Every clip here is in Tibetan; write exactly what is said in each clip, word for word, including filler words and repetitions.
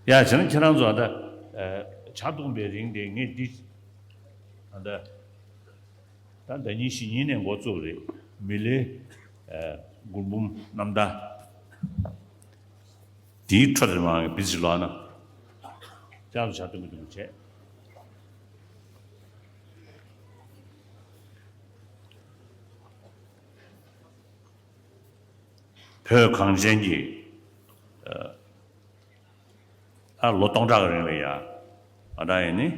ཡ་བྱས་ན་ཁྱེད་རང་ཚོ་ཨ་ད་ཨ་ཇ་བཏུང་པའི་རིང་དེ་ངས་འདི་ཨ་ད་ད་ཟླ་ཉིན་གཞེས་ཉིན་ནས་འགོ་བཙུགས་རེད། མི་ལའི་ཨ་མགུར་འབུམ་རྣམ་ཐར་དེའི་འཕྲོ་དེ་མང་གི་བི་ཟི་ལོག་ན་ཅང་ལ་ཇ་བཏུང་གི་འདུག་བྱས། བོད་གངས་ཅན་གྱི་ཨ་ཨ་ལོ་སྟོང་ཕྲག་གི་རིང་ལ་ཡ། ཨ་ད་ཡིན་ནི།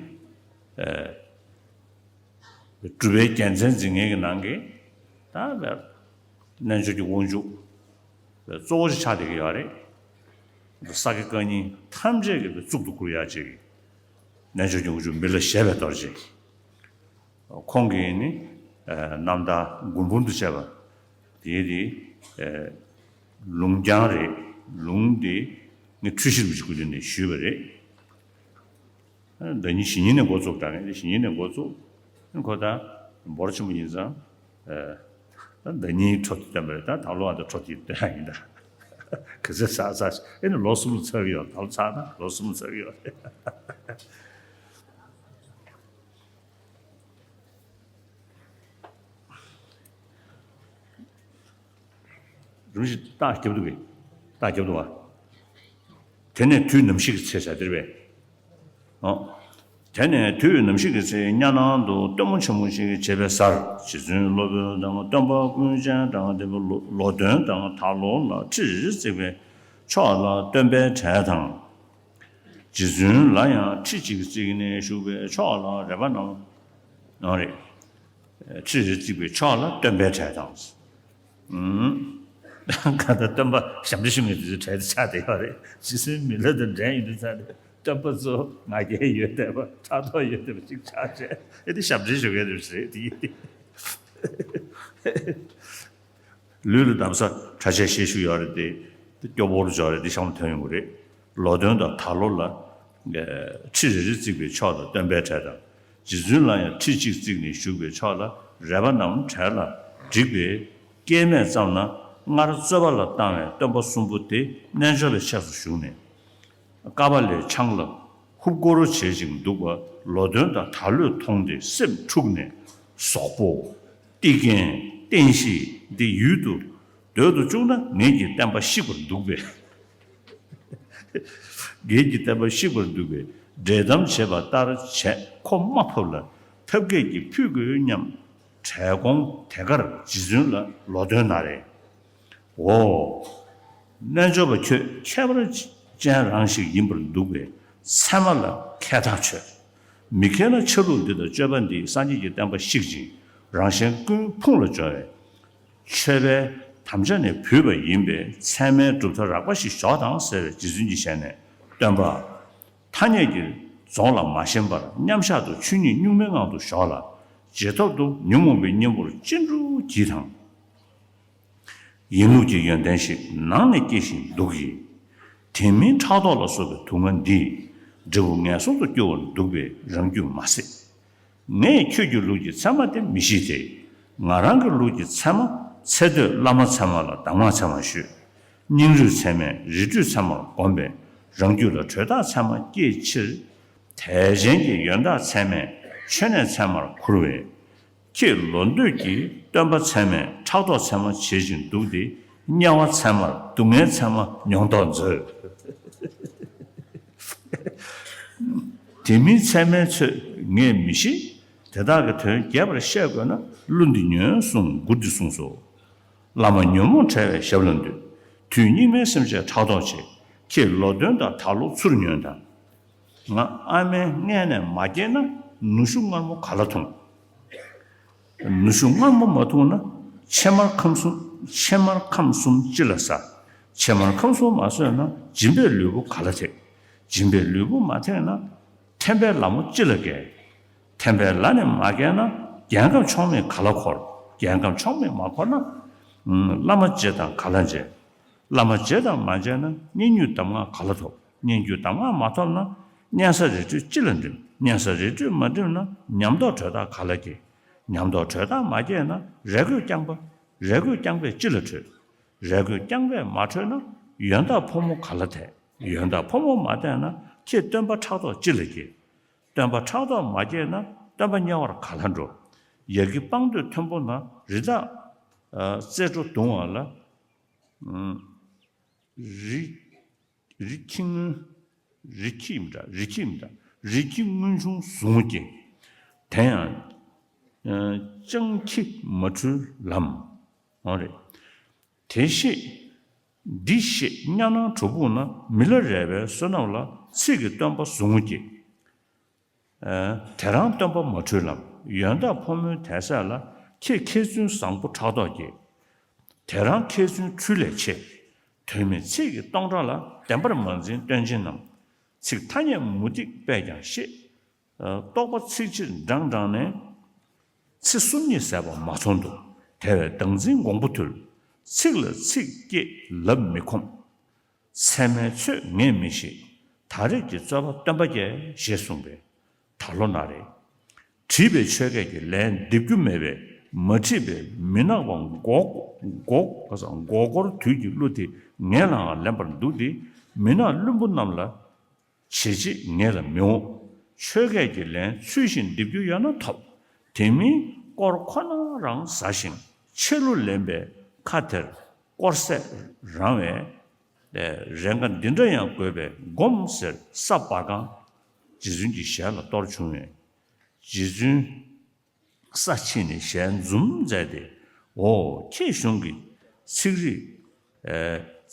ཨེ། སྒྲུབ་པའི་རྒྱལ་མཚན་འཛིན་མཁན་གྱི་ནང་གི་ད་བར་རྣལ་འབྱོར་གྱི་དབང་ཕྱུག་གཙོ་བོ་ཞིག་ཆགས་བསྡད་ཀྱི་ཡོད་རེད། ས་དགེ་བཀའ་རྙིང་ཐམས་ཅད་ཀྱི་གཙུག་ཏུ་བཀུར་ཡག་ཅིག་རྣལ་འབྱོར་གྱི་དབང་ཕྱུག་མི་ལ་བཞད་པའི་རྡོ་རྗེ། ཁོང་གིས་ནི་ཨ་རྣམ་ཐར་མགུར་འབུམ་དུ་བྱས་པ་དེའི་དེ་ཨ་ལུང་རྐྱང་རེད། ལུང་དེ་ངས་འཁྲུལ་གཞི་རུ་ཞིག་ཀུན་ནས་ཞུས་པ་རེད། ཟླ་ཉིན་གཞེས་ཉིན་ནས་འགོ་བཙུགས་དང་གཞེས་ཉིན་ནས་འགོ་བཙུགས། ཁོ་ད་འབོར་ཆེན་པོ་ཡིན་ཙང་ཨ་ད་ཟླ་ཉིན་འཕྲོ་དེ་བསྟན་པ་རེད། ད་ད་ལོ་ཨ་ད་འཕྲོ་དེ་བསྟན་ཡ་ཡིན་ད། ག་ཚོད་ཚར་ཚར་ཨེ་ནི་ལོ་གསུམ་ཚར་གི་ཡོད། ད་ལོ་ཚར་ན་ལོ་གསུམ་ཚར་གི་ཡོད། རིམ་བཞིན་རྟགས་རྒྱབ་འདུག་གས། རྟགས་རྒྱབ་འདུག་བ། དེ་ནས་དུས་ནམ་ཞིག་གི་ཚེ་ཟེར་དེ་རེད་པས། ཨོ། དེ་ནས་དུས་ནམ་ཞིག་གི་ཚེ་གཉའ་ནང་དུ་སྟོན་མོ་ཆེན་མོ་ཞིག་བྱེད་པའི་སར་རྗེ་བཙུན་སློབ་དཔོན་དང་སྟོན་པ་ཀུན་མཁྱེན་དང་དེ་པོ་ལོ་ལོ་སྟོན་དང་དར་ལོ་ལ་ཁྲི་རེ་རེ་བརྩིགས་པའི་ཕྱོགས་ལ་སྟོན་པའི་གྲལ་དང་། རྗེ་བཙུན་ལ་ཡང་ཁྲི་གཅིག་བརྩིགས་ནས་བཞུགས་པའི་ཕྱོགས་ལ་རས་པ་རྣམས་ནང་རེད། ཁྲི་རེ་བརྩིགས་པའི་ཕྱོགས་ལ་སྟོན་པའི་གྲལ་དང་། ཨུམ། ག་ད་སྟོན་པ་ཞབས་འདྲེན་ཞུ་མཁན་དེ་ཚོའི་གྲལ་དུ་ཆགས་བསྡད་ཡོད་རེད། རྗེ་བཙུན་མི་ལ་དང་འགྲན་ཡོང་དུས་ཙང་ནས་སྟོན་པ་ཚོ་ང་རྒྱལ་ཡོད་བསྡད་པ་ཕྲག་དོག་ཡོད་བསྡད་པ་ཅིག་ཆགས་བྱས་ཨེ་དེ་ཞབས་འདྲེན་ཞུ་མཁན་རེད་ཟེར་དེ་ཡིན་ཏེ། ལུས་ལ་གདམས་ས་གྲྭ་ཆས་ཤེད་ཤུགས་ཡོད་རེད་དེ། དེ་སྐྱོ་བོར་འཇོག་རེད་དེ་གཤམ་ལ་ཐོན་ཡོང་གི་རེད། ལོ་སྟོན་དང་དར་ལོ་ལ། ཁྲི་རེ་རེ་བརྩིགས་པའི་ཕྱོགས་དང་སྟོན་པའི་གྲལ་དང་། རྗེ་བཙུན་ལ་ཡང་ཁྲི་གཅིག་བརྩིགས་ནས་བཞུགས་པའི་ཕྱོགས་ལ་རས་པ་རྣམས་གྲལ་ལ་བསྒྲིགས་པས་སྐལ་མེད་ཙམ་ན་སྔར་རྩོད་པ་ལ་བཏང་བའི་སྟོན་པ་གསུམ་པོ་དེ་རྣལ་འབྱོར་པའི་ཆས་སུ་ཞུགས་ནས། ཀ་པཱ་ལའི་ཆང་ལ་ཧུབ་སྐོར་བྱེད་ཅིང་འདུག་པ་ལོ་སྟོན་དང་དར་ལོས་མཐོང་སྟེ་སེམས་འཁྲུགས་ནས་ཟོག་པོ། ཏི་གན་བསྟན་བཤིག་འདི་ཡུལ་དུ་སྡོད་དུ་བཅུག་ན་ངེད་ཀྱི་བསྟན་པ་བཤིག་པར་འདུག་པས། ངེད་ཀྱི་བསྟན་པ་བཤིག་པར་འདུག་པས་འགྲེལ་གཏམ་བྱེད་པ་ལྟར་བྱས་ཁོ་མ་ཕབ་ལ་ཐབས་མཁས་ཀྱིས་ཕུད་དགོས་སྙམ། གྲལ་གོང་དེ་ཁར་རྗེ་བཙུན་ལ་ལོ་སྟོན་ན་རེ། འོ། རྣལ་འབྱོར་པ་ཁྱོད་ཁྱད་པར་ཅན་རང་ཞིག་ཡིན་པར་འདུག་པས་ཚད་མ་ལ་མཁས་ཐག་ཆོད། མི་མཁས་ན་ཆ་ལུགས་འདི་དང་སྤྱོད་པ་འདིས་སངས་རྒྱས་ཀྱི་བསྟན་པ་བཤིག་ཅིང་རང་གཞན་ཀུན་ཕུང་ལ་སྦྱོར་བས། ཆོས་པའི་དམ་བཅའ་ནི་བུད་པ་ཡིན་པས་ཚད་མའི་གྲུབ་མཐའ་རགས་པ་ཞིག་ཞོག་དང་ཟེར་བས་རྗེ་བཙུན་གྱི་ཞལ་ནས་སྟོན་པ། ཐ་སྙད་ཀྱི་རྫོང་ལ་མ་ཞེན་པར་མཉམ་བཞག་ཏུ་ཆོས་ཉིད་གཉུག་མའི་ངང་དུ་ཞོག་ལ། རྗེས་ཐོབ་ཏུ་ཉོན་མོངས་པའི་གཉེན་པོར་ཅི་འགྲུབ་གྱིས་དང་། ཡིན་ལུགས་ཀྱི་ཡོན་ཏན་ཞིག་ནང་ནས་སྐྱེ་བཞིན་འདུག་གི། དེ་མིན་ཕྲག་དོག་ལ་སོགས་པའི་དུག་ལྔ་འདིས་འབྲས་བུ་ངན་སོང་དུ་སྐྱོ་བར་འདུག་པས་རང་རྒྱུད་མ་ཟད། ངས་ཁྱོད་ཀྱི་ལུགས་ཀྱི་ཚད་མ་དེ་མི་ཤེས་ཏེ། ང་རང་གི་ལུགས་ཀྱི་ཚད་མ་ཚེ་སྟོད་བླ་མ་ཚད་མ་ལ་གདམས་ངག་ཚད་མར་ཞུས། སྙིང་རུས་ཚད་མས་རི་ཁྲོད་ཚད་མར་བསྒོམས་པས་རང་རྒྱུད་ལ་དྲོད་རྟགས་ཚད་མ་སྐྱེས་ཕྱིར། དད་ཅན་གྱི་ཡོན་བདག་ཚད་མས་མཆོད་གནས་ཚད་མར་ཁུར་བས། ཁྱེད་ལོ་འདོད་ཀྱི་སྟོན་པ་ཚད་མས་ཕྲག་དོག་ཚད་མ་བྱེད་ཅིང་འདུག་སྟེ་དམྱལ་བ་ཚད་མར་སྡུག་བསྔལ་ཚད་མ་མྱོང་དོགས་མཛོད། དེ་མིན་ཚད་མའི་ཚོད་ངས་མི་ཤེས། དེ་དག་གི་དོན་རྒྱས་པར་བཤད་དགོས་ན་གླུ་འདི་ཉོན་གསུངས་མགུར་འདི་གསུངས་སོ། བླ་མ་ཉོན་མོངས་བྲལ་བའི་ཞབས་ལ་འདུད། དུས་སྙིགས་མའི་སེམས་ཅན་ཕྲག་དོག་ཆེ། ཁྱེད་ལོ་སྟོན་དང་དར་ལོ་ཚུར་ཉོན་དང་། ང་ཨ་མའི་མངལ་ནས་མ་སྐྱེས་ན་ནུ་ཞོ་མངར་མོ་ག་ལ་འཐུང་། ནུ་ཞོ་མངར་མོ་མ་འཐུང་ན་ཕྱེ་མར་ཁམ་གསུམ་ཕྱེ་མར་ཁམ་གསུམ་ཅི་ལ་ཟ། ཕྱེ་མར་ཁམ་གསུམ་མ་ཟོས་ན་སྦྱིན་པའི་ལུས་པོ་ག་ལ་ཐེག། སྦྱིན་པའི་ལུས་པོ་མ་ཐེག་ན་ཐེམ་པའི་ལ་མོ་ཅི་ལ་བརྒལ། ཐེམ་པའི་ལ་ནས་མ་བརྒལ་ན་རྒྱལ་ཁམས་ཕྱོགས་མེད་ག་ལ་འཁོར། རྒྱལ་ཁམས་ཕྱོགས་མེད་མ་འཁོར་ན་བླ་མ་མཇལ་དང་ག་ལ་མཇལ། བླ་མ་མཇལ་དང་མ་མཇལ་ན་སྙན་བརྒྱུད་གདམས་ངག་ག་ལ་ཐོབ། སྙན་བརྒྱུད་གདམས་ངག་མ་ཐོབ་ན་གཉན་ས་རི་ཁྲོད་ཅི་ལ་འགྲིམ། གཉན་ས་རི་ཁྲོད་མ་འགྲིམ་ན་ཉམས་རྟོགས་དྲོད་རྟགས་ག་ལ་སྐྱེ། ཉམས་རྟོགས་དྲོད་རྟགས་མ་སྐྱེས་ན་རས་གོས་རྐྱང་པ་རས་གོས་རྐྱང་པས་ཅི་ལ་འཕྲོད། རས་གོས་རྐྱང་པས་མ་འཕྲོད་ན་ཡོན་བདག་ཕོ་མོ་ག་ལ་ཐེག། ཡོན་བདག་ཕོ་མོ་མ་བསྟེན་ན་ཁྱེད་སྟོན་པ་ཕྲག་དོག་ཅི་ལ་སྐྱེ། སྟོན་པ་ཕྲག་དོག་མ་སྐྱེས་ན་སྟོན་པ་དམྱལ་བར་ག་ལ་འགྲོ། ཡར་གྱི་སྤང་མདོས་མཐོན་པོ་ན་རི་དྭགས་རྩེ་འགྲོ་གདུང་བ་ལ། རི་རི་ཁྱི་རི་ཁྱི་མི་འདྲ་རི་ཁྱི་མི་འདྲ་རི་ཁྱི་སྔོན་བྱུང་ཟུང་སྐྱེ། དེ་ཡང་ལྕང་ཁྱི་མ་འཁྲུལ་ལམ། འོ་རེད། དེ་ཤེས། འདི་ཤེས་གཉའ་ནང་གྲོ་ཕུག་ན་མི་ལ་རས་པའི་བསོད་ནམས་ལ་ཚིག་གི་སྟོན་པ་ཟུང་སྐྱེ། དེ་རང་སྟོན་པ་མ་འཁྲུལ་ལམ་ཡོན་བདག་ཕོ་མོའི་དད་ཟས་ལ་ཁྱེད་མཁས་བཙུན་བཟང་པོ་ཕྲག་དོག་སྐྱེ། དེ་རང་མཁས་བཙུན་འཁྲུལ་ལས་ཆེ། དོན་མེད་ཚིག་གི་སྟོང་ཕྲག་ལ་བདེན་པར་མ་འཛིན་སྟོན་ཆེན་རྣམས། ཚིག་ཐ་སྙད་མུ་སྟེགས་པས་ཀྱང་ཤེས། རྟོག་པ་ཚིག་ཕྱིར་འབྲང་འབྲང་ནས། ཚེ་གསུམ་གཉིས་ཟད་པ་མ་ཚོར་འདུག་དེ་བས་བདག་འཛིན་འགོང་པོ་ཐུལ། ཚིག་ལ་ཚིག་བསྐྱེད་ལབ་མི་ཁོམ། ཚད་མའི་ཆོས་ངས་མི་ཤེས། ད་རེས་ཀྱི་རྩོད་པ་སྟོན་པ་རྒྱལ་ཞེས་གསུངས་པས། ད་ལོ་ན་རེ། བྲིས་པའི་ཆོས་སྐད་ཀྱི་ལན་འདེབས་རྒྱུ་མེད་པས་མ་བྲིས་པས་མུན་ནག་པ་མགོ་མགོ་ག་ས་མགོ་སྐོར་དུས་ཀྱི་གླུ་དེ་ངས་ལའང་ལེན་པར་འདུག་སྟེ་མུན་ནག་བླུན་པོ་རྣམས་ལ། བྱེད་བྱེད་ངེས་ལ་མི་འོང་། ཆོས་སྐད་ཀྱི་ལན་ཚུལ་བཞིན་འདེབས་རྒྱུ་ཡོད་ན་ཐོབ། དེ་མིན་སྐོར་ཁོ་ན་རང་ཟ་ཞིང་ཆེ་ལུ་ལེན་པའི་ཁ་དེར་སྐོར་ཟས་རང་བས། རེ་འགའ་འདི་འདྲ་ཡང་དགོས་པས་སྒོམ་ཟེར་ས་བ་གང་། རྗེ་བཙུན་གྱི་ཞལ་ལ་གཏོར་བྱུང་བས། རྗེ་བཙུན། ས་ཕྱིན་ནས་ཞལ་འཛུམ་མཛད་དེ། འོ་ཁྱེད་གཞུང་གི་ཚིག་རིས།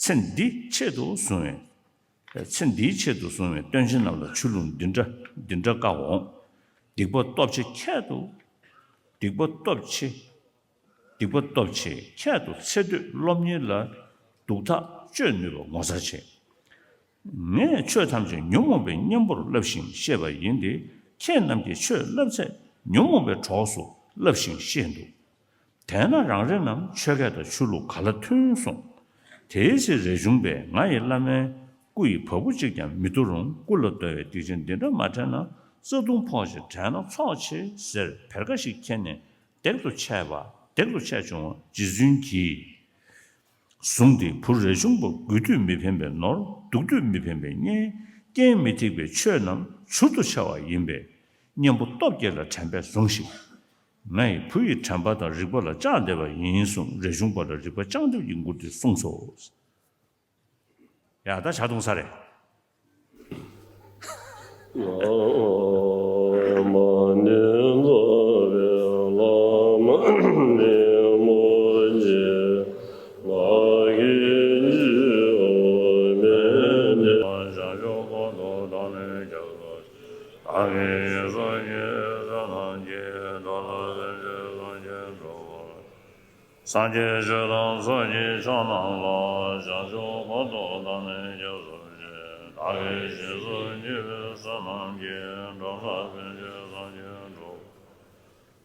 ཚེ་འདི་ཆེད་དུ་བཟུང་བའི། ཚེ་འདིའི་ཆེད་དུ་བཟུང་བའི་སྟོན་ཆེན་རྣམས་ལ་ཆོས་ལུང་འདི་འདྲ་འདི་འདྲ་བཀའ་འོང་། སྡིག་པ་སྟོབས་ཆེ་ཁྱད་དུ། སྡིག་པ་སྟོབས་ཆེ། སྡིག་པ་སྟོབས་ཆེ་ཁྱད་དུ་ཚེ་སྟོད་སློབ་གཉེར་ལ། སྡུག་ཐག་གཅོད་ནུས་པ་ངོ་མཚར་ཆེ། ངས་ཆོས་ཐམས་ཅད་ཉོན་མོངས་པའི་གཉེན་པོར་བསླབས་ཤིང་བཤད་པ་ཡིན་ཏེ། ཁྱེད་རྣམས་ཀྱིས་ཆོས་བསླབ་ཚད་ཉོན་མོངས་པའི་གྲོགས་སུ་བསླབས་ཤིང་བཤད་འདུག་དེས་ན་རང་རེ་རྣམས་ཆོས་སྐད་དང་ཆོས་ལུགས་ག་ལ་མཐུན་གསུངས། དེའི་ཚེ་རས་ཆུང་པས་ང་ཡི་བླ་མའི་སྐུ་ཡི་བ་སྤུ་གཅིག་ཀྱང་མི་བཏུ་རུང་། སྐུ་ལ་བསྡོ་བའི་སྡིག་ཆེན་འདི་འདྲ་མ་དྲན་ན། རྩ་ལྟུང་ཕོག་ཅིང་དྲན་ན་ཚོགས་ཆེ་ཟེར་བེར་ཀ་ཞིག་ཁྱེར་ནས་བརྡེག་ཏུ་ཆས་པ་བརྡེག་ཏུ་ཆས་བྱུང་བ་རྗེ་བཙུན་གྱིས། གཟུངས་འདི་བུ་རས་ཆུང་པ་དགོས་དུས་མི་ཕན་པའི་ནོར། སྡུག་དུས་མི་ཕན་པའི་གཉེན། རྐྱེན་མི་ཐེག་པའི་ཆོས་རྣམས་བྱུར་དུ་ཆ་བ་ཡིན་པས། གཉེན་པོ་སྟོབས་བསྐྱེད་ལ་དྲན་པས་ཟུངས་ཤིག་ང་ཡི་བུ་ཡི་དྲན་པ་དང་རིག་པ་ལ་བཅངས་བསྡད་པ་ཡིན་གསུངས། རས་ཆུང་པ་ལ་རིག་པ་བཅངས་ཐབས་ཀྱི་མགུར་འདི་གསུངས་སོ། ཡ་ད་ཇ་འཐུང་ས་རེད། སངས་རྒྱས་ཆོས་དང་ཚོགས་ཀྱི་མཆོག་རྣམས་ལ། བྱང་ཆུབ་གོ་ཏོ་དང་ནི་སྐྱབས་སུ་མཆི། བདག་གིས་ཞེས་སུ་བགྱི་བའི་བསོད་ནམས་ཀྱིས། འགྲོ་ལ་ཕན་ཕྱིར་སངས་རྒྱས་འགྲུབ།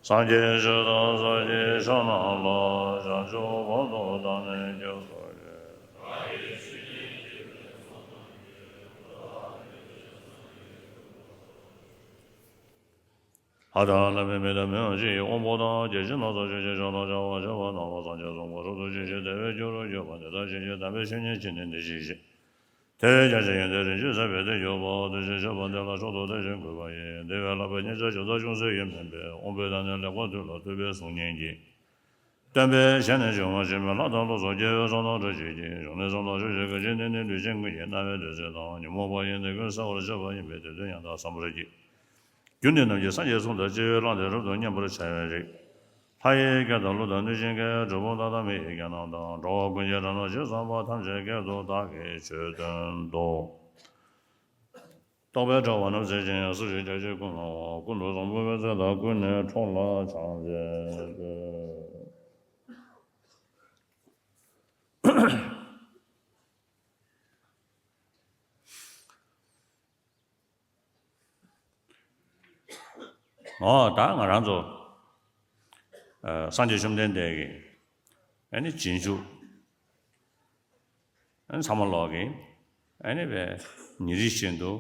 སངས་རྒྱས་ཆོས་དང་ཚོགས་ཀྱི་མཆོག་རྣམས་ལ། བྱང་ཆུབ་གོ་ཏོ་དང་ནི་སྐྱབས་སུ་མཆི། ལྷ་དང་ལྷ་མིན་མི་དང་མི་དབང་ཆོས་ཀྱི་དབང་པོ་དང་། རྒྱལ་ཆེན་ལ་སོགས་ཆོས་ཀྱི་མཆོག་དང་བྱ་བ་བྱེད་པ་རྣམས་ལ། སངས་རྒྱས་གསུང་གི་རབ་ཏུ་བརྗོད་ཅིང་བདེ་བའི་རྒྱུར་གྱུར་པ། འདི་དག་བྱིན་གྱིས་བརླབས་པའི་བཤེས་གཉེན་ཁྱེད་ནི་འདི་ཞིག་ཞེས། དེ་ལས་ཀྱང་བཤེས་གཉེན་དེ་རིན་ཆེན་ཟད་པའི་གཏེར་གྱུར་པ། དེ་བཞིན་གཤེགས་པ་འདི་ལ་མཆོག་ཏུ་དད་ཅིང་གུས་པ་ཡིས། འདི་བས་ལྷག་པའི་མཉེས་ཆ་ཇི་ལྟར་ཅུང་ཟད་ཡོད་མིན་པའི། དབང་པོའི་དང་ནི་ལེགས་པར་ཐུལ་ལ་བཏུད་པའི་གཟུགས་བརྙན་གྱིས། སྟོན་པའི་ཞལ་ནས་བྱུང་བ་ཞིག་མིན། ལྷ་དང་ལོ་ཙཱ་སྐྱེ་བོའི་ཚོགས་དང་འདྲ་བྱེད་ཀྱི། གཞུང་ནི་བསམ་དང་ཆོས་ཀྱི་གལ་ཆེན་ནི་ནི། ལུས་ཅན་ཀུན་གྱི་རྣ་བའི་བདུད་རྩི་དང་། ཉོན་མོངས་པ་ཡི་ནད་ཀུན་སེལ་བར་བྱེད་པ་ཡིན་པས། དེ་དོན་ཡང་དག་བསམ་པར་གྱིས། རྒྱུ་འདི་རྣམས་ཀྱི་སངས་རྒྱས་གསུང་དང་བཅས་པའི་ལྷ་འདི་རབ་ཏུ་མཉན་པར་བྱ་བའི་རིགས། ལྷ་ཡི་སྐད་དང་ཀླུ་དང་གནོད་སྦྱིན་སྐད། གྲུལ་བུམ་དག་དང་མི་ཡི་སྐད་རྣམས་དང་། འགྲོ་བ་ཀུན་གྱི་སྒྲ་རྣམས་ཇི་ཙམ་པ། ཐམས་ཅད་སྐད་དུ་བདག་གིས་ཆོས་སྟོན་ཏོ། རྟོག་པའི་དྲ་བ་རྣམས་བསལ་ཞིང་། སྲིད་ཞིའི་རྒྱ་ཁྱབ་ཀུན་ལ་དབང་། ཀུན་ཏུ་བཟང་པོ་སྤེལ་མཛད་དང་། ཀུན་ནས་འཕྲོག་ལ་ཕྱག་འཚལ་ཏོ། འོ་ད་ང་རང་ཚོ་ཨ་སངས་རྒྱས་བཅོམ་ལྡན་འདས་ཀྱི་ཨ་ནི་རྗེས་འཇུག་ཨ་ནི་ཚང་མ་ལོག་གིས་ཨ་ནི་བས་ཉིན་རེ་བཞིན་དུ་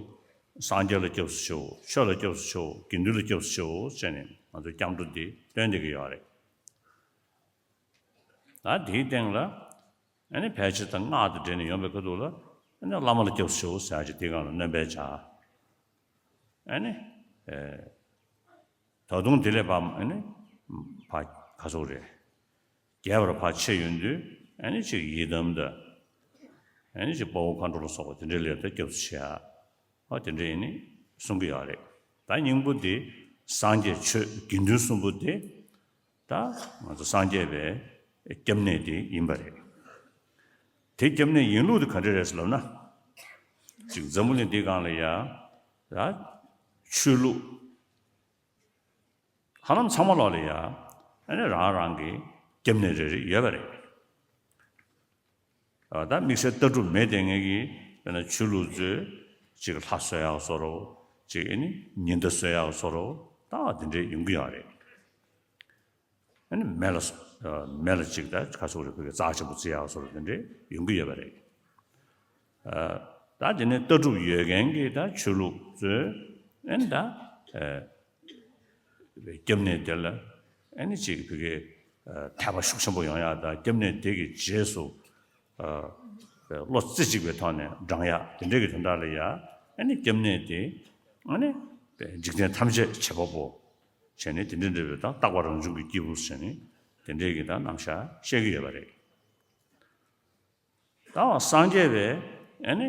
སངས་རྒྱས་ལ་སྐྱབས་སུ་མཆིའོ། ཆོས་ལ་སྐྱབས་སུ་མཆིའོ། དགེ་འདུན་ལ་སྐྱབས་སུ་མཆིའོ་ཟེར་ནས་ང་ཚོ་སྐྱབས་འགྲོ་འདི་སྟོན་བསྡད་ཀྱི་ཡོད་རེད། ད་དེའི་སྟེང་ལ་ཨ་ནི་ཕལ་ཆེར་ད་སྔགས་དང་འབྲེལ་ནས་ཡོང་པའི་ཁ་ཐུག་ལ་ ཨ་ནི་བླ་མ་ལ་སྐྱབས་སུ་མཆིའོ་ཟེར་ཡག་ཅིག་དེའི་སྒང་ལ་སྣོན་པ་བྱ། ཨ་ནི། ཨེ། ད་དུང་དེ་ལས་ཕར་ཨ་ནི། ཕར་ག་ཟེར་དགོས་རེད། རྒྱས་པར་ཕར་ཕྱེ་ཡོང་དུས་ཨ་ནི་ཅིག་ཡི་དམ་དང་། ཨ་ནི་ཅིག་དཔའ་བོ་མཁའ་འགྲོ་ལ་སོགས་པ་དེ་འདྲའི་སླེབས་ཏེ་སྐྱབས་སུ་མཆི་ཡག་འོ་དེ་འདྲ་ཡིན་ནི་གསུང་གི་ཡོད་རེད། ད་སྙིང་པོ་དེ་སངས་རྒྱས་ཆོས་དགེ་འདུན་གསུམ་པོ་དེ་ད་ང་ཚོ་སངས་རྒྱས་པའི་སྐྱབས་གནས་དེ་ཡིན་པ་རེད། དེ་སྐྱབས་གནས་ཡིན་ལུགས་དེ་ག་འདྲ་རེད་ཟེར་ལབ་ན། ཅིག་འཛམ་བུ་གླིང་འདིའི་སྒང་ལ་ཡ་ད་ཆོས་ལུགས་ཧ་ལམ་ཚང་མ་ལོག་ལ་ཡ་ཨ་ནི་རང་རང་གི་སྐྱབས་གནས་རེ་རེ་ཡོད་པ་རེད། ཨ་ད་དམིགས་བསལ་ལྟ་གྲུབ་མེད་དེ་ངེད་ཀྱི་དཔེར་ན་ཆོས་ལུགས་ཚོས་ཅིག་ལྷ་གསོལ་ཡག་བཟོ་འདྲ། ཅིག་ཨ་ནི་ཉི་ཟླ་གསོལ་ཡག་བཟོ་འདྲ་ད་དེ་འདྲའི་ཡོང་གི་ཡོད་རེད། ཨ་ནི་མེ་ལ་སོ་ཨ་མེ་ལ་ཅིག་ད་ག་ཟེར་དགོས་རེད། བོད་སྐད་རྩ་ཆེན་པོ་བརྩི་ཡག་བཟོ་འདྲ་དེ་འདྲའི་ཡོང་གི་ཡོད་པ་རེད། ཨ་ད་དེ་ནས་ལྟ་གྲུབ་ཡོད་མཁན་གྱི་ད་ཆོས་ལུགས་ཚོས་ཨ་ནི་ད་ཨ་སྐྱབས་གནས་དེ་ལ་ཨ་ནི་ཅིག་བོད་སྐད་ཨ་དད་པ་ཤུགས་ཆེན་པོ་ཡོང་ཡག་དང་སྐྱབས་གནས་དེ་གི་རྗེས་སུ་ཨ་བློ་རྩེ་གཅིག་པའི་ཐོག་ནས་འབྲང་ཡག་དེ་འདྲ་གི་དོན་དག་ལ་ཡ་ཨ་ནི་སྐྱབས་གནས་དེ་ཨ་ནི་འཇིག་རྟེན་ཐམས་ཅད་བྱེད་པ་པོ་བྱས་ནས་དེ་འདྲ་འདྲ་བའི་ད་རྟག་པ་རང་བྱུང་གི་སྐྱེས་བུ་བྱས་ནས་དེ་འདྲའི་གི་ད་རྣམ་གཞག་བཤད་ཀྱི་ཡོད་པ་རེད། ད་སངས་རྒྱས་པའི་ཨ་ནི་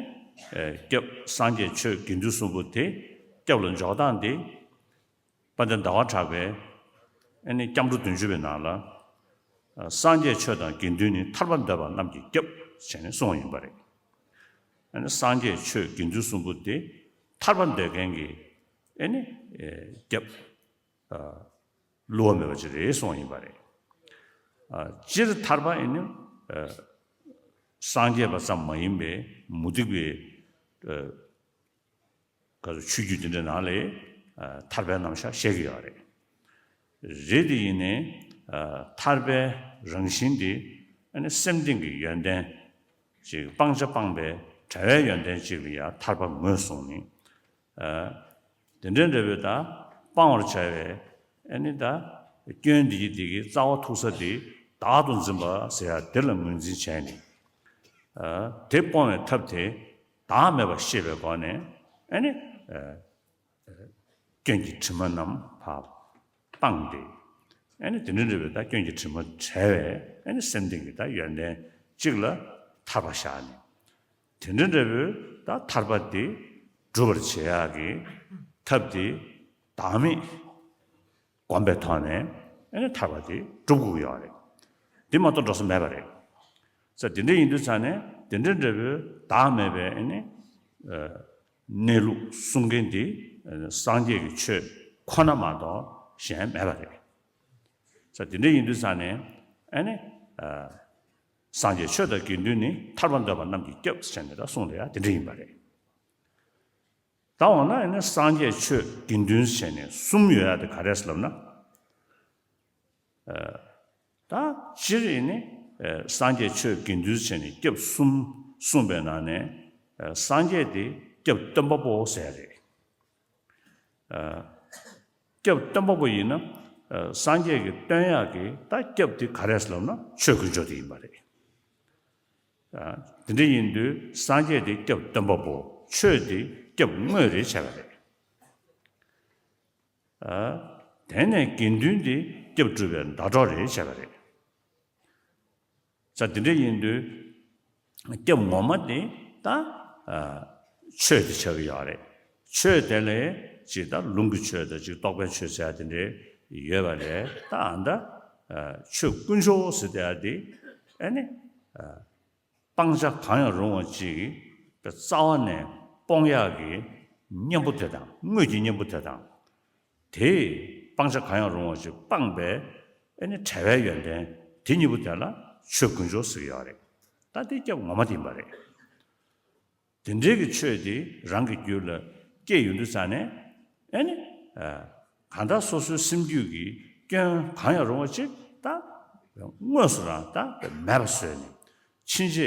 ཨེ་སྐྱབས་སངས་རྒྱས་ཆོས་དགེ་འདུན་གསུམ་པོ་དེ་སྐྱབས་ལ་འཇོག་སྟངས་དེ་དཔལ་ལྡན་ཟླ་བ་གྲགས་པའི་ཨ་ནི་སྐྱབས་འགྲོ་བདུན་ཅུ་པའི་ནང་ལ་ཨ་སངས་རྒྱས་ཆོས་དང་དགེ་འདུན་ནི་ཐར་པ་འདོད་པ་རྣམས་ཀྱི་སྐྱབས་ཞེས་ནས་གསུངས་པ་ཡིན་པ་རེད། ཨ་ནི་སངས་རྒྱས་ཆོས་དགེ་འདུན་གསུམ་པོ་དེ་ཐར་པ་འདོད་མཁན་གྱི་ཨ་ནི་ཨེ་སྐྱབས་ཨ་བསླུ་བ་མེད་པ་ཅིག་རེད་གསུངས་པ་ཡིན་པ་རེད། ཨ་སྤྱིར་ཐར་པ་ཨ་ནི་ཨ་སངས་རྒྱས་པ་ཙམ་མ་ཡིན་པའི་མུ་སྟེགས་པའི་ཨ་ག་ཚོད་ཆོས་བརྒྱུད་འདི་འདྲའི་ནང་ལ་ཨ་ཐར་པའི་རྣམ་གཞག་བཤད་ཀྱི་ཡོད་རེད། རེད་དེ་ཡིན་ནའི་ཨ་ཐར་པའི་རང་བཞིན་དེ་ཨ་ནི་སེམས་གཏིང་གི་ཡོན་ཏན་ཅིག་སྤང་བྱ་སྤངས་པའི་བྲལ་བའི་ཡོན་ཏན་ཅིག་ལ་ཡང་ཐར་པ་ངོས་བཟུང་ནས། ཨ་དེ་འདྲའི་འདྲ་བའི་ད་སྤང་བར་བྱ་བའི་ཨ་ནི་ད་སྐྱོན་འདི་གི་འདི་གི་རྩ་བ་ཐུག་ས་དེ་བདག་ཏུ་འཛིན་པ་ཟེར་ཡ་དེ་ལ་ངོས་འཛིན་བྱས་ནས། ཨ་དེ་སྤོང་བའི་ཐབས་དེ་བདག་མེད་པར་ཤེས་པའི་སྒོ་ནས་ཨ་ནི་ཨ་སྐྱོན་གྱི་དྲི་མ་རྣམས་ཕར་སྤངས་ཏེ། ཨ་ནི་དེ་འདྲའི་འདྲ་བའི་ད་སྐྱོན་གྱི་དྲི་མ་བྲལ་བའི་ཨ་ནི་སེམས་གཏིང་གི་ད་ཡོན་ཏན་གཅིག་ལ་ཐར་པ་བཞག་ནས། དེ་འདྲ་འདྲ་བོའི་ད་ཐར་པ་དེ་སྒྲུབ་པར་བྱེད་ཡག་གི་ཐབས་དེ་བདག་མེད་སྒོམ་པའི་ཐོག་ནས་ཨ་ནི་ཐར་པ་དེ་སྒྲུབ་དགོས་ཀྱི་ཡོད་རེད། དེ་མ་གཏོགས་འགྲོ་ས་མེད་པ་རེད། ས་དེ་འདྲ་ཡིན་དུས་ཙང་ནས་དེ་འདྲ་འདྲ་བོའི་བདག་མེད་པའི་ཨ་ནི་ཨ་གནས་ལུགས་གསུང་མཁན་དེ་ཨ་ནི་སངས་རྒྱས་ཀྱི་ཆོས་ཁོ་ན་མ་གཏོགས་གཞན་མེད་པ་རེད། ས་དེ་འདྲ་ཡིན་དུས་ཙང་ནས་ཨ་ནི་ཨ་སངས་རྒྱས་ཆོས་དང་དགེ་འདུན་ནི་ཐར་པ་འདོད་པ་རྣམས་ཀྱི་སྐྱབས་ཟེར་ནས་ད་གསུངས་ཏེ་ཡ་དེ་འདྲ་ཡིན་པ་རེད། ད་འོ་ན་ཨ་ནི་སངས་རྒྱས་ཆོས་དགེ་འདུན་ཟེར་ནས་གསུམ་ཡོད་ཡ་དེ་ག་རེ་ཟེར་ལབ་ན། ཨ་ད་སྤྱིར་ཨ་ནི་ཨ་སངས་རྒྱས་ཆོས་དགེ་འདུན་ཟེར་ནས་སྐྱབས་གསུམ་གསུངས་པའི་ནང་ནས་ཨ་སངས་རྒྱས་དེ་སྐྱབས་སྟོན་པ་པོ་ཟེར་རེད། ཨ་སྐྱབས་སྟོན་པ་པོ་ཡིན་ན་ཨ་སངས་རྒྱས་ཀྱིས་སྟོན་ཡག་གི་ད་སྐྱབས་དེ་ག་རེ་ཟེར་ལབ་ན་ཆོས་དཀོན་མཆོག་དེ་ཡིན་པ་རེད། ཨ་དེ་འདྲ་ཡིན་དུས་སངས་རྒྱས་དེ་སྐྱབས་སྟོན་པ་པོ། ཆོས་དེ་སྐྱབས་དངོས་རེད་བྱས་པ་རེད། ཨ་དེ་ནས་དགེ་འདུན་དེ་སྐྱབས་སྒྲུབ་པའི་ཟླ་གྲོགས་རེད་བྱས་པ་རེད། ས་དེ་འདྲ་ཡིན་དུས་སྐྱབས་ངོ་མ་དེ་ད་ཨ་ཆོས་དེ་ཆགས་ཀྱི་ཡོད་རེད། ཆོས་དེ་ལས་ཅིག་ད་ལུང་གི་ཆོས་དང་ཅིག་རྟོགས་པའི་ཆོས་ཟེར་ཡ་དེ་འདྲ་ཡོད་པ་རེད། ད་ཨ་ད་ཨ་ཆོས་དཀོན་མཆོག་ཟེར་ཡ་དེ་ཨ་ནི་ཨ་སྤང་བྱ་གང་ཡང་རུང་བ་ཅིག་རྩ་བ་ནས་སྤོང་ཡག་གི་གཉེན་པོ་དེ་དང་། དངོས་ཀྱི་གཉེན་པོ་དེ་དང་། དེས་སྤང་བྱ་གང་ཡང་རུང་བ་ཅིག་སྤངས་པའི་ཨ་ནི་བྲལ་བའི་ཡོན་ཏན་དེ་གཉིས་པོ་དེ་ལ་ཆོས་དཀོན་མཆོག་ཟེར་གྱི་ཡོད་རེད། ད་དེ་སྐྱབས་ངོ་མ་དེ་ཡིན་པ་རེད། དེ་འདྲའི་གི་ཆོས་དེ་རང་གི་རྒྱུད་ལ་སྐྱེས་ཡོང་དུས་ཙང་ནས་ཨ་ནི་ཨ་གང་ལྟར་སོ་སོའི་སེམས་རྒྱུད་ཀྱི་སྐྱོན་གང་ཡང་རུང་བ་ཅིག་ད་དངོས་སུ་རང་ད་མེད་པ་བཟོས་ནས་ཕྱིན་ཆད་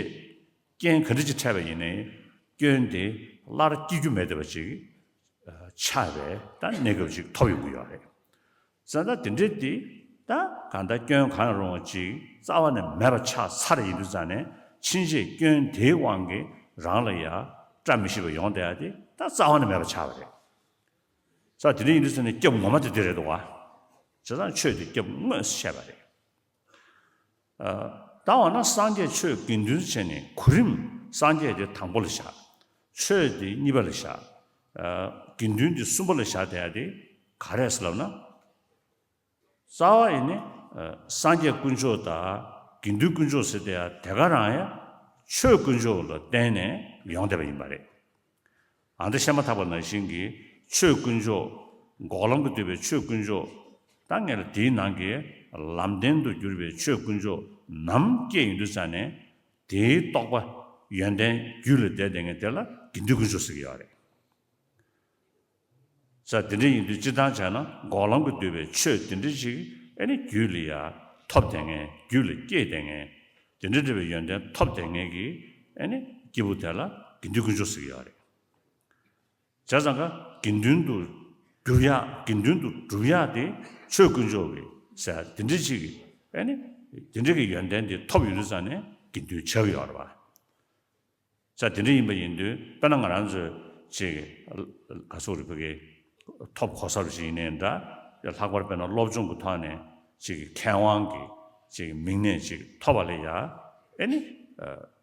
རྐྱེན་ག་འདྲ་ཅིག་འཕྲད་པ་ཡིན་ནའི་སྐྱོན་དེ་སླར་སྐྱེ་རྒྱུ་མེད་བསྡད་པ་ཅིག་ཆགས་པའི་ད་གནས་སྐབས་ཅིག་ཐོབ་ཡོང་གི་ཡོད་རེད། བྱས་ཙང་དེ་འདྲའི་དེ་ད་གང་ལྟར་སྐྱོན་གང་ཡང་རུང་བ་ཅིག་རྩ་བ་ནས་མེད་པ་ཆགས་ཚར་ཡིན་དུས་ཙང་ནས་ཕྱིན་ཆད་སྐྱོན་དེའི་དབང་གིས་ རང་ལ་ཡ་བཀྲ་མི་ཤིས་པ་ཡོང་བསྡད་ཡ་དེ་ད་རྩ་བ་ནས་མེད་པ་ཆགས་པ་རེད། ས་དེ་འདྲ་ཡིན་དུས་ཙ་ནས་སྐྱབས་ངོ་མ་དེ་འདི་རེད་འདུག་བ། བྱས་ཙང་ཆོས་དེ་སྐྱབས་དངོས་སུ་བཤད་པ་རེད། ད་འོ་ན་སངས་རྒྱས་ཆོས་དགེ་འདུན་བྱས་ནས་གོ་རིམ་སངས་རྒྱས་དེ་དང་པོ་ལ་བཞག་ཆོས་དེ་གཉིས་པ་ལ་བཞག་དགེ་འདུན་དེ་གསུམ་པ་ལ་བཞག་བསྡད་ཡ་དེ་ག་རེ་རེད་ཟེར་ལབ་ན། རྩ་བ་ཡིན་ནི། སངས་རྒྱས་དཀོན་མཆོག་དང་དགེ་འདུན་དཀོན་མཆོག་ཟེར་དེ་ཡང་དེ་ག་རང་ཡང་ཆོས་དཀོན་མཆོག་ལ་བརྟེན་ནས་ཡོང་བསྡད་པ་ཡིན་པ་རེད། ཨ་འདི་བཤད་མ་ཐག་པ་ནང་བཞིན་གྱི་ཆོས་དཀོན་མཆོག་འགོག་ལམ་གྱིས་བསྡུས་པའི་ཆོས་དཀོན་མཆོག་ད་ངས་ལ་དེའི་ནང་གི་ལམ་བདེན་དུ་གྱུར་པའི་ཆོས་དཀོན་མཆོག་ནམ་སྐྱེས་ཡོང་དུས་ཙ་ནས་དེའི་རྟོགས་པ་ཡོན་ཏན་རྒྱུད་ལ་བསྡད་བསྡད་མཁན་དེ་ལ་དགེ་འདུན་དཀོན་མཆོག་ཟེར་གྱི་ཡོད་རེད། ས་དེ་འདྲ་ཡིན་དུས་སྤྱིར་བཏང་བྱས་ན་འགོག་ལམ་གྱིས་བསྡུས་པའི་ཆོས་དེ་འདྲ་ཞིག་ཨེ་ནི་རྒྱུད་ལ་ཡ་ཐོབ་བསྡད་མཁན་རྒྱུད་ལ་སྐྱེས་བསྡད་མཁན་དེ་འདྲ་འདྲ་བའི་ཡོན་ཏན་ཐོབ་བསྡད་མཁན་གྱི་ཨེ་ནི་སྐྱེས་བུ་དེ་ལ་དགེ་འདུན་དཀོན་མཆོག་ཟེར་གྱི་ཡོད་རེད། བྱས་ཙང་ཀ་དགེ་འདུན་དུ་གྱུར་ཡག་དགེ་འདུན་དུ་གྲུབ་ཡག་དེ་ཆོས་དཀོན་མཆོག་གི་ཟེར་དེ་འདྲ་ཞིག་གི་ཨེ་ནི་དེ་འདྲ་གི་ཡོན་ཏན་དེ་ཐོབ་ཡོང་དུས་ཙ་ནས་དགེ་འདུན་ཆགས་ཀྱི་ཡོད་རེད་བ། ས་དེ་འདྲ་ཡིན་པ་ཡིན་དུས་དཔེར་ན་ང་རང་ཚོས་ཅིག་ག་ཟེར་དགོས་རེད་བོད་སྐད་ཐོབ་གོ་ས་རུ་ཞིག་ཡིན་ནའི་འདྲ། ལྷག་པར་དཔེར་ན་སློབ་སྦྱོང་གི་ཐོག་ནས་ཅིག་མཁས་དབང་གི་ཅིག་མིང་གནས་ཅིག་ཐོབ་པ་ལ་ཡ་ཨེ་ནི་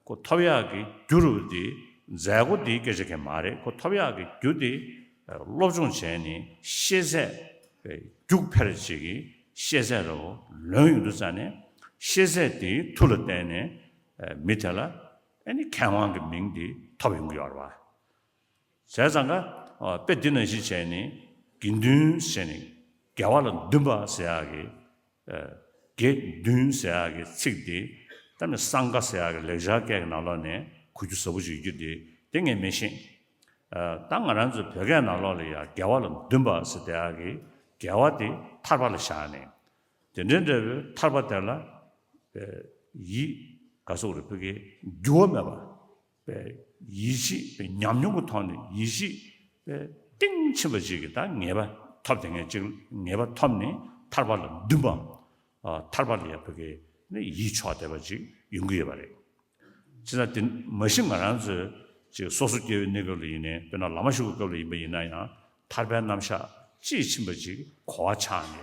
ཁོ་ཐོབ་ཡག་གི་རྒྱུ་རུ་དེ་མཛད་སྒོ་དེའི་སྐད་ཆ་གང་མ་རེད། ཁོ་ཐོབ་ཡག་གི་རྒྱུ་དེ་སློབ་སྦྱོང་བྱས་ནས་ཤེས་ཚད་རྒྱུགས་འཕེར་ཅིག་གི་ཤེས་ཚད་རུ་ལོན་ཡོང་དུས་ཙ་ནས་ཤེས་ཚད་དེའི་མཐུ་ལ་བརྟེན་ནས་མི་དེ་ལ་ཨ་ནི་མཁས་དབང་གི་མིང་འདི་ཐོབ་ཡོང་གི་ཡོད་རེད་བ། བྱས་ཙང་ཀ་དཔེ་འདི་ནང་བཞིན་བྱས་ནས་དགེ་འདུན་ཟེར་ནས་དགེ་བ་ལ་འདུན་པ་ཟེར་ཡག་གི་དགེ་འདུན་ཟེར་ཡག་གི་ཚིག་འདི་ད་ནི་སངྒ་ཟེར་ཡག་གི་ལེགས་སྦྱར་སྐད་ཀྱི་ནང་ལོགས་ནས་གོ་རྒྱུ་ཟབ་པོ་ཞིག་ཡོད་རྒྱུ་འདི་དེ་ངས་མི་ཤེས། ད་ང་རང་ཚོ་བོད་སྐད་ནང་ལོགས་ལ་ཡང་དགེ་བ་ལ་འདུན་པ་ཟེར་དེ་ཡག་གི་དགེ་བ་དེ་ཐར་པ་ལ་བཞག་ནས། དེ་འདྲའི་འདྲ་བའི་ཐར་པ་དེ་ལ་ཡིད་ག་སོགས་རེ་ཕ་གི་འགྱུར་བ་མེད་པ་ཡིད་ཆེས་ཉམས་མྱོང་གི་ཐོག་ནས་ཡིད་ཆེས་གཏིང་ཕྱིན་པ་ཅིག་གི་ད་ངེས་པ་ཐོབ་དེ་ངེས་ཅིག་ངེས་པ་ཐོབ་ནས་ཐར་པ་ལ་འདུན་པའམ་ཐར་པ་ལ་ཡ་ཕ་གི་ནི་ཡིད་ཕྱོགས་བསྡད་པ་ཅིག་ཡོང་གི་ཡོད་པ་རེད། ཅི་ལྟར་དེ་མ་གཞི་ང་རང་ཚོའི་ཅིག་སོ་སོ་སྐྱེ་བོའི་གནས་སྐབས་ལ་ཡིན་ནའི་དཔེར་ན་ལམ་ཞུགས་ཀྱི་སྐབས་ལ་ཡིན་པ་ཡིན་ན་ཡང་ཐར་པའི་རྣམ་གཞག་དཔྱིས་ཕྱིན་པ་ཅིག་གོ་བ་ཆགས་ནས་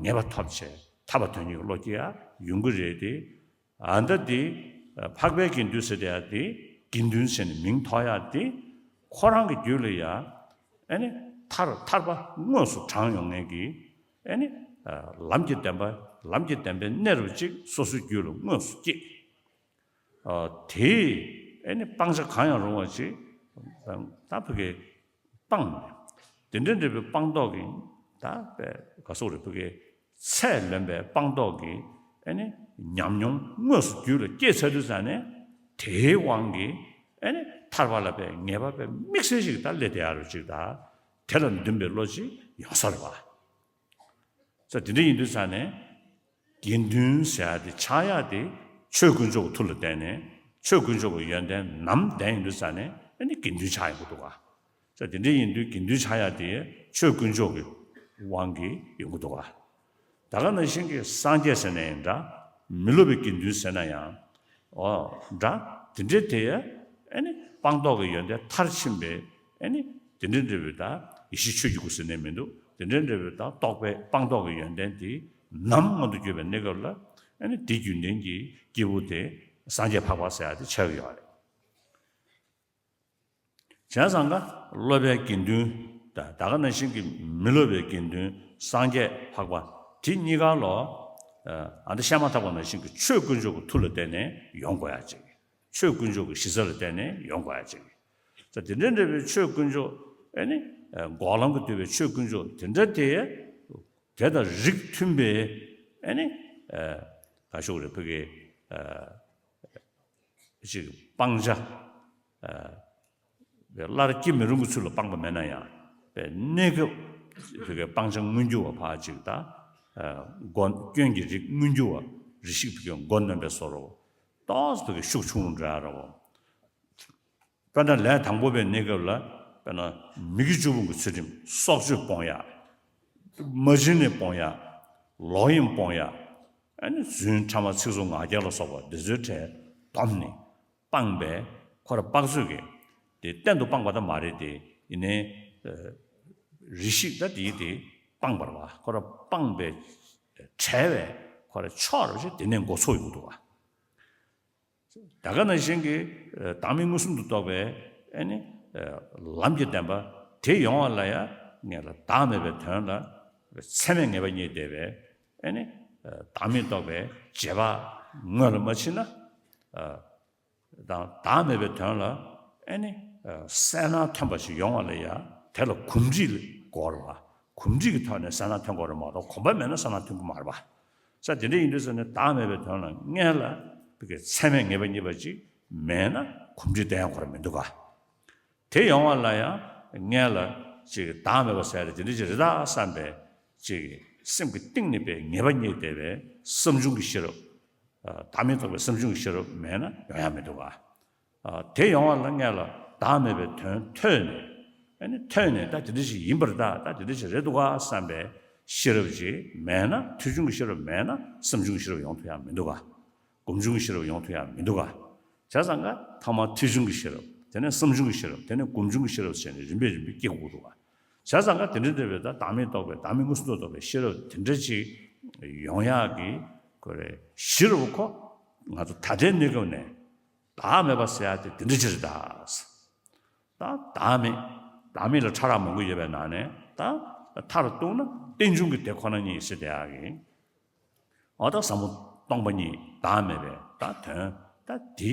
ངེས་པ་ཐོབ་བྱས་ཐར་པ་དོན་གཉེར་གྱི་བློ་སྐྱེ་ཡ་ཡོང་གི་རེད་དེ། ཨ་ད་དེ་འཕགས་པའི་དགེ་འདུན་ཟེར་དེ་ཡ་དེ་དགེ་འདུན་ཟེར་ནས་མིང་ཐོགས་ཡ་དེ་ཁོ་རང་གི་རྒྱུད་ལ་ཡ་ཨ་ནི་ཐར་ཐར་པ་དངོས་སུ་དྲངས་ཡོང་མཁན་གྱི་ཨ་ནི་ལམ་གྱི་བདེན་པ་ལམ་གྱི་བདེན་པའི་གནས་རབ་ཅིག་སོ་སོའི་རྒྱུད་ལ་དངོས་སུ་སྐྱེས། དེས་ཨེ་ནི་སྤང་བྱ་གང་ཡང་རུང་བ་ཅིག་ད་ཕ་གི་སྤངས་ནས་དེ་འདྲ་འདྲ་བའི་སྤངས་རྟོགས་ཀྱི་ད་པའི་ག་སོགས་རེད་ཕ་གི་ཚད་ལོན་པའི་སྤངས་རྟོགས་ཀྱི་ཨེ་ནི་ཉམས་མྱོང་དངོས་སུ་རྒྱུད་ལ་སྐྱེས་ཚར་དུས་ཙ་ནས་དེའི་དབང་གིས་ཨེ་ནི་ཐར་པ་ལ་པའི་ངེས་པ་པའི་དམིགས་བསལ་ཞིག་ད་སླེབས་བསྡད་ཡ་རུ་ཅིག་ད་དེ་ལ་འདུན་པའི་བློ་ཅིག་ཡོང་ས་རེད་བ། ས་དེ་འདྲ་ཡིན་དུས་ཙ་ནས། དགེ་འདུན་ཟེར་ཡ་དེ་ཆགས་ཡ་དེ་ཆོས་དཀོན་མཆོག་གི་མཐུ་ལ་བརྟེན་ནས་ཆོས་དཀོན་མཆོག་གི་ཡོན་ཏན་ནམ་ལྡན་ཡིན་དུས་ཙ་ནས་ཨ་ནི་དགེ་འདུན་ཆགས་ཡོང་གི་འདུག་ག་ས་དེ་འདྲ་ཡིན་དུས་དགེ་འདུན་ཆགས་ཡ་དེ་ཆོས་དཀོན་མཆོག་གི་དབང་གིས་ཡོང་གི་འདུག་ག་ད་ག་ནང་བཞིན་གྱི་སངས་རྒྱས་ཟེར་ན་ཡང་འདྲ། མི་སློབ་པའི་དགེ་འདུན་ཟེར་ན་ཡང་། འོ། འདྲ། དེ་འདྲའི་དེ་ཡ། ཨ་ནི་སྤངས་རྟོགས་ཀྱི་ཡོན་ཏན་མཐར་ཕྱིན་པའི་ཨ་ནི་དེ་འདྲའི་འདྲ་བའི་ད་ཡེ་ཤེས་ཆོས་ཀྱི་སྐུ་ཟེར་ནས་མི་འདུག་དེ་འདྲའི་འདྲ་བའི་ད་རྟོགས་པའི་སྤངས་རྟོགས་ཀྱི་ཡོན་ཏན་དེ་ནམ་མངོན་དུ་གྱུར་པའི་གནས་སྐབས་ལ་ཨ་ནི་དེ་རྒྱུན་ལྡན་གྱི་སྐྱེས་བུ་དེ་སངས་རྒྱས་འཕགས་པ་ཟེར་ཡ་དེ་ཆགས་ཀྱི་ཡོད་རེད། བྱས་ཙང་ཀ་སློབ་པའི་དགེ་འདུན་དང་ད་ག་ནང་བཞིན་གྱི་མི་སློབ་པའི་དགེ་འདུན་སངས་རྒྱས་འཕགས་པ་དེ་གཉིས་ཀ་ལོ། ཨ་འདི་བཤད་མ་ཐག་པ་ནང་བཞིན་གྱི་ཆོས་དཀོན་མཆོག་གི་མཐུ་ལ་བརྟེན་ནས་ཡོང་དགོས་ཡ་ཅིག་ཆོས་དཀོན་མཆོག་གི་གཞི་རྩ་ལ་བརྟེན་ནས་ཡོང་དགོས་ཡ་ཅིག་ད་དེ་འདྲ་འདྲ་བའི་ཆོས་དཀོན་མཆོག་ཨེ་ནི་འགོག་ལམ་གྱིས་བསྡུས་པའི་ཆོས་དཀོན་མཆོག་དེ་འདྲ་དེ་དེ་དང་རིགས་མཐུན་པའི་ཨེ་ནི་ག་ཤོག་རེ་ཕ་གི་ཅིག་སྤང་བྱ། སླར་སྐྱེ་མི་རུང་གི་ཚུལ་ལ་སྤངས་པ་མེད་ན་ཡང་པའི་གནས་སྐབས་ཕ་གི་སྤང་བྱ་མངོན་གྱུར་བ་ཕར་ཅིག་ད་སྐྱོན་གྱི་རིགས་མངོན་གྱུར་བ་རེ་ཞིག་ཕ་གི་མགོ་གནོན་པའི་བཟོ་འདྲ་ཏོག་ཙམ་ཕ་གི་ཤུགས་ཆུང་རུ་འགྲོ་ཡ་རེད་བ། དཔེར་ན་ལས་དང་པོ་པའི་གནས་སྐབས་ལ་དཔེར་ན་མི་དགེ་བཅུ་སྤོང་གི་ཚུལ་ཁྲིམས་སྲོག་གཅོད་སྤོང་ཡ། མ་བྱིན་ལེན་སྤོང་ཡ། ལོག་གཡེམ་སྤོང་ཡ། ཨ་ནི་རྫུན་ཕྲ་མ་ཚིག་རྩུབ་ངག་འཁྱལ་ལ་སོགས་པ་འདི་ཚོའི་གྲས་བསྡོམས་ནས་སྤངས་པའི་ ཁོ་ར་སྤངས་ཚུལ་གྱི་དེ་གཏན་དུ་སྤངས་པ་ད་མ་རེད་དེ། ཡིན་ནའི་རིགས་ཤིག་ད་དེའི་དེ་སྤངས་པ་རེད་བ། ཁོ་ར་སྤངས་པའི་བྲལ་བའི་ཁོ་ར་ཕྱོགས་རེད་བ་ཞིག་དེ་ནས་འགོ་ཚུགས་ཡོང་གི་འདུག་བ། ད་ག་ནང་བཞིན་གྱི་བདག་མེད་མངོན་སུམ་དུ་རྟོགས་པའི་ཨེ་ནི་ལམ་གྱི་བདེན་པ་དེ་ཡོང་བ་ལ་ཡང་ངས་ལ་བདག་མེད་པའི་དོན་ལ་ཚད་མས་ངེས་པ་རྙེད་བསྡད་པའི་ཨེ་ནི་བདག་མེད་རྟོགས་པའི་རྗེས་དཔག་ངོས་ལ་མ་ཕྱིན་ན། དང་བདག་མེད་པའི་དོན་ལ་ཨེ་ནི་གསལ་སྣང་ཐོན་པ་ཞིག་ཡོང་བ་ལ་ཡང་དེ་ལ་གོམས་འདྲིས་དགོས་རེད་བ། གོམས་འདྲིས་ཀྱི་ཐོག་ནས་གསལ་སྣང་ཐོན་དགོས་རེད་མ་གཏོགས་གོམས་པ་མེད་ན་གསལ་སྣང་ཐོན་གྱི་མ་རེད་བ། ས་དེ་འདྲ་ཡིན་དུས་ཙམ་ནས་བདག་མེད་པའི་དོན་ལ་སྔོན་ལ་བི་གའི་ཚད་མས་ངེས་པ་རྙེད་པ་ཅིག་མེད་ན་གོམས་འདྲིས་ལྡན་ཡང་ཁོ་ར་མི་འདུག་ག། དེ་ཡོང་བ་ལ་ཡང་སྔོན་ལ་ཅིག་བདག་མེད་པ་ཟེར་ཡ་དེ་འདྲ་ཅིག་རེད་ད་བསམ་པའི་ཅིག་སེམས་ཀྱི་གཏིང་ནས་པའི་ངེས་པ་རྙེད་བསྡད་པའི་བསམ་བྱུང་གི་ཤེས་རབ། བདག་མེད་རྟོགས་པའི་བསམ་བྱུང་གི་ཤེས་རབ་མེད་ན་ཡོང་ཡ་མི་འདུག་ག། དེ་ཡོང་བ་ལ་སྔོན་ལ་བདག་མེད་པའི་དོན་ཐོས་ནས། ཨ་ནི་ཐོས་ནས་ད་དེ་འདྲ་ཞིག་ཡིན་པར་གདའ། ད་དེ་འདྲ་ཞིག་རེད་འདུག་ག་བསམ་པའི་ཤེས་རབ་ཅིག་མེད་ན། ཐོས་བྱུང་གི་ཤེས་རབ་མེད་ན་བསམ་བྱུང་གི་ཤེས་རབ་ཡོང་ཐུབ་ཡ་མི་འདུག་ག། སྒོམ་བྱུང་གི་ཤེས་རབ་ཡོང་ཐུབ་ཡ་མི་འདུག་ག། བྱས་ཙང་ཀ་ཐ་མ་ཐོས་བྱུང་གི་ཤེས་རབ། དེ་ནས་བསམ་བྱུང་གི་ཤེས་རབ། དེ་ནས་སྒོམ་བྱུང་གི་ཤེས་རབ་བྱས་ནས་རིམ་པས་རིམ་པས་སྐྱེ་དགོས་འདུག་ག། བྱས་ཙང་ཀ་དེ་འདྲ་འདྲ་བའི་ད་བདག་མེད་རྟོགས་པའི་བདག་མེད་མངོན་སུམ་དུ་རྟོགས་པའི་ཤེས་རབ་དེ་འདྲ་ཅིག་ཡོང་ཡག་གི་ཁོ་རེ་གཞི་རུ་ཁོ་ང་ཚོ་ད་ལྟའི་གནས་སྐབས་ནས་བདག་མེད་པ་ཟེར་ཡ་དེ་དེ་འདྲ་ཅིག་རེད་ད། ད་བདག་མེད། བདག་མེད་ལ་ཕྲ་རགས་མང་པོ་ཡོད་པའི་ནང་ནས་ད་མཐར་གཏུགས་ན་རྟེན་འབྱུང་གི་དེ་ཁོ་ན་ཉིད་ཟེར་བསྡད་ཡག་གི། འོ་ད་ཟབ་མོ་སྟོང་པ་ཉིད་བདག་མེད་པའི་ད་དོན་ད་དེ་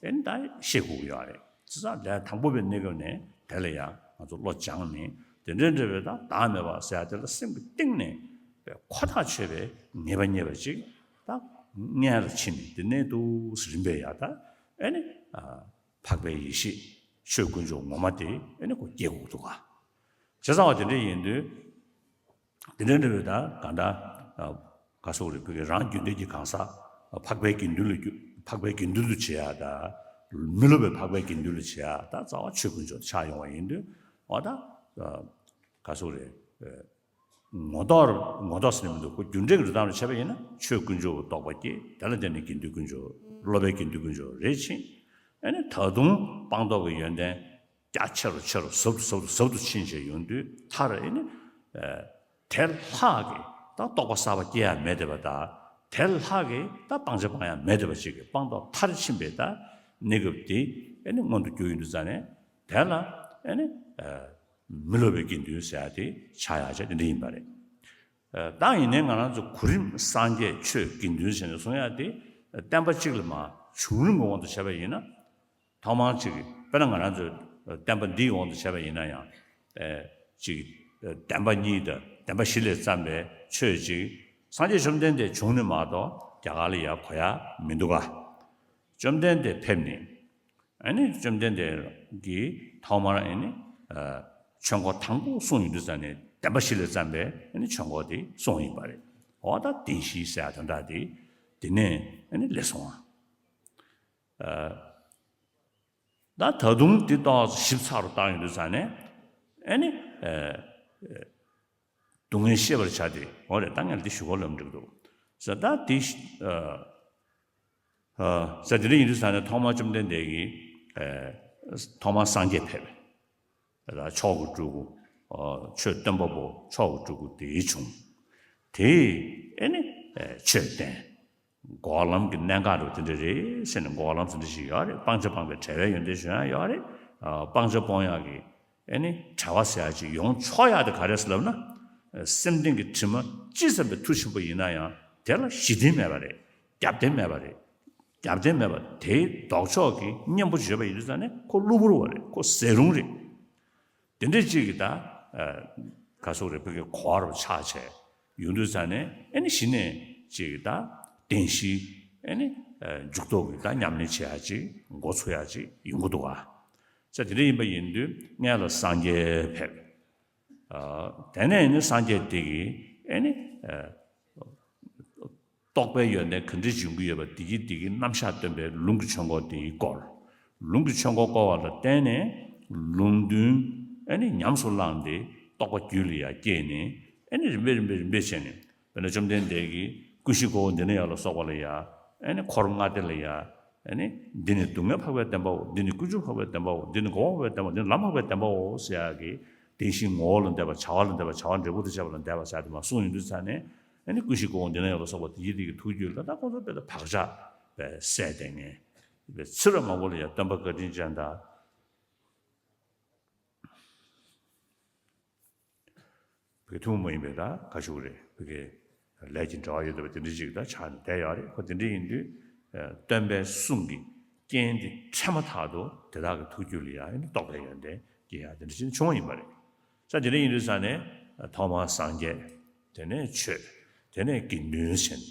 ཨེ་ནི་ད་ཤེས་དགོས་ཀྱི་ཡོད་རེད། ཅི་ཙང་ལས་དང་པོ་པའི་གནས་སྐབས་ནས་དེ་ལ་ཡང་ང་ཚོ་བློ་སྦྱངས་ནས་དེ་འདྲའི་འདྲ་བའི་ད་བདག་མེད་པ་ཟེར་ཡ་དེ་ལ་སེམས་ཀྱི་གཏིང་ནས་ཁོ་ཐག་ཆོད་པའི་ངེས་པ་རྙེད་པ་ཅིག་ད་སྔོན་ལ་ཕྱིན་ནས་དེ་ནས་འདུག་སེ་རིམ་པས་ཡ་ད་ཨེ་ནི་འཕགས་པའི་ཡེ་ཤེས་ཆོས་དཀོན་མཆོག་ངོ་མ་དེ་ཨེ་ནི་ཁོ་སྐྱེ་དགོས་འདུག་ག། བྱས་ཙང་བ་དེ་འདྲ་ཡིན་དུས། དེ་འདྲ་འདྲ་བའི་ད་ག་འདྲ། ག་སོགས་རེད། བོད་ཀྱི་རང་རྒྱུད་འདྲེས་ཀྱི་གང་ཟག་འཕགས་པའི་དགེ་འདུན་ལ་འགྱུར། འཕགས་པའི་དགེ་འདུན་དུ་བྱེད་ཡ་ད། མི་སློབ་པའི་འཕགས་པའི་དགེ་འདུན་ལ་བྱེད་ཡ་ད་རྩ་བ་ཆོས་དཀོན་མཆོག་ཆགས་ཡོང་བ་ཡིན་དུས་འོ་ད། ག་སོགས་རེད། ངོ་ཐོག་ངོ་ཐོག་ཟེར་ནས་མི་འདུག་ཁོ་རྒྱུ་འབྲས་ཀྱི་རིགས་ཐམས་ཅད་བྱས་པ་ཡིན་ན་ཆོས་དཀོན་མཆོག་གི་རྟོགས་པ་སྐྱེ། དེ་ལ་བརྟེན་ནས་དགེ་འདུན་དཀོན་མཆོག་སློབ་པའི་དགེ་འདུན་དཀོན་མཆོག་རེད་ཕྱིན། ཨ་ནི་ད་དུང་སྤངས་རྟོགས་ཀྱི་ཡོན་ཏན། རྒྱ་ཆེ་རུ་ཆེ་རུ་ཟབ་ཏུ་ཟབ་ཏུ་ཟབ་ཏུ་ཕྱིན་བྱས་ཡོང་དུས་མཐར་ཨེ་ནི། དེ་ལྷག་གི་ད་རྟོགས་པ་གསར་པ་སྐྱེ་ཡ་མེད་བསྡད་པ་དང་། དེ་ལྷག་གི་ད་སྤང་བྱ་སྤང་ཡ་མེད་བསྡད་པ་ཅིག་གི་སྤངས་རྟོགས་མཐར་ཕྱིན་པའི་ད་གནས་སྐབས་དེ་ཨེ་ནི་མངོན་དུ་གྱུར་ཡོང་དུས་ཙ་ནས་དེ་ལ་ཨེ་ནི། མི་སློབ་པའི་དགེ་འདུན་ཟེར་ཡ་དེ་ཆགས་ཡ་ཆ་དེ་འདྲ་ཡིན་པ་རེད། ད་ཡིན་ནའི་ང་རང་ཚོ་གོ་རིམ་སངས་རྒྱས་ཆོས་དགེ་འདུན་ཟེར་ནས་གསུང་ཡ་དེ་བསྟན་པ་གཅིག་ལ་མ་བྱུང་རིམ་གྱི་དབང་དུ་བྱས་པ་ཡིན་ན། ཐོག་མར་གཅིག་དཔེར་ན་ང་རང་ཚོའི་བསྟན་པ་འདིའི་དབང་དུ་བྱས་པ་ཡིན་ན་ཡང་། ཨེ། གཅིག་བདེན་པ་གཉིས་དང་བདེན་པ་བཞི་ལས་བརྩམས་པའི་ཆོས་གཅིག་སངས་རྒྱས་བཅོམ་ལྡན་འདས་བྱུང་ནས་མ་གཏོགས་རྒྱ་གར་ལ་ཡང་གོ་ཡ་མི་འདུག་ག། བཅོམ་ལྡན་འདས་ཕེབས་ནས་ཨ་ནི་བཅོམ་ལྡན་འདས་ཀྱིས་ཐོག་མར་ཨ་ནི་ཆོས་འཁོར་དང་པོ་གསུངས་ཡོང་དུས་ཙ་ནས་བདེན་པ་བཞི་ལས་བརྩམས་པའི་ཨ་ནི་ཆོས་འཁོར་དེ་གསུངས་ཡིན་པ་རེད། འོ་ད་བདེན་བཞི་ཟེར་ཡ་དོན་དག་དེ་དེ་ནས་ཨ་ནི་སླེབས་སོང་བ། ད་ད་དུང་འདི་ཏོག་ཙམ་ཞིབ་ཚགས་རུ་བཏང་ཡོང་དུས་ཙ་ནས་ཨ་ནི། སྡུག་བསྔལ་ཤེས་པར་བྱ་སྟེ། འོ་རེད། ད་ངས་འདི་ཞུ་གོ་ལབ་འགྲིག་འདུག་ཟེར། ད་འདི་ཟེར་དེ་འདྲ་ཡིན་དུས་ཙ་ནས་ཐོག་མར་བཅོམ་ལྡན་འདས་ཀྱིས་ཐོག་མར་སངས་རྒྱས་ཕེབས། ད་མཆོག་གི་སྤྲུལ་སྐུ། ཆོས་སྟོན་པ་པོ་མཆོག་གི་སྤྲུལ་སྐུ་དེ་བྱུང་། དེས་ཨེ་ནི་ཆོས་བསྟན། འགོག་ལམ་གྱི་གནད་འགག་རུ་དེ་འདྲ་རེད་ཟེར་ནས་འགོག་ལམ་དེ་འདྲ་ཞིག་ཡོད་རེད། སྤང་བྱ་སྤངས་པའི་བྲལ་བའི་ཡོན་ཏན་ཞུ་ཡ་ཡོད་རེད། སྤང་བྱ་སྤོང་ཡག་གི་ཨེ་ནི་བྲལ་བ་ཟེར་ཡ་ཅིག་ཡོང་ཆོག་ཡག་དེ་ག་རེད་ཟེར་ལབ་ན། སེམས་གཏིང་གི་དྲི་མ་ཅི་ཙམ་པའི་མཐུ་ཆེན་པོ་ཡིན་ན་ཡང་དེ་ལ་གཞི་རྟེན་མེད་པ་རེད། རྒྱབ་རྟེན་མེད་པ་རེད། རྒྱབ་རྟེན་མེད་པ་དེའི་ལྡོག་ཕྱོགས་ཀྱི་གཉེན་པོ་བརྗོད་པ་ཡིན་དུས་ཙང་ནས་ཁོ་གློ་བུར་བ་རེད། ཁོ་ཟད་རུང་རེད། དེ་འདྲ་ཅིག་གི་ད། ག་སོགས་རེ་བོད་ཀྱི་གོ་བ་རུ་ཆགས་བྱས་ཡོང་དུས་ཙང་ནས་ཨེ་ནི་གཞི་ནས་ཅིག་གི་ད་བདེན་བཞི་ཨེ་ནི་འཇུག་ལྡོག་གི་ད་ཉམས་ལེན་བྱེད་ཡ་ཅིག་འགོ་ཚུགས་ཡ་ཅིག་ཡོང་གི་འདུག་ག། ས་དེ་འདྲ་ཡིན་པ་ཡིན་དུས་སྔོན་ལ་སངས་རྒྱས་ཕེབས། དེ་ནས་ཨེ་ནི་སངས་རྒྱས་དེ་གིས་ཨེ་ནི། རྟོགས་པའི་ཡོན་ཏན་ག་འདྲ་ཅིག་ཡོང་གི་ཡོད་པ་དེ་གི་དེ་གི་རྣམ་གཞག་སྟོན་པའི་ལུང་གི་ཆོས་འཁོར་དེ་བསྐོར། ལུང་གི་ཆོས་འཁོར་བསྐོར་བ་ལ་བརྟེན་ནས་ལུང་དོན་ཨེ་ནི་ཉམས་སུ་བླངས་ཏེ་རྟོགས་པ་རྒྱུད་ལ་ཡང་སྐྱེས་ནས་ཨེ་ནི་རིམ་པས་རིམ་པས་རིམ་པས་བྱས་ནས་དཔེར་ན་བཅོམ་ལྡན་འདས་ཀྱིས་ཀུན་གཞི་ཁོ་བོ་འདི་ན་ཡང་ལ་སོགས་པ་ལ་ཡང་ཨེ་ནི་འཁོར་ལྔ་སྡེ་ལ་ཡང་ ཨ་ནི་འདི་ནི་སྡུག་བསྔལ་འཕགས་པའི་བདེན་པའོ། འདི་ནི་ཀུན་འབྱུང་འཕགས་པའི་བདེན་པའོ། འདི་ནི་འགོག་པ་འཕགས་པའི་བདེན་པའོ། འདི་ནི་ལམ་འཕགས་པའི་བདེན་པའོ་ཟེར་ཡག་གི་བདེན་བཞིའི་ངོ་བོ་ལ་འདས་པ། བྱ་བ་ལ་འདས་པ། བྱ་བ་འབྲས་བུ་དང་བཅས་པ་ལ་འདས་པ་ཟེར་ཡག་དེ་མར་གསུངས་ཡོང་དུས་ཙ་ནས། ཨ་ནི་ཀུན་གཞི་ཀུན་འོང་འདི་ན་ཡོད་ལ་སོགས་པ་དེ་ཡི་དེ་གི་ཐུགས་རྒྱུད་ལ་ད་ཁོང་ཚོ་དཔེ་ད་བག་ཆགས་པའི་སད་དེ་ངས་པའི་ཚེ་རབས་མང་པོ་ལ་ཡང་སྟོན་པ་བཀའ་དྲིན་ཅན་དང་། བོད་ཐུན་མོང་མ་ཡིན་པའི་ད་ག་ཞུ་གི་རེད། བོད་ཀྱི་ལས་ཀྱི་འབྲེལ་བ་ཡོད་པ་དེ་འདྲ་ཅིག་ད་ཆགས་ནས་བསྡད་ཡོད་རེད། ཁོ་དེ་འདྲ་ཡིན་དུས། ཨ། སྟོན་པའི་གསུང་གི་རྐྱེན་དེ་འཕྲད་མ་ཐག་ཏུ་དེ་དག་གི་ཐུགས་རྒྱུད་ལ་ཡང་རྟོགས་པའི་ཡོན་ཏན་སྐྱེ་ཡ་དེ་འདྲ་ཅིག་བྱུང་བ་ཡིན་པ་རེད། ས་དེ་འདྲ་ཡིན་དུས་ས་ནས་ཐོག་མར་སངས་རྒྱས། དེ་ནས་ཆོས། དེ་ནས་དགེ་འདུན་ཟེར་ནས།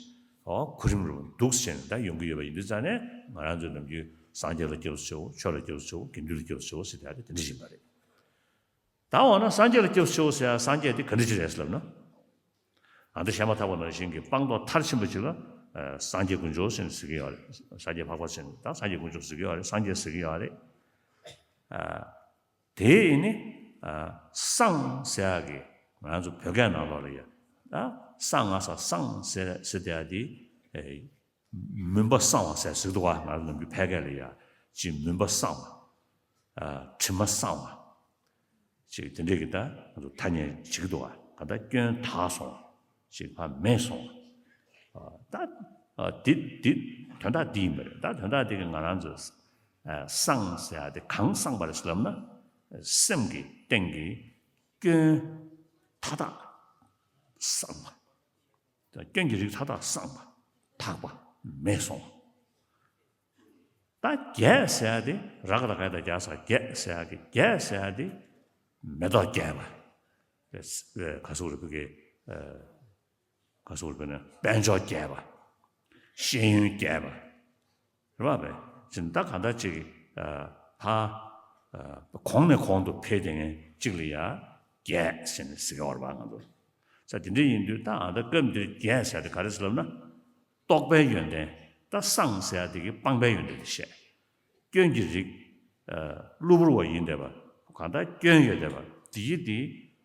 ཨོ། གོ་རིམ་རུ་འདུག་ཟེར་ནས་ད་ཡོང་གི་ཡོད་པ་ཡིན་དུས་ས་ནས་ང་རང་ཚོའི་ནམ་རྒྱུན་སངས་རྒྱས་ལ་སྐྱབས་སུ་མཆིའོ། ཆོས་ལ་སྐྱབས་སུ་མཆིའོ། དགེ་འདུན་ལ་སྐྱབས་སུ་མཆིའོ་ཟེར་ཡ་དེ་དེ་འདྲ་ཡིན་པ་རེད། ད་འོ་ན་སངས་རྒྱས་ལ་སྐྱབས་སུ་མཆིའོ་ཟེར་ཡ་སངས་རྒྱས་དེ་ག་འདྲ་ཅིག་རེད་ཟེར་ལབ་ན། ཨ། ད་བཤད་མ་ཐག་པ་ནང་བཞིན་གྱི་སྤངས་རྟོགས་མཐར་ཕྱིན་པ་ཅིག་ལ། ཨ། སངས་རྒྱས་དཀོན་མཆོག་ཟེར་ནས་ཟེར་གྱི་ཡོད་རེད། སངས་རྒྱས་འཕགས་པ་ཟེར་ནས་ད་སངས་རྒྱས་དཀོན་མཆོག་ཟེར་གྱི་ཡོད་རེད། སངས་རྒྱས་ཟེར་གྱི་ཡོད་རེད། ཨ། དེ་ནི། ཨ། སངས་ཟེར་ཡག་གི་ང་ཚོ་བོད་སྐད་ནང་ལོགས་ལ་ཡ། ཨ། གསང་སྔགས་ས་གསང་ཟེར་ཟེར་དེ་ཡ་དེ། ཨེ། མུན་པ་སངས་པ་ཟེར་ཟེར་འདུག་ག་ང་ཚོ་ནམ་རྒྱུན་ཕལ་སྐད་ལ་ཡ། ཅིག་མུན་པ་སངས་པ། ཨ། དྲི་མ་སངས་པ། ཅིག་དེ་འདྲས་ཀྱི་ད་ང་ཚོ་ཐ་སྙད་བྱེད་ཀྱི་འདུག་ག་གང་ལྟར་སྐྱོན་དག་སོང་བ། ཅིག་ཕར་མེད་སོང་བ། ཨ། ད། ཨ། འདི་འདི་དོན་དག་འདི་ཡིན་པ་རེད། ད་དོན་དག་འདི་གི་ང་རང་ཚོ། ཨ། སངས་ཟེར་ཡ་དེ་གང་སངས་པ་རེད་ཟེར་ལབ་ན། སེམས་ཀྱི་སྟེང་གི་སྐྱོན་མཐའ་དག་སངས་པ། སྐྱོན་གྱི་རིགས་མཐའ་དག་སངས་པ། དག་པ། མེད་སོང་བ། ད་བརྒྱད་ཟེར་ཡ་དེ་ར་ག་བཏགས་རྒ་ཡ་བཏགས་རྒྱ་ས་བརྒྱད་ཟེར་ཡ་གི་བརྒྱད་ཟེར་ཡ་དེ་མེ་ཏོག་རྒྱས་པ། ག་ཟེར་རེད་བོད་སྐད། ག་ཟེར་རེད་བོད་ནས་དཔལ་འབྱོར་རྒྱས་པ། ཤེས་ཡོན་རྒྱས་པ། རེད་བ། བས་ཅིག་ད་གང་ལྟར་ཅིག་ཨ། ཕ། ཨ། གོང་ནས་གོང་དུ་འཕེལ་དེ་ངན་གཅིག་ལ་ཡ་བརྒྱད་ཟེར་ནས་ཟེར་གྱི་ཡོད་རེད་བ་ང་ཚོ། ས་དེ་འདྲ་ཡིན་དུས་ད་ཨ། ད་སྐབས་འདིར་བརྒྱད་ཟེར་དེ་ག་རེ་ཟེར་ལབ་ན། རྟོགས་པའི་ཡོན་ཏན། ད་སངས་ཟེར་ཡ་དེ་གི་སྤངས་པའི་ཡོན་ཏན་དེ་བཤད། སྐྱོན་གྱི་རིགས། ཨ། གློ་བུར་བ་ཡིན་བསྡད་པ། གང་ལྟར་སྐྱོན་ཡོད་བསྡད་པ་དེ་ཡི་དེ།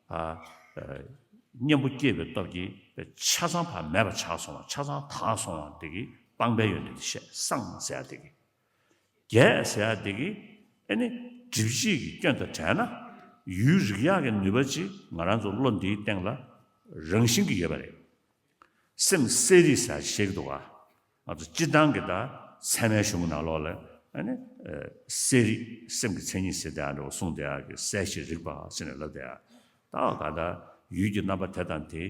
ཨ། ཨ། གཉེན་པོ་སྐྱེས་པའི་སྟོབས་ཀྱིས་ཆ་ཚང་ཕར་མེད་པ་ཆགས་སོང་བ། ཆ་ཚང་དག་སོང་བ་དེ་གི་སྤངས་པའི་ཡོན་ཏན་དེ་བཤད། སངས་ཟེར་ཡ་དེ་གི། བརྒྱད་ཟེར་ཡ་དེ་གི། ཨ་ནི་སྒྲིབ་བྱེད་ཀྱི་སྐྱོན་དང་བྲལ་ན། ཡུལ་རིག་ཡག་གི་ནུས་པ་ཅིག་ང་རང་ཚོ་བློ་འདིའི་སྟེང་ལ་རང་བཞིན་གྱིས་ཡོད་པ་རེད། སེམས་གསལ་རིག་ཟེར་བཤད་ཀྱི་འདུག་ག་ང་ཚོ་སྤྱིར་བཏང་གི་ད་ཚད་མའི་གཞུང་གི་ནང་ལོགས་ལ། ཨ་ནི། ཨ། གསལ་རིག་སེམས་ཀྱི་མཚན་ཉིད་ཟེར་དེ་ཨ་འདྲ་བོ་གསུངས་དེ་ཨ་གི་གསལ་ཞིང་རིག་པ་ཟེར་ནས་ལབ་དེ་ཨ། ད་ག་ད་ཡུལ་གྱི་རྣམ་པ་དེ་དང་དེ་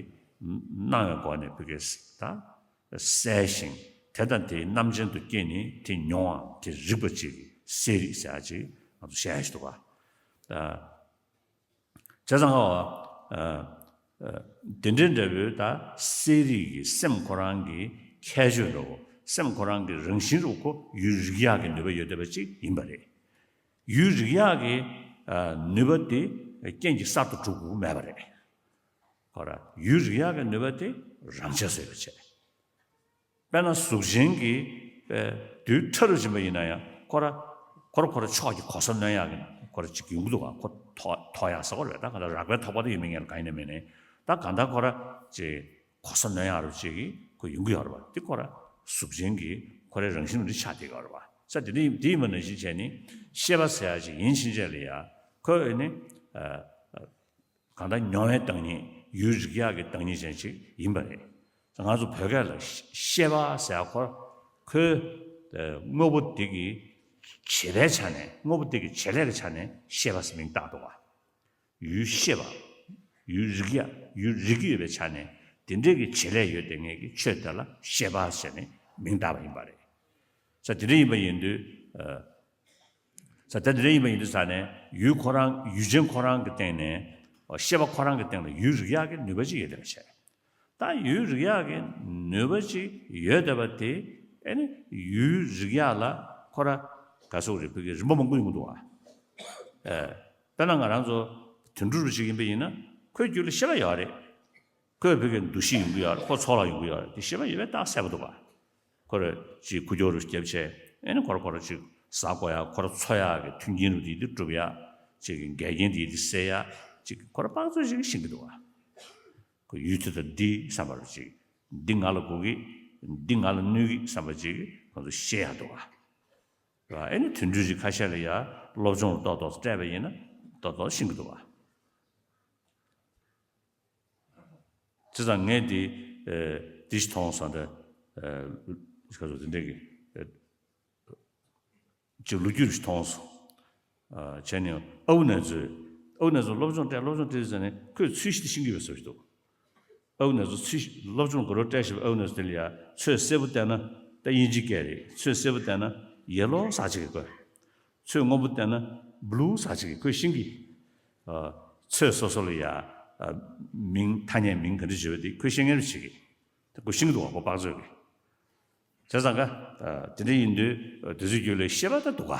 སྣང་བའི་སྒོ་ནས་བོད་སྐད་ད་གསལ་ཞིང་དེ་དང་དེའི་རྣམ་ཅན་དུ་སྐྱེས་ནས་དེ་མྱོང་བའམ་དེ་རིག་པ་ཅིག་གསལ་རིག་ཟེར་ཡ་ཅིག་ང་ཚོ་བཤད་ཡ་ཞིག་འདུག་ག་ད། བྱས་ཙང་ཨ། ཨ། དེ་འདྲའི་འདྲ་བོའི་ད་གསལ་རིག་གི་སེམས་ཁོ་རང་གི་ཁྱད་ཆོས་འདྲ་བོ། སེམས་ཁོ་རང་གི་རང་བཞིན་རུ་ཁོ་ཡུལ་རིག་ཡག་གི་ནུས་པ་ཡོད་བསྡད་པ་ཅིག་ཡིན་པ་རེད། ཡུལ་རིག་ཡག་གི། ཨ། ནུས་པ་དེ་རྐྱེན་གྱིས་གསར་དུ་གྲུབ་དགོས་མེད་པ་རེད། ཁོ་ར་ཡུལ་རིག་ཡག་གི་ནུས་པ་དེ་རང་ཆས་སུ་ཡོད་པ་བྱས། དཔེར་ན་གཟུགས་ཅན་གྱི། ཨ། རྡུལ་ཕྲ་རུ་ཕྱིན་པ་ཡིན་ན་ཡང་ཁོ་ར། ཁོ་ར་ཁོ་ར་ཕྱོགས་ཀྱི་གོ་ས་སྣོན་ཡག་གི་ཁོ་ར་ཅིག་ཡོང་གི་འདུག་ག་ཁོ་ཐོགས་ཐོགས་ཡག་ཟེར་བ་རེད། ད་གང་ལྟར་རགས་པའི་ཐོགས་པ་དེ་ཡོད་མེད་ངས་ལ་གང་ཡིན་ན་མེད་ནས། ད་གང་ལྟར་ཁོ་ར་ཅིག་གོ་ས་སྣོན་ཡག་རུ་ཅིག་གི་ཁོ་ཡོང་གི་ཡོད་རེད་བ། དེ་ཁོ་ར་གཟུགས་ཅན་གྱི་ཁོ་རའི་རང་བཞིན་རུ་ཆགས་བསྡད་ཡོད་རེད་བ། ས་དེ་འདྲ་དེ་ཡིན་པ་ནང་བཞིན་བྱས་ནས་ཤེས་པ་ཟེར་ཡག་ཅིག་ཡིན་ཕྱིན་ཆད་ལ་ཡ་ཁོ་ནི། ཨ། གང་ལྟར་མྱོང་བའི་བདག་ཉིད། ཡུལ་རིག་ཡག་གི་བདག་ཉིད་ཅན་ཅིག་ཡིན་པ་རེད། ང་ཚོ་བོད་སྐད་ལ་ཤེས་པ་ཟེར་ཡག་ཁོ་ཁོའི། ཨ། དངོས་པོ་དེ་གི་བྱེད་པའི་ཆ་ནས། དངོས་པོ་དེ་གི་བྱེད་ལས་ཀྱི་ཆ་ནས་ཤེས་པ་ཟེར་མིང་བཏགས་འདུག་ག་ཡུལ་ཤེས་པ། ཡུལ་རིག་ཡག་ཡུལ་རིག་གི་ཡོད་པའི་ཆ་ནས་དེ་འདྲའི་གི་བྱེད་ལས་ཡོད་བསྡད་མཁན་གྱི་ཆོས་དེ་ལ་ཤེས་པ་ཟེར་ནས་མིང་བཏགས་པ་ཡིན་པ་རེད། ས་དེ་འདྲ་ཡིན་པ་ཡིན་དུས། ཨ། ས་ད་དེ་འདྲ་ཡིན་པ་ཡིན་དུས་ས་ནས་ཡུལ་ཁོ་རང་ཡུལ་ཅན་ཁོ་རང་གི་སྟེང་ནས། ཨོ། ཤེས་པ་ཁོ་རང་གི་སྟེང་ལ་ཡུལ་རིག་ཡག་གི་ནུས་པ་ཅིག་ཡོད་བསྡད་པ་བྱས། ད་ཡུལ་རིག་ཡག་གི་ནུས་པ་ཅིག་ཡོད་བསྡད་པ་དེ། ཨ་ནི་ཡུལ་རིག་ཡག་ལ་ཁོ་ར་ག་ཟེར་རེད། བོད་སྐད་རིམ་པ་མང་པོ་ཡོང་གི་འདུག་ག་ཨ། དཔེར་ན་ང་རང་ཚོ་དུད་འགྲོ་རུ་ཅིག་ཡིན་པ་ཡིན་ན་ཁོའི་རྒྱུད་ལ་ཤེས་པ་ཡོད་རེད། ཁོས་བོད་ཀྱི་འདུ་ཤེས་ཡོང་གི་ཡོད་རེད། ཁོ་འཚོ་བ་ཡོང་གི་ཡོད་རེད། དེ་ཤེས་པ་ཡོད་པས་རྟགས་གསལ་པོ་འདུག་ག་ཁོ་ར་ཅིག་ཁུ་སྐྱོར་རུ་བརྒྱབ་བྱས། ཨེ་ནི་ཁོ་ར་ཁོ་ར་ཅིག་ཟ་དགོས་ཡ། ཁོ་ར་འཚོ་ཡག་གི་མཐུན་རྐྱེན་རུ་དེ་དེ་སྒྲུབ་ཡ། ཅིག་གི་འགལ་རྐྱེན་དེ་དེ་སེལ་ཡ། ཅིག་ཁོ་ར་དཔག་ཚོད་ཅིག་ཤེས་ཀྱི་འདུག་ག་ཁོ་ཡུལ་དེ་དང་འདི་བསམ་པ་རུ་ཅིག་འདི་ང་ལ་དགོས་ཀྱི། འདི་ང་ལ་གནོད་ཀྱི་བསམ་པ་ཅིག་ཁོ་ཚོ་ཤེས་ཡག་འདུག་ག་ར། ཨེ་ནི་དུད་འགྲོའི་རིགས་ཁ་ཤས་ལ་ཡ་སློབ་སྦྱོང་ཏོག་ཏོག་སྤྲད་པ་ཡིན་ན་ཏོག་ཏོག་ཤེས་ཀྱི་འདུག་བ། བྱས་ཙང་ངས་འདི་ཨེ་འདི་ཞིག་མཐོང་སོང་། ད་ཨེ་ག་ཚོད་དེ་འདྲས་ཀྱི་ཨེ་ཅིག་ལོ་རྒྱུས་ཤིག་མཐོང་སོང་། ཨ་བྱས་ནས་ཨའུ་ནེ་ཚོས་ཨའུ་ནེ་ཚོ་སློབ་སྦྱོང་སྤྲད་སློབ་སྦྱོང་སྤྲད་ཟེར་ནས་ཁོས་ཚུལ་བཞིན་དུ་ཤེས་ཀྱི་ཡོད་ཟེར་བ་ཞིག་འདུག། ཨའུ་ནེ་ཚོ་ཚུལ་བཞིན་སློབ་སྦྱོང་ག་རེ་སྤྲད་ཤེས་པ། ཨའུ་ནེ་ཚོ་དེ་ལ་ཡ་ཚོས་སེར་པོ་བལྟས་ན་ད་དབྱིན་ཇི་སྐད་རེད། ཚོས་སེར་པོ་བལྟས་ན་ཡེ་ལོ་ཟེར་ཅིག་གི་ཁོས། ཚོས་སྔོན་པོ་བལྟས་ན་བྷུ་ལུ་ཟེར་ཅིག་གི་ཁོས་ཤེས་ཀྱི། ཨ་ཚོས་སོ་སོ་ལ་ཡ་ཨ་མིང་ཐ་སྙད་མིང་ག་འདྲ་བརྗོད་པ་དེ་ཁོས་ཤེས་མཁན་རེ་བྱེད་ཀྱི། ད་ཁོས་ཤེས་ཀྱི་འདུག་བ། ཁོ་དཔག་ཚོད་ཀྱི། བྱས་ཙང་ཀ་ཨ་དེ་འདྲ་ཡིན་དུས་ཨ་དུས་ཚོད་རྒྱུན་ལས་ཤེས་པ་ད་འདུག་ག།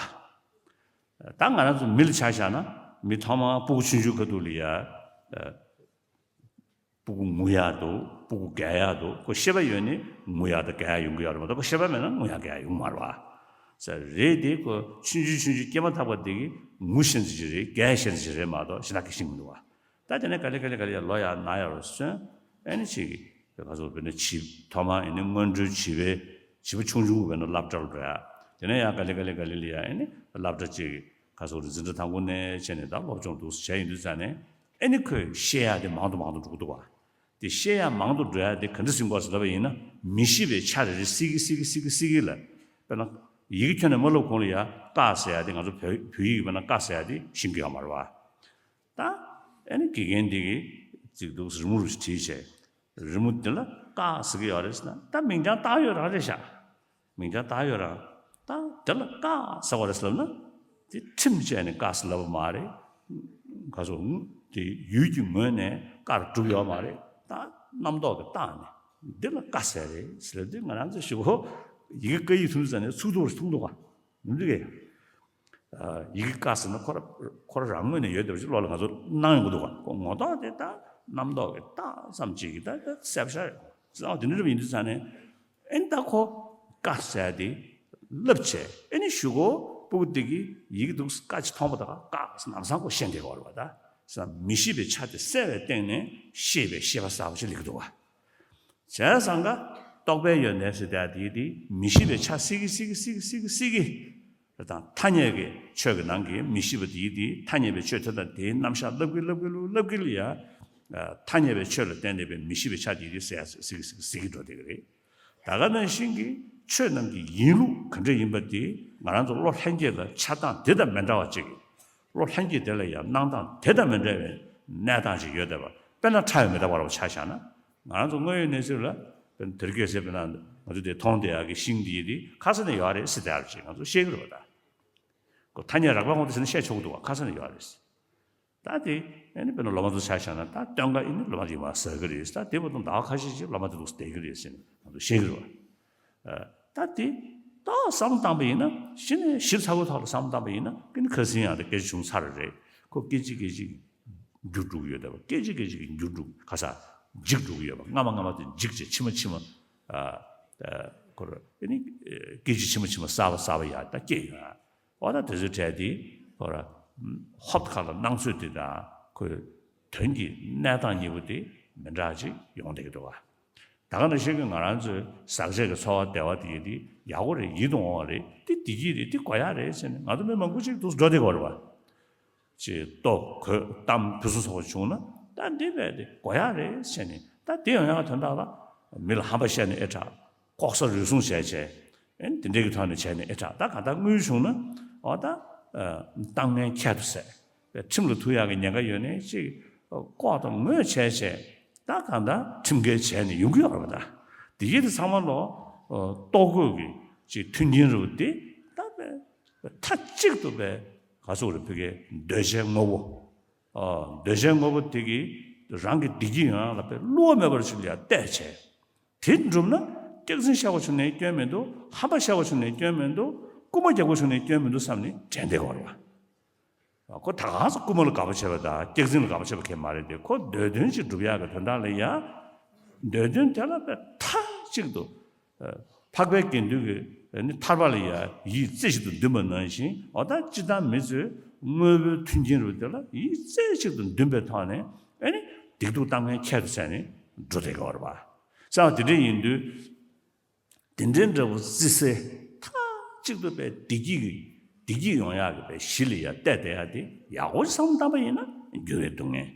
ད་ང་རང་ཚོ་མི་ལ་ཆ་བཞག་ན་མི་ཐོག་མར་སྤུ་གུ་ཆུང་ཆུང་ཁ་ཐུག་ལ་ཡ་ཨ་སྤུ་གུ་ངུ་ཡག་འདུག། སྤུ་གུ་རྒྱགས་ཡག་འདུག། ཁོ་ཤེས་པ་ཡོད་ནི་ངུ་ཡག་དང་རྒྱགས་ཡག་ཡོང་གི་ཡོད་རེད་མ་གཏོགས། ཁོ་ཤེས་པ་མེད་ན་ངུ་ཡག་རྒྱགས་ཡག་ཡོང་མ་རེད་བ། ས་རེད་དེ་ཁོ་ཆུང་ཆུང་ཆུང་ཆུང་སྐྱེས་མ་ཐག་པ་དེ་གི་ངུ་ཤེས་ཙམ་ཅིག་རེད། རྒྱགས་ཤེས་ཙམ་ཅིག་རེད་མ་གཏོགས་གཞན་དག་གི་ཤེས་མི་འདུག་བ། ད་དེ་ནས་ག་ལེ་ག་ལེ་ག་ལེ་ཡ་ལོ་ཡ་ན་ཡ་རུ་སོན། ཨེ་ནི་ཅིག་ག་ཚོད་བས་ན་བྱིས་ཐོག་མར་ཨེ་ནི་སྔོན་འགྲོའི་བྱིས་པའི་བྱིས་པ་ཆུང་ཆུང་བས་ན་སློབ་གྲྭ་ལ་འགྲོ་ཡ། དེ་ནས་ཡང་ག་ལེ་ག་ལེ་ག་ལེ་ལ་ཡ་ཨེ་ནི་སློབ་གྲྭ་ཅིག་ག་ཚོད་རེད་འཛིན་གྲྭ་དང་པོ་ནས་བྱས་ནས་ད་སློབ་སྦྱོང་འདུག་སེ་བྱས་ཡིན་དུས་ཙ་ནས་ཨེ་ནི་ཁོས་ཤེས་ཡ་དེ་མང་དུ་མང་དུ་འགྲོ་གི་འདུག་བ། དེ་ཤེས་ཡ་མང་དུ་འགྲོ་ཡ་དེ་ག་འདྲ་ཟིན་དགོས་ཟེར་ལབ་པ་ཡིན་ན། མི་ཤེས་པའི་ཆ་རེ་རེ་སི་གི་སི་གི་སི་གི་སི་གི་ལ། དཔེར་ན་ཡི་གེ་ཁྱོན་ནས་མ་ལབ་གོང་ལ་ཡ་ཀ་ཟེར་ཡ་དེ། ང་ཚོ་བོད་བོད་ཡིག་གི་དཔེར་ན་ཀ་ཟེར་ཡ་དེ་ཤེས་ཀྱི་ཡོད་མ་རེད་བ། ད་ཨེ་ནི་དགེ་རྒན་འདི་གིས་ཅིག་འདུག་རི་མོ་རུ་བྲིས་བྱས། རི་མོ་འདི་ལ་ཀ་ཟེར་གྱི་ཡོད་རེད་ཟེར་ན། ད་མིང་རྐྱང་བཏགས་ཡོད་རང་རེད་ཤག། མིང་རྐྱང་བཏགས་ཡོད་རང་། ད་དེ་ལ་ཀ་ཟེར་བ་རེད་ཟེར་ལབ་ན། དེ་ཁྲིམས་བཅད་ནས་ཀ་ཟེར་ལབ་པ་མ་རེད། ག་ཚོད་དེ་ཡུལ་གྱི་ངོས་ནས་ཀར་གྲུབ་ཡོད་མ་རེད། ད་རྣམ་རྟོག་གིས་བཏགས་ནས་འདི་ལ་ཀ་ཟེར་རེད་ཟེར་ལབ་དུས། ང་རང་ཚོ་ཞུ་གོ། ཡི་གེ་ཀ་ཡིག་ཐུང་ཙམ་ནས་ཚུགས་ཐུབ་རེ་ཐུག་འདུག་ག། མི་འདུག་གས། ཡི་གེ་ཀ་ཟེར་ན་ཁོ་ར་ཁོ་ར་རང་ངོས་ནས་ཡོད་བསྡད་པ་ཞིག་བློ་ལ་ང་ཚོ་སྣང་ཡོང་གི་འདུག་ག། ཁོ་ངོ་ཐོག་དེ་ད་རྣམ་རྟོག་གི་རྟགས་ཙམ་ཅིག་གིས་ད་ད་གསལ་པོ་ཤར་ཡོང་། ཙང་དེ་འདྲ་རེད་པ། ཡིན་དུས་ཙང་ནས་ཨེ་ནི་ད་ཁོ་ཀ་ཟེར་དེ་ལབ་བྱས། ཨེ་ནི་གཞུག་གུ་སྤུ་གུ་དེ་གིས་ཡི་གེ་འདུག་ཀ་ཅིག་མཐོང་པ་དང་ཀ་ཟེར་ལམ་སང་ཁོ་ཤེས་བསྡད་ཀྱི་ཡོད་རེད་པ། ད་ས་མི་ཤེས་པའི་ཆ་དེ་སེལ་བའི་སྟེང་ནས་ཤེས་པའི་ཤེས་པ་གསར་པ་ཞིག་སླེབས་ཀྱི་འདུག་ག། བྱས་ཙང་ཀ་རྟོག་པའི་ཡོན་ཏན་ཟེར་དེ་དེ་དེ་མི་ཤེས་པའི་ཆ་སི་གི་སི་གི་སི་གི་སི་གི་སི་གི། དང་ཐ་སྙད་ཀྱི་ཆོས་ཀྱི་ནང་གི་མི་ཤེས་པ་དེ་དེ་ཐ་སྙད་པའི་ཆོས་དེ་དང་དེའི་རྣམ་གཞག་ལབ་ཀི་ལབ་ཀི་ལབ་ཀི་ལ་ཡ། ཐ་སྙད་པའི་ཆོས་ལ་བརྟེན་ནས་པའི་མི་ཤེས་པའི་ཆ་དེ་དེ་སི་གི་སི་གི་སི་གི་སི་གི་འགྲོ་བསྡད་ཀྱི་རེད། ད་ག་ནང་བཞིན་གྱི་ཆོས་རྣམས་ཀྱི་ཡིན་ལུགས་ག་འདྲ་ཡིན་པ་དེ་ང་རང་ཚོ་བློ་ལྷན་སྐྱེས་ལ་འཆར་སྟངས་དེ་དང་མི་འདྲ་བ་ཅིག། བློ་ལྷན་སྐྱེས་དེ་ལ་ཡང་སྣང་སྟངས་དེ་དང་མི་འདྲ་བའི་གནས་སྟངས་ཤིག་ཡོད་བསྡད་པ། དཔེར་ན་ཕྲ་བའི་མེ་ཏོག་འབར་བ་ཆ་བཞག་ན། ང་རང་ཚོ་དངོས་ཡོད་གནས་ཚུལ་ལ་དཔེར་ན་དེ་རིང་ཁ་སང་དཔེར་ན་ང་ཚོ་དེ་མཐོང་བསྡད་ཡག་གི་ཤིང་འདི་ཡི་དེ་ཁ་ས་ནས་ཡོད་རེད་ཟེར་བསྡད་ཡག་ཅིག་ང་ཚོ་ཤེས་ཀྱི་རེད་པ། ད་ཁོ་ཐ་སྙད་རགས་པའི་དབང་དུ་བྱས་ན་བཤད་ཆོག་གི་འདུག་ག། ཁ་ས་ནས་ཡོད་རེད། ད་དེ་ཨ་ནི་དཔེར་ན་ལོ་མ་ཚོ་ཆ་བཞག་ན། ད་སྟོན་ཀ་ཨ་ནི་ལོ་མ་ཡིན་པ་ཟེར་གི་རེད། ད་དེ་བར་དུ་ཟླ་བ་ཁ་ཤས་ཅིག་ལོ་མ་དེ་འདུག་སེ་བསྡད་གི་རེད་ཟེར་ནས་ང་ཚོ་ཤེས་ཀྱི་རེད་པ། ཨ། ད་དེ་ཏོག་བསམ་བློ་བཏང་པ་ཡིན་ན། གཞི་ནས་ཞིབ་ཚགས་པོའི་ཐོག་ལ་བསམ་བློ་བཏང་པ་ཡིན་ན་ཀི་ནི་ཁ་སང་ཡང་དེ་སྐད་ཆ་བྱུང་ཚར་རེད། ཁོ་སྐད་ཅིག་སྐད་ཅིག་འགྱུར་འགྲོ་གི་ཡོད་བསྡད་པ། སྐད་ཅིག་སྐད་ཅིག་གིས་འགྱུར་འགྲོ་གི། ག་ས་འཇིག་འགྲོ་གི་ཡོད་པ། སྔ་མ་སྔ་མ་དེ་འཇིག་བྱས་ཕྱི་མ་ཕྱི་མ། ཨ། ཨ། ཁོ་ར་ཨ་ནི་སྐད་ཅིག་ཕྱི་མ་ཕྱི་མ་གསར་པ་གསར་པ་ཡར་ད་སྐྱེས་ཡོང་ཡ། འོ་ད་དེ་ཚོའི་གྲས་དེ་ཁོ་ར་ཧོབ་ཁ་ལ་སྣང་ཚོད་དེ་དང་ཁོའི་དོན་གྱི་གནས་སྟངས་གཉིས་པོ་དེ་མི་འདྲ་ཅིག་ཡོང་བསྡད་ཀྱི་འདུག་ག། ད་ག་ནང་བཞིན་གྱི་ང་རང་ཚོའི་ཟག་བཅས་ཀྱི་ཚོར་བ་བདེ་བ་དེ་ཡིན་དེ་ཡག་པོ་རེད། ཡིད་དུ་འོང་བ་རེད། དེ་བདེ་སྐྱིད་རེད། དེ་དགོས་ཡག་རེད་ཟེར་ནས་ང་ཚོ་མི་མང་པོ་ཅིག་འདུག་འགྲོ་བསྡད་ཀྱི་ཡོད་རེད་པ། ཅིག་ལྟོ་གོས་གཏམ་ཕུན་སུམ་ཚོགས་པ་བྱུང་ན་ད་འདི་རྦད་དེ་དགོས་ཡག་རེད་ཟེར་ནས། ད་དེ་ཡོང་ཡག་དོན་དག་ལ་མི་ལ་ཧམ་པ་བཤད་ནས་ཨེ་དྲག། ལྐོག་ཟ་རུལ་སུངས་བྱས་བྱས། ཨེ་འདི་འདྲའི་གི་ཐོག་ནས་བྱས་ནས་ཨེ་དྲག། ད་གང་ལྟར་དངུལ་བྱུང་ན་འོ་ད་ཨ་ལྟ་ངན་ཁྱད་དུ་བསད། ཁྲིམས་ལ་ཐུག་ཡག་གི་ཉེན་ཁ་ཡོད་ནའི་ཅིག་ལྐོག་དང་ངོས་བྱས་བྱས། ད་གང་ལྟར་ཁྲིམས་འགལ་བྱས་ནས་ཡོང་གི་ཡོད་རེད་པ། ད་དེ་ཡིན་དུས་ཚང་མ་ལོ་ལྟོ་གོས་ཀྱི་ཅིག་མཐུན་རྐྱེན་རུ་དེ་ད་པས་མཐའ་གཅིག་ཏུ་པས་ག་ཚོད་རེད། ཕ་གིའི་འདོད་བྱའི་དངོས་པོ། ཨ། འདོད་བྱའི་དངོས་པོ་དེ་གིས་རང་གི་བདེ་སྐྱིད་ཡོང་ཡག་ལ་དཔེ་བསླུ་བ་མེད་པར་ཞིག་ལ་ཡང་བལྟས་བྱས། དེ་འགྲུབ་ན་སྐྱག་རྫུན་བཤད་དགོས་བྱུང་ནའི་སྐྱོན་མི་འདུག། ཧམ་པ་བཤད་དགོས་བྱུང་ནའི་སྐྱོན་མི་འདུག། རྐུ་མ་རྒྱག་དགོས་བྱུང་ནའི་སྐྱོན་མི་འདུག་བསམ་ནས་དྲན་བསྡད་དགོས་རེད་པ། ཁོ་ད་ག་ཚོད་རྐུ་མ་ལ་དགའ་པོ་བྱས་པ་དང་སྐྱག་རྫུན་ལ་དགའ་པོ་བྱས་པ་གང་ཡང་མ་རེད་དེ། ཁོ་འདོད་དོན་ཅིག་སྒྲུབ་ཡག་གི་དོན་དག་ལ་ཡ། འདོད་དོན་དེ་ལ་དཔེ་མཐའ་གཅིག་ཏུ། ཨ། འཕགས་པའི་དགེ་འདུན་གྱི་ནི་ཐར་པ་ལ་ཡ་ཡིད་རྩེ་གཅིག་ཏུ་འདུན་པ་ནང་བཞིན། འོ་ད་སྤྱིར་བཏང་མི་ཚོའི་དངོས་པོའི་མཐུན་རྐྱེན་རུ་དེ་ལ་ཡིད་རྩེ་གཅིག་ཏུ་འདུན་པའི་ཐོག་ནས་ཨ་ནི་སྡིག་སྡུག་བཏང་མཁན་ཁྱད་དུ་བསད་ནས་འགྲོ་བསྡད་ཀྱི་ཡོད་རེད་པ། ས་དེ་འདྲ་ཡིན་དུས། དེ་འདྲའི་འདྲ་བོ་བརྩི་སའི་མཐའ་ གཅིག་ཏུ་པའི་བདེ་སྐྱིད་ཀྱི་བདེ་སྐྱིད་ཡོང་ཡག་གི་པའི་གཞི་ལ་ཡ་བལྟས་བསྡད་ཡ་དེ་ཡག་པོ་བསམ་བློ་བཏང་པ་ཡིན་ན་འགྱུར་བའི་སྡུག་བསྔལ།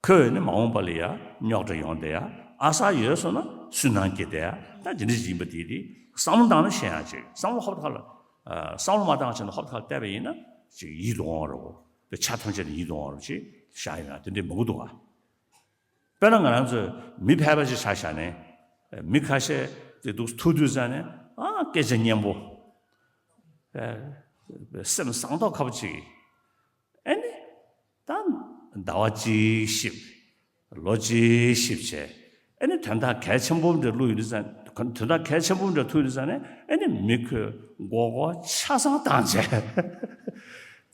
ཁོས་ནི་མ་འོངས་པ་ལ་ཡ་རྙོག་དྲ་ཡོང་བསྡད་ཡ། ཨ་གསར་ཡོད་སོང་ན་སུན་སྣང་སྐྱེ་བསྡད་ཡ། ད་དེ་འདྲ་ཞིག་ཡིན་པ་དེ་དེ་བསམ་བློ་བཏང་ན་ཤེས་ཡ་ཅིག་བསམ་བློ་ཧོབ་ཁ་ལ་བསམ་བློ་མ་བཏང་བྱས་ན་ཧོབ་ཁ་ལ་བལྟས་པ་ཡིན་ན་ཅིག་ཡིད་དུ་འོང་བ་རེད་བོ། དེ་ཆ་ཐམས་ཅད་ལ་ཡིད་དུ་འོང་བ་རེད་ཅེས་བཞག་ཡོད་ན་དེ་འདྲས་མང་པོ་འདུག་ག་དཔེར་ན་ང་རང་ཚོས་མི་ཕལ་པ་ཞིག་ཆ་བཞག་ནས། མི་ཁ་ཤས་དེ་འདུག་ཐུག་དུས་ཙང་ནས་ཨ་སྐད་ཆ་སྙན་པོ། ཨ་སེམས་བཟང་མདོག་ཁ་པོ་ཅིག་ཨ་ནི་ད་ཟླ་བ་གཅིག་ཤིབ། ལོ་གཅིག་ཤིབ་བྱས། ཨ་ནི་དོན་དག་གལ་ཆེན་པོ་འདྲ་བླུགས་ཡོད་དུས་ཙང་། དོན་དག་གལ་ཆེན་པོ་འདྲ་ཐུག་དུས་ཙང་ནས་ཨ་ནི་མི་ཁོས་མགོ་སྐོར་ཆ་ཚང་བཏང་བྱས།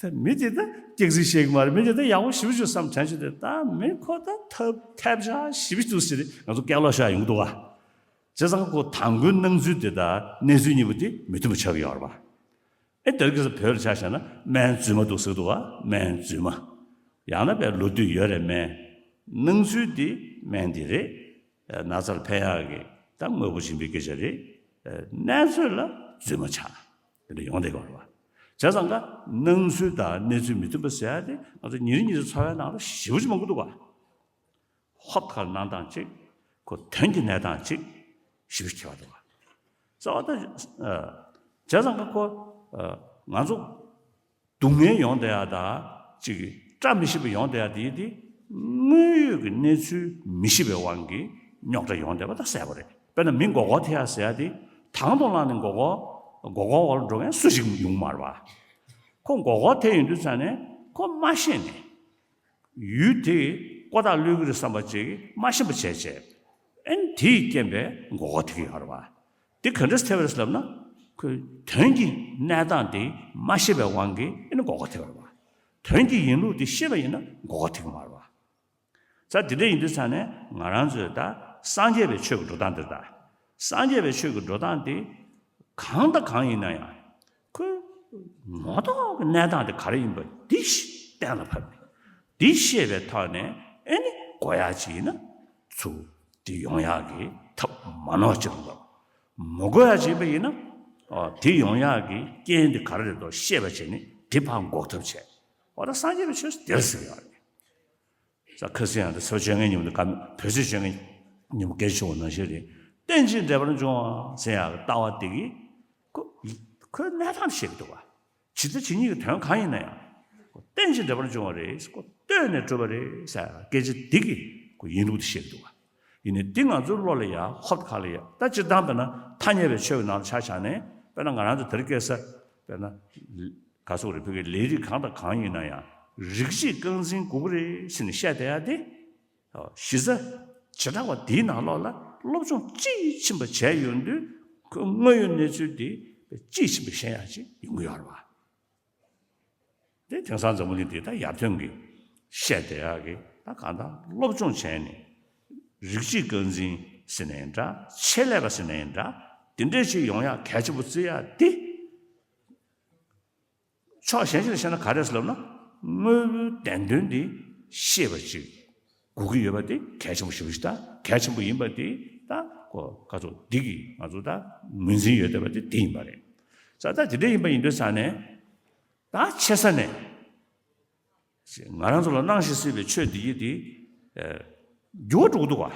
ད་མི་དེ་ད་སྐྱག་རྫུན་བཤད་གི་མ་རེད། མི་དེ་ད་ཡག་པོ་ཞེ་པོ་ཅིག་བསམ་དྲན་བྱུང་སྟེ། ད་མི་ཁོ་ད་ཐབས་ཐབས་ཆག་ཞེ་པོ་ཅིག་འདུག་ཟེར་ཏེ་ང་ཚོ་སྐད་ལོག་ཤོར་ཡོང་གི་འདུག་ག་བྱས་ཙང་ཁོ་དང་པོའི་སྣང་ཚུལ་དེ་དང་གནས་ཚུལ་གཉིས་པོ་དེ་མི་མཐུན་པ་ཆགས་ཀྱི་ཡོད་རེད་པ། ཨེ་དེ་རིང་ཁ་སང་བོད་ལ་ཆ་བཞག་ན་སྨན་རྫུན་མ་འདུག་ཟེར་གི་འདུག་ག་སྨན་རྫུན་མ། ཡང་ན་པའི་ལོ་དུས་ཡོད་རེད། སྨན། སྣང་ཚུལ་དེ་སྨན་དེ་རེད། ན་ཚ་ལ་ཕན་ཡག་གི་ད་དངོས་པོ་སྦྱིན་པའི་སྐད་ཆ་རེད། གནས་ཚུལ་ལ་རྫུན་མ་ཆགས། དེ་འདྲ་ཡོང་བསྡད་ཀྱི་ཡོད་རེད་པ། བྱས་ཙང་ཀ་སྣང་ཚུལ་དང་གནས་ཚུལ་མི་མཐུན་པ་ཟེར་ཡ་དེ་ང་ཚོ་ཉིན་རེ་ཉིན་རེ་འཚོ་བའི་ནང་ལ་ཞེ་པོ་ཅིག་མང་པོ་འདུག་ག་ཧོབ་ཁ་ལ་གནང་སྟངས་གཅིག་ཁོ་དོན་གྱི་གནས་སྟངས་གཅིག་ཞེ་པོ་ཁྱད་པར་འདུག་ག་རྩ་བ་ད། བྱས་ཙང་ཀ་ཁོ་ང་ཚོ་སྡུག་བསྔལ་ཡོང་བསྡད་ཡ་དང་གཅིག་བཀྲ་མི་ཤིས་པ་ཡོང་བསྡད་ཡ་དེ་དེ་དངོས་ཡོད་ཀྱི་གནས་ཚུལ་མི་ཤེས་པའི་དབང་གིས་རྙོག་དྲ་ཡོང་བསྡད་པ་ད་གསལ་པོ་རེད། དཔེར་ན་མི་མགོ་སྐོར་ཐེབས་ཡ་ཟེར་ཡ་དེ་དང་དུ་བླངས་ནས་མགོ་སྐོར་མགོ་སྐོར་འོག་ལ་འགྲོ་མཁན་སུ་ཞིག་ཡོང་མ་རེད་པ། ཁོ་མགོ་སྐོར་ཐེབས་ཡོང་དུས་ཙང་ནས་ཁོ་མ་ཤེས་ནས། ཡུལ་དེ་ཀོ་ཐག་ལུས་ཀྱི་རེད་བསམ་པ་ཅིག་མ་ཤེས་པ་བྱས་བྱས། ཨན་དེའི་རྐྱེན་པས་མགོ་སྐོར་ཐེབས་ཀྱི་ཡོད་རེད་པ། དེ་ག་འདྲས་ཐེབས་པ་རེད་ལབ་ན། ཁོས་དོན་གྱི་གནས་སྟངས་དེ་མ་ཤེས་པའི་དབང་གིས་ཨ་ནི་མགོ་སྐོར་ཐེབས་པ་རེད་པ། དོན་གྱི་ཡིན་ལུགས་དེ་ཤེས་པ་ཡིན་ན་མགོ་སྐོར་ཐེབས་ཀྱི་མ་རེད་པ། ས་དེ་འདྲ་ཡིན་དུས་ཙང་ནས་ང་རང་ཚོས་ད་སངས་རྒྱས་པའི་ཆོས་ཀྱི་འགྲོ་སྟངས་འདིར་ད། སངས་རྒྱས་པའི་ཆོས་ཀྱི་འགྲོ་སྟངས་དེ་གང་དང་གང་ཡིན་ན་ཡང་ཁོའི་ངོ་ཐོག་གི་གནས་སྟངས་དེ་ག་རེ་ཡིན་པ་འདི་གཏན་ལ་ཕབ་ནས་འདི་ཤེས་པའི་ཐོག་ནས་ཨེ་ནི་དགོས་ཡག་ཅིག་ཡིན་ན་ཚུར་འདི་ཡོང་ཡག་གི་ཐབས་མ་ནོར་ཅིག་འདུག་མ་དགོས་ཡག་ཅིག་ཡིན་པ་ཡིན་ན་འདི་ཡོང་ཡག་གི་རྐྱེན་འདི་ག་རེ་རེད་འདུག་ཤེས་པ་བྱས་ནས་འདི་ཕར་འགོག་ཐབས་བྱས། འོ་ད་སངས་རྒྱས་པའི་ཆོས་སུ་དེར་ཟེར་ཡོད་རེད། ས་ཁ་སང་ཡང་དེ་ཚོ་བཅོ་ལྔའི་ཉིན་མོ་དེ་ག་བོད་ཚེས་བཅོ་ལྔའི་ཉིན་མོ་སྐད་ཆ་བྱུང་བ་ནང་བཞིན་རེད། རྟེན་ཅིང་འབྲེལ་པར་འབྱུང་བ་ཟེར་ཡག་ལྟ་བ་དེ་གིས་ཁོ་ཁོའི་གནས་སྟངས་ཤེས་ཀྱི་འདུག་བ། ཇི་ལྟ་ཇི་སྙེད་ཀྱི་དོན་གང་ཡིན་ན་ཡང་རྟེན་ཅིང་འབྲེལ་པར་འབྱུང་བ་རེད། ཁོ་ལྟོས་ནས་གྲུབ་པ་རེད་ཟེར་ཡག་སྐད་ཆ་དེ་གིས་ཁོ་ཡིན་ལུགས་དེ་ཤེས་ཀྱི་འདུག་བ། ཡིན་ནའི་འདི་ང་ཚོའི་བློ་ལ་ཡ་ཧོབ་ཁ་ལ་ཡ་ད་སྤྱིར་བཏང་དཔེར་ན་ཐ་སྙད་པའི་ཆོས་ཀྱི་ནང་ལ་ཆ་བཞག་ནས་དཔེར་ན་ང་རང་ཚོ་དེ་རིང་ཁ་སང་དཔེར་ན། ག་སོགས་རེད། བོད་ཀྱི་ལས་རིགས་གང་དང་གང་ཡིན་ན་ཡང་རིགས་གཅིག་རྐང་འཛིན་དགོས་ཀྱི་རེད་ཟེར་ནས་བཤད་བསྡད་ཡ་དེ། གཞི་རྩ་བྱེ་བྲག་པ་འདིའི་ནང་ལོགས་ལ་སློབ་སྦྱོང་དཔྱིས་ཕྱིན་པ་བྱས་ཡོང་དུས་ཁོའི་དངོས་ཡོད་གནས་ཚུལ་དེ་དཔྱིས་ཕྱིན་པ་ཤེས་ཡག་ཅིག་ཡོང་གི་ཡོད་རེད་བ། དེ་དེང་སང་འཛམ་བུ་གླིང་འདི་ད་ཡར་ཐོན་གྱི་བཤད་བསྡད་ཡག་གི་ད་གང་ལྟར་སློབ་སྦྱོང་བྱས་ནས་རིགས་གཅིག་རྐང་འཛིན་ཟེར་ནའི་འདྲ། ཆེད་ལས་པ་ཟེར་ནའི་འདྲ། དེ་འདྲས་ཅིག་ཡོང་ཡག་གལ་ཆེན་པོ་བརྩི་ཡག་དེ། ཕྱོགས་གཞན་ཞིག་ལ་བཤད་ན་ག་རེ་ཟེར་ལབ་ན། དངོས་པོའི་བདེན་དོན་འདི་ཤེས་པ་ཅིག་དགོས་ཀྱི་ཡོད་པ་དེ་གལ་ཆེན་པོ་ཞེ་པོ་ཞིག་དང་གལ་ཆེན་པོ་ཡིན་པ་དེ་ད་ཀོ་ག་ཚོད་འདི་གིས་ང་ཚོ་ད་ངོས་འཛིན་ཡོད་བསྡད་པ་དེ་དེ་ཡིན་པ་རེད། ས་ད་དེ་འདྲ་ཡིན་པ་ཡིན་དུས་ས་ནས་ད་ཆེ་ས་ནས་ང་རང་ཚོ་ལ་གནང་བཞིན་སྲིད་པའི་ཆོས་འདི་ཡིས་དེ་འགྱུར་བ་འགྲོ་གི་འདུག་བ།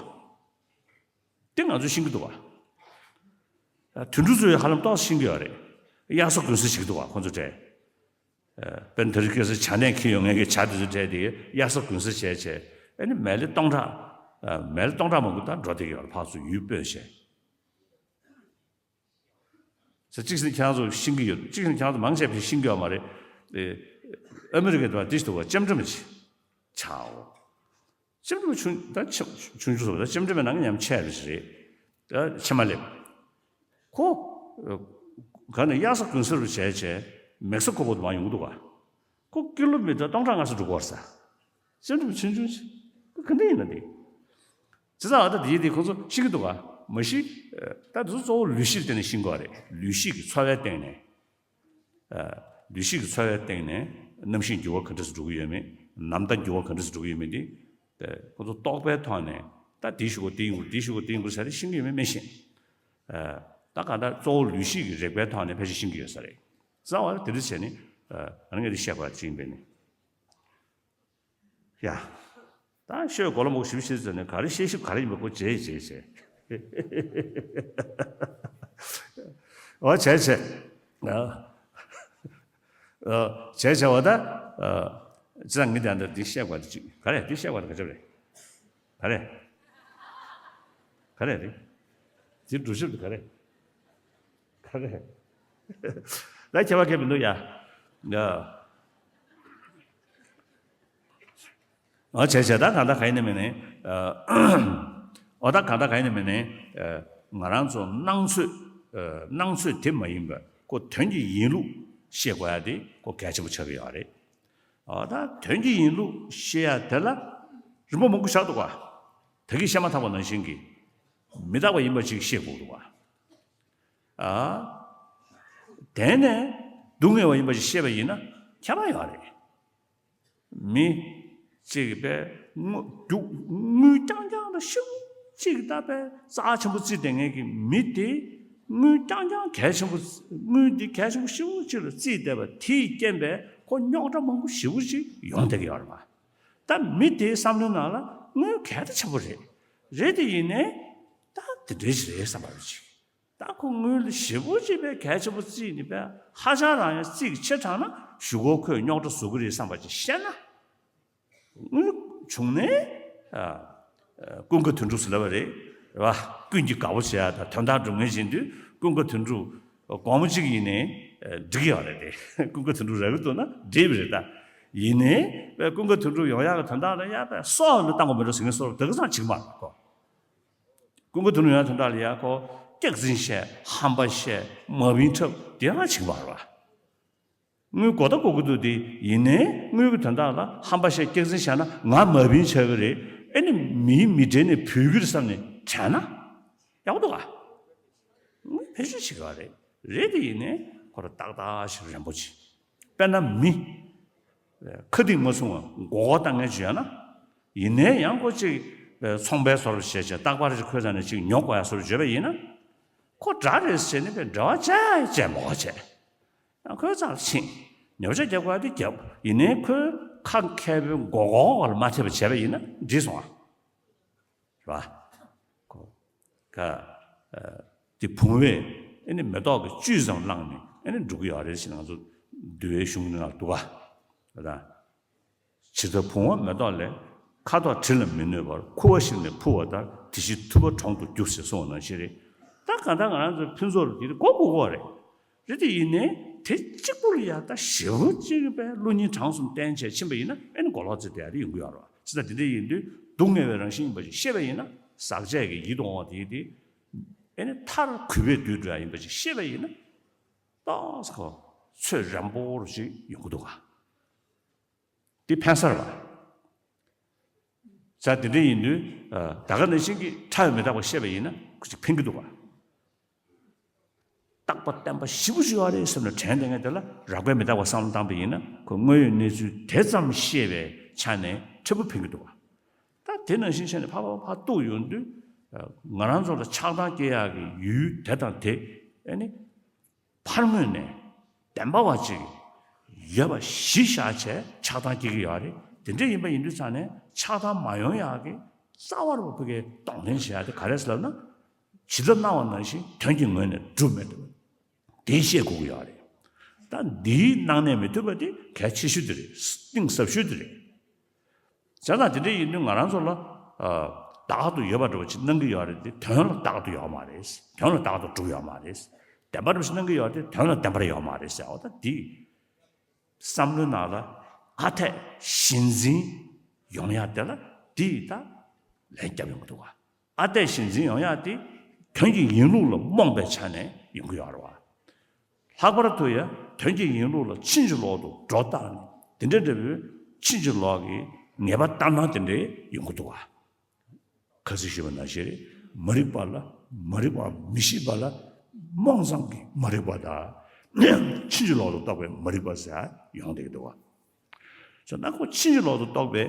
དེ་ང་ཚོས་ཤེས་ཀྱི་འདུག་བ། དུད་འགྲོ་ཚོས་ཧ་ལམ་ཏོག་ཙམ་ཤེས་ཀྱི་ཡོད་རེད། དབྱར་གསོ་དགུན་གསོ་བྱེད་ཀྱི་འདུག་བ་ཁོང་ཚོ་གྲས། དཔེར་ན་དེ་རིང་ཁ་སང་བྱ་ནད་འཁྱེར་ཡོང་མཁན་གྱི་བྱ་དེ་ཚོ་གྲས་དེ་དབྱར་གསོ་དགུན་གསོ་བྱས་བྱས་ཨ་ནི་མལ་ལེ་སྟོང་ཕྲག་མལ་ལེ་སྟོང་ཕྲག་མང་པོ་ད་འགྲོ་བསྡད་ཀྱི་ཡོད་རེད། ཕར་ཚུར་ཡུལ་སྤོས་བྱས། ས་གཅིག་ཟིན་ཁྱེད་རང་ཚོ་ཤེས་ཀྱི་ཡོད། གཅིག་ཟིན་ཁྱེད་རང་ཚོ་མང་ཆེ་བས་ཤེས་ཀྱི་ཡོད་མ་རེད། ཨེ། ཨ་མི་རི་ཀའི་དུ་བ་དེ་ཞིག་འདུག་བ། ལྕམ་དྲི་མ་ཆེ་ཆའོ། ལྕམ་དྲི་མ་ཆུང་ད་ཆུང་ཆུང་ཆུང་ཚོ་ད་ལྕམ་དྲི་མའི་ནང་གི་ཉམས་ཆེ་རེད་རེད། ད་ཆེ་མ་ལེབ། ཁོ། ག་ནས་དབྱར་གསོ་དགུན་གསོ་རུ་བྱས་བྱས་མེག་སི་ཀོ་བར་དུ་མར་ཡོང་གི་འདུག་བ། ཁོ་ཀི་ལོ་མི་ཊར་སྟོང་ཕྲག་ལྔ་ཙམ་འགྲོ་གི་ཡོད་རེད་ས། ལྕམ་དྲི་མ་ཆུང་ཆུང་ཅིག་ཁོ་ག་འདྲ་ཡིན་ན་འདི། བྱས་ཙང་ཨ་ད་དེའི་དེ་ཁོ་ཚོ་ཤེས་ཀྱི་འདུག་ག་མ་གཞི། ད་དེ་ཚོ་གཙོ་བོ་ལུས་ཤེས་སྟེང་ནས་ཤེས་དགོས་རེད། ལུས་ཤེས་ཀྱི་འཚོ་བའི་སྟེང་ནས། ལུས་ཤེས་ཀྱི་འཚོ་བའི་སྟེང་ནས་གནམ་གཤིས་འགྱུར་བ་ག་འདྲ་ཞིག་འགྲོ་གི་ཡོད་མེད། ནམ་ཟླ་འགྱུར་བ་ག་འདྲ་ཞིག་འགྲོ་གི་ཡོད་མེད་དེ། ཁོ་ཚོ་རྟོག་པའི་ཐོག་ནས་ད་དེའི་གཞུག་གུ་དེ་ཡོང་གི་རེད། དེའི་གཞུག་གུ་དེ་ཡོང་གི་རེད་ཟེར་ཏེ་ཤེས་ཀྱི་ཡོད་མེད་མི་ཤེས། ད་ ད་གང་ལྟར་གཙོ་བོ་ལུས་ཤེས་ཀྱི་རེག་པའི་ཐོག་ནས་ཕལ་ཆེར་ཤེས་ཀྱི་ཡོད་ས་རེད། རྩ་བ་དེ་འདྲ་བྱས་ནས་ཨ་ང་ངས་འདི་བཤད་དགོས་ཅིག་ཡིན་པས་ནི། ཡ། ད་ཤོད་གོ་ལ་མོ་ཞིབ་ཞིབ་ཟེར་ནས་ག་རེ་བཤད་ཞིབ་ག་རེ་ཡིན་པ་ཁོ་བྱས་བྱས་བྱས། ཨོ་བྱས་བྱས། ཨ། ཨ། བྱས་བྱས་བ་ད། ཨ། ཅི་ཙང་ངས་ད་འདི་བཤད་དགོས་འདི་ཅིག་ག་རེ་འདི་བཤད་དགོས་འདི་ག་ཅབ་རེད། ག་རེ། ག་རེ་རེད། འདི་སྒྲུབ་ཞིབ་འདི་ག་རེ། ག་རེ། ད་ཁྱད་པར་གལ་མི་འདུག་ཡ། ཡ། ཨ་བྱས་བྱས་ད་གང་ལྟར་ག་ཡིན་ནི་མིན་ནི། ཨ། ཨོ་ད་གང་ལྟར་ག་ཡིན་ནི་མིན་ནི། ཨ། ང་རང་ཚོ་སྣང་ཚོད། ཨ། སྣང་ཚོད་དེ་མ་ཡིན་པར་ཁོ་དོན་གྱི་ཡིན་ལུགས་ཤེས་དགོས་ཡ་དེ་ཁོ་གལ་ཆེན་པོ་ཆགས་ཀྱི་ཡོད་རེད། ཨོ་ད་དོན་གྱི་ཡིན་ལུགས་ཤེས་ཡ་དེ་ལ་རིམ་པ་མང་པོ་བཞག་འདུག་ག་ད་གིན་བཤད་མ་ཐག་པ་ནང་བཞིན་གྱི་མི་རྟག་པ་ཡིན་པ་ཅིག་ཤེས་དགོས་འདུག་ག་ཨ། དེ་ནས་སྡུག་བསྔལ་བ་ཡིན་པ་ཞིག་ཤེས་པ་ཡིན་ན་ཁྱད་པར་ཡོད་རེད། མི་གཅིག་པས་དངོས་རྒྱུ་དངུལ་རྐྱང་རྐྱང་ལ་ཤུགས་གཅིག་ད་པས་རྩ་ཆེན་པོ་བརྩིས་བསྡད་མཁན་གྱི་མི་དེ་དངུལ་རྐྱང་རྐྱང་གལ་ཆེན་པོ་དངུལ་འདི་གལ་ཆེན་པོ་ཤུགས་གཅིག་ལ་བརྩིས་བསྡད་པ་དེའི་རྐྱེན་པས་ཁོ་རྙོག་དྲ་མང་པོ་ཞེ་པོ་ཅིག་ཡོང་བསྡད་ཀྱི་ཡོད་རེད་པ། ད་མི་དེའི་བསམ་བློའི་ནང་ལ་དངུལ་གལ་ད་ཆེན་པོ་རེད། རེད་དེ་ཡིན་ནའི་ད་དེ་འདྲའི་ཞིག་རེད་བསམ་པ་རེད་ཅིག་ད་ཁོ་དངུལ་ཞེ་པོ་ཅིག་པས་གལ་ཆེན་པོ་བརྩིས་ནས་པས་ཧ་ཅང་རང་ཡང་རྩིས་ཀྱི་ཆེ་དྲགས་ན་གཞུག་གུ་ཁོས་རྙོག་དྲ་བཟོ་གི་རེད་བསམ་པ་ཅིག་བཤད་ན། དངུལ་བྱུང་ནས་ཨ། ཨ། ཀུན་དགའ་དོན་གྲུབ་ཟེར་ལབ་པ་རེད། རེད་བ། ཀུན་གྱིས་དགའ་པོ་བྱེད་ཡ་དང་དོན་དག་སྒྲུབ་མཁན་བཞིན་དུ་ཀུན་དགའ་དོན་གྲུབ་སྒོར་མོ་གཅིག་ཡིན་ནའི་འགྲིག་གི་ཡོད་རེད་དེ། ཀུན་དགའ་དོན་གྲུབ་རག་གི་འདུག་ན་འགྲིག་པ་རེད་ད། ཡིན་ནའི་པས་ཀུན་དགའ་དོན་གྲུབ་ཡོང་ཡག་གི་དོན་དག་ལ་ཡ་པས་སྲོག་ལ་བཏང་དགོས་མི་འགྲོ་ཟེར་མཁན་སྲོག་ལ་དེ་ག་ཙམ་བྱེད་ཀྱི་མ་རེད་ཁོ། ཀུན་དགའ་དོན་གྲུབ་ཡོང་ཡག་དོན་དག་ལ་ཡ་ཁོ་སྐྱག་རྫུན་བཤད་ཧམ་པ་བཤད་མ་བིན་འཁྲབ་དེ་ཡང་བྱེད་ཀྱི་མ་རེད་བ། དངུལ་དགོས་ད་དགོས་ཀྱི་འདུག་དེ་ཡིན་ནའི་དངུལ་གྱི་དོན་དག་ལ་ཧམ་པ་བཤད་སྐྱག་རྫུན་བཤད་ན་ང་མ་བིན་ཆགས་ཀྱི་རེད། ཨེ་ནི་མིའི་མི་གྲལ་ནས་བུད་ཀྱི་རེད་བསམ་ནས་དྲན་ན་ཡག་པོ་འདུག་ག་དངུལ་བེད་སྤྱོད་བྱེད་དགོས་རེད། རེད་དེ་ཡིན་ནའི་ཁོ་རང་ཏག་ཏག་ཞིག་རན་པོ་ཆེ། དཔེར་ན་མི་ཁ་གཏིང་མ་ཚུགས་པ་མགོ་སྐོར་བཏང་མཁན་ཅིག་ཡོད་ན། ཡིན་ནའི་ཡང་ཁོ་ཅིག་ཚོང་པའི་བཟོ་འདྲ་བྱས་བྱས་རྟག་པར་ཅིག་ཁོའི་རྩ་ནས་ཅིག་ཉོ་དགོས་ཡ་བཟོ་འདྲ་བརྗོད་པ་ཡིན་ན། ཁོ་དགྲ་རེད་ཟེར་ནས་པའི་འབྲེལ་བ་བྱས་བྱས་མ་དགོས་བྱས། ཡང་ཁོའི་རྩ་ལ་ཕྱིན། ཉོ་ཆ་རྒྱག་དགོས་ཡ་དེ་རྒྱབ། ཡིན་ནའི་ཁོའི་ཁ་མཁས་པའི་མགོ་སྐོར་བ་ལ་མ་ཐེབས་པ་བྱས་པ་ཡིན་ན་འགྲིག་སོང་ཨ། རེད་བ། ཁོ། ཀ། ཨ། དེ་བུང་བས་ཨེ་ནི་མེ་ཏོག་གི་བཅུད་ཙམ་བླངས་ནས་ཨེ་ནི་འགྲོ་གི་ཡོད་རེད་ཟེར་ང་ཚོ་འདུལ་བའི་གཞུང་ནང་ལ་འདུག་ག་ད། ཇི་ལྟར་བུང་བ་མེ་ཏོག་ལས། ཁ་དོག་དྲི་ལ་མི་གནོད་པར། ཁུ་བ་ཞིག་ནི་འཕུར་བ་ལྟར། དེ་བཞིན་ཐུབ་པ་གྲོང་དུ་འགྱུར་ཞེས་གསུངས་པ་ནང་བཞིན་རེད། ད་གང་ལྟར་ང་རང་ཚོའི་ཕུན་ཚོགས་ལ་དེ་དགོས་དགོས་ཀྱི་རེད། རེད་དེ་ཡིན་ནའི་དེ་གཅིག་པུ་ལ་ཡ་ད་ཞེ་པོ་གཅིག་པའི་བློ་གཉིས་གྲངས་གསུམ་བསྟན་བྱས་ཕྱིན་པ་ཡིན་ན་ཨེ་ནི་གོ་ལོག་ཙེ་དེ་ཡ་དེ་ཡོང་གི་ཡོད་རེད་བ། ཅི་ལྟར་དེ་འདྲ་ཡིན་དུས་སྡུག་བསྔལ་བའི་རང་བཞིན་ཡིན་པ་ཞིག་ཤེས་པ་ཡིན་ན་ཟག་བཅས་ཀྱི་ཡིད་དུ་འོང་བ་དེ་དེ་ཨེ་ནི་མཐར་གུས་པས་འདུད་འགྲོ་ཡ་ཡིན་པ་ཞིག་ཤེས་པ་ཡིན་ན་ཏོག་ཙམ་ཁོ་ཚོད་རན་པོ་རུ་ཅིག་ཡོང་གི་འདུག་ག་དེ་ཕན་ས་རེད་བ། ས་དེ་འདྲ་ཡིན་དུས་ད་ག་ནང་བཞིན་གྱི་ཕྲ་བའི་མི་རྟག་པ་ཤེས་པ་ཡིན་ན་ཁོ་ཅིག་ཕན་གྱི་འདུག་བ། རྟག་པ་བརྟན་པ་ཞེ་པོ་ཅིག་ཡོད་རེད་བསམ་ནས་དྲན་བསྡད་མཁན་དེ་ལ་རགས་པའི་མི་རྟག་པ་བསམ་བློ་བཏང་པ་ཡིན་ན་ཁོ་དངོས་ཡོད་གནས་ཚུལ་དེ་ཙམ་ཤེས་པའི་ཆ་ནས་ཕྲན་བུ་ཕན་གྱི་འདུག་བ། ད་དེ་ནང་བཞིན་བྱས་ནས་ཕར་ཕར་ཕར་གཏུགས་ཡོང་དུས་ང་རང་ཚོ་ལ་ཆགས་སྡང་སྐྱེ་ཡག་གི་ཡུལ་དེ་དང་དེ་ཨེ་ནི། ཕར་ངོས་ནས་བདེན་པ་བ་ཅིག་ཡོད་པ་གཞི་བཞག་བྱས་ཆགས་སྡང་སྐྱེ་གི་ཡོད་རེད། དེ་འདྲ་ཡིན་པ་ཡིན་དུས་ཙང་ནས་ཆགས་སྡང་མ་ཡོང་ཡག་གི་རྩ་བ་རུ་ཕ་གིའི་གདོང་ལེན་བྱེད་ཡག་དེ་ག་རེ་ཟེར་ལབ་ན། ཇི་ལྟར་སྣང་བ་ནང་བཞིན་དོན་གྱི་ངོས་ནས་སྒྲུབ་མི་ཐུབ། དེ་ཤེས་དགོས་ཀྱི་ཡོད་རེད། ད་འདིའི་སྣང་གནས་མི་ཐུབ་པ་དེ་གལ་ཆེ་ཤོས་དེ་རེད། གཏིང་ཟབ་ཤོས་དེ་རེད། བྱས་ཙང་དེ་འདྲ་ཡིན་དུས་ང་རང་ཚོ་ལ་ཨ་བདག་ཏུ་ཡོད་པ་འདྲ་བོ་ཅིག་སྣང་གི་ཡོད་རེད་དེ་དོན་ལ་བདག་ཏུ་ཡོད་མ་རེད། དོན་ལ་བདག་ཏུ་གྲུབ་ཡོད་མ་རེད། བདེན་པ་འདྲ་བོ་ཅིག་སྣང་གི་ཡོད་རེད་དེ་དོན་ལ་བདེན་པར་ཡོད་མ་རེད་ཟེར་བ་ད་འདི་བསམ་བློའི་ནང་ལ་ཨ་འཐས་གཞི་འཛིན་ཡོང་ཡག་དེ་ལ་འདི་ད་ལན་རྒྱབ་ཡོང་གི་འདུག་བ། ཨ་འཐས་གཞི་འཛིན་ཡོང་ཡག་དེ་དོན་གྱི་ཡིན་ལུགས་ལ་རྨོངས་པའི་ཆ་ནས་ཡོང་གི་ཡོད་རེད་བ། ལྷག་པར་དུ་ཡང་དོན་གྱི་ཡིན་ལུགས་ལ་ཕྱིན་ཅི་ལོག་ཏུ་སྒྲོ་བཏགས་ནས་དེ་འདྲ་འདྲ་བོའི་ཕྱིན་ཅི་ལོག་གི་ངེས་པ་ལྟར་སྣང་དེ་འདྲའི་ཡོང་གི་འདུག་བ། ཁ་སང་ཞུས་པ་ནང་བཞིན་རེད། མ་རིག་པ་ལ་མ་རིག་པ་མི་ཤེས་པ་ལ་རྨོངས་ཙམ་གྱི་མ་རིག་པ་དང་ཕྱིན་ཅི་ལོག་ཏུ་རྟོག་པའི་མ་རིག་པ་ཟེར་ཡོང་བསྡད་ཀྱི་འདུག་བ། བྱས་ན་ཁོ་ཕྱིན་ཅི་ལོག་ཏུ་རྟོག་པའི་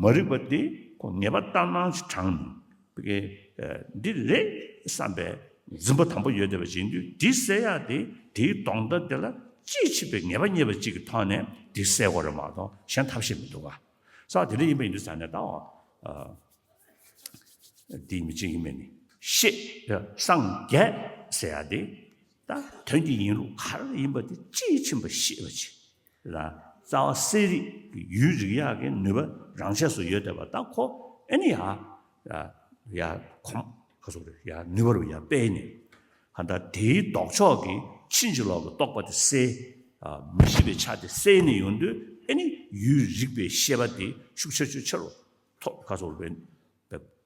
མ་རིག་པ་དེ་ཁོ་ངེས་པ་ལྟར་སྣང་ཞིག་དྲངས་ནས་འདི་རེད་བསམ་པའི་ འཛིན་པ་དམ་པོ་ཡོད་བསྡད་པ་ཅིག་ཡིན་དུས། དེ་སེལ་ཡག་དེ་དེའི་ལྡོག་ཟླ་དེ་ལ་དཔྱིས་ཕྱིན་པའི་ངེས་པ་རྙེད་པ་ཅིག་གི་ཐོག་ནས་དེ་སེལ་དགོས་རེད་མ་གཏོགས། གཞན་ཐབས་ཤེས་མི་འདུག་ག་ས་དེ་འདྲ་ཡིན་པ་ཡིན་དུས་ཙང་ནས་ད། ཨ། དེའི་མི་གཅིག་ཡིན་མིན་ནི་ཤེས། སངས་རྒྱས་ཟེར་ཡ་དེ་ད་དོན་གྱི་ཡིན་ལུགས་ག་རེ་ཡིན་པ་དེ་དཔྱིས་ཕྱིན་པ་ཤེས་པ་ཅིག་ལ། རྩ་བ་གསལ་རིག་གི་ཡུལ་རིག་ཡག་གི་ནུས་པ་རང་ཆས་སུ་ཡོད་བསྡད་པ། ད་ཁོ་ཨེ་ནི་ཡ་ཡ་ཡ་གོམས་ག་སོགས་རེད། ཡ་ནུས་པ་རུ་ཡ་སྤེལ་ནས། གང་ལྟར་དེའི་ལྡོག་ཕྱོགས་ཀྱི་ཕྱིན་ཅི་ལོག་གི་རྟོག་པ་དེ་སེལ། ཨ། མི་ཤེས་པའི་ཆ་དེ་སེལ་ནས་ཡོང་དུས། ཨེ་ནི་ཡུལ་རིག་པའི་ཤེས་པ་དེ་ཤུགས་ཆེ་ཆུ་ཆེ་རུ་ཐོག་ག་སོགས་རེད།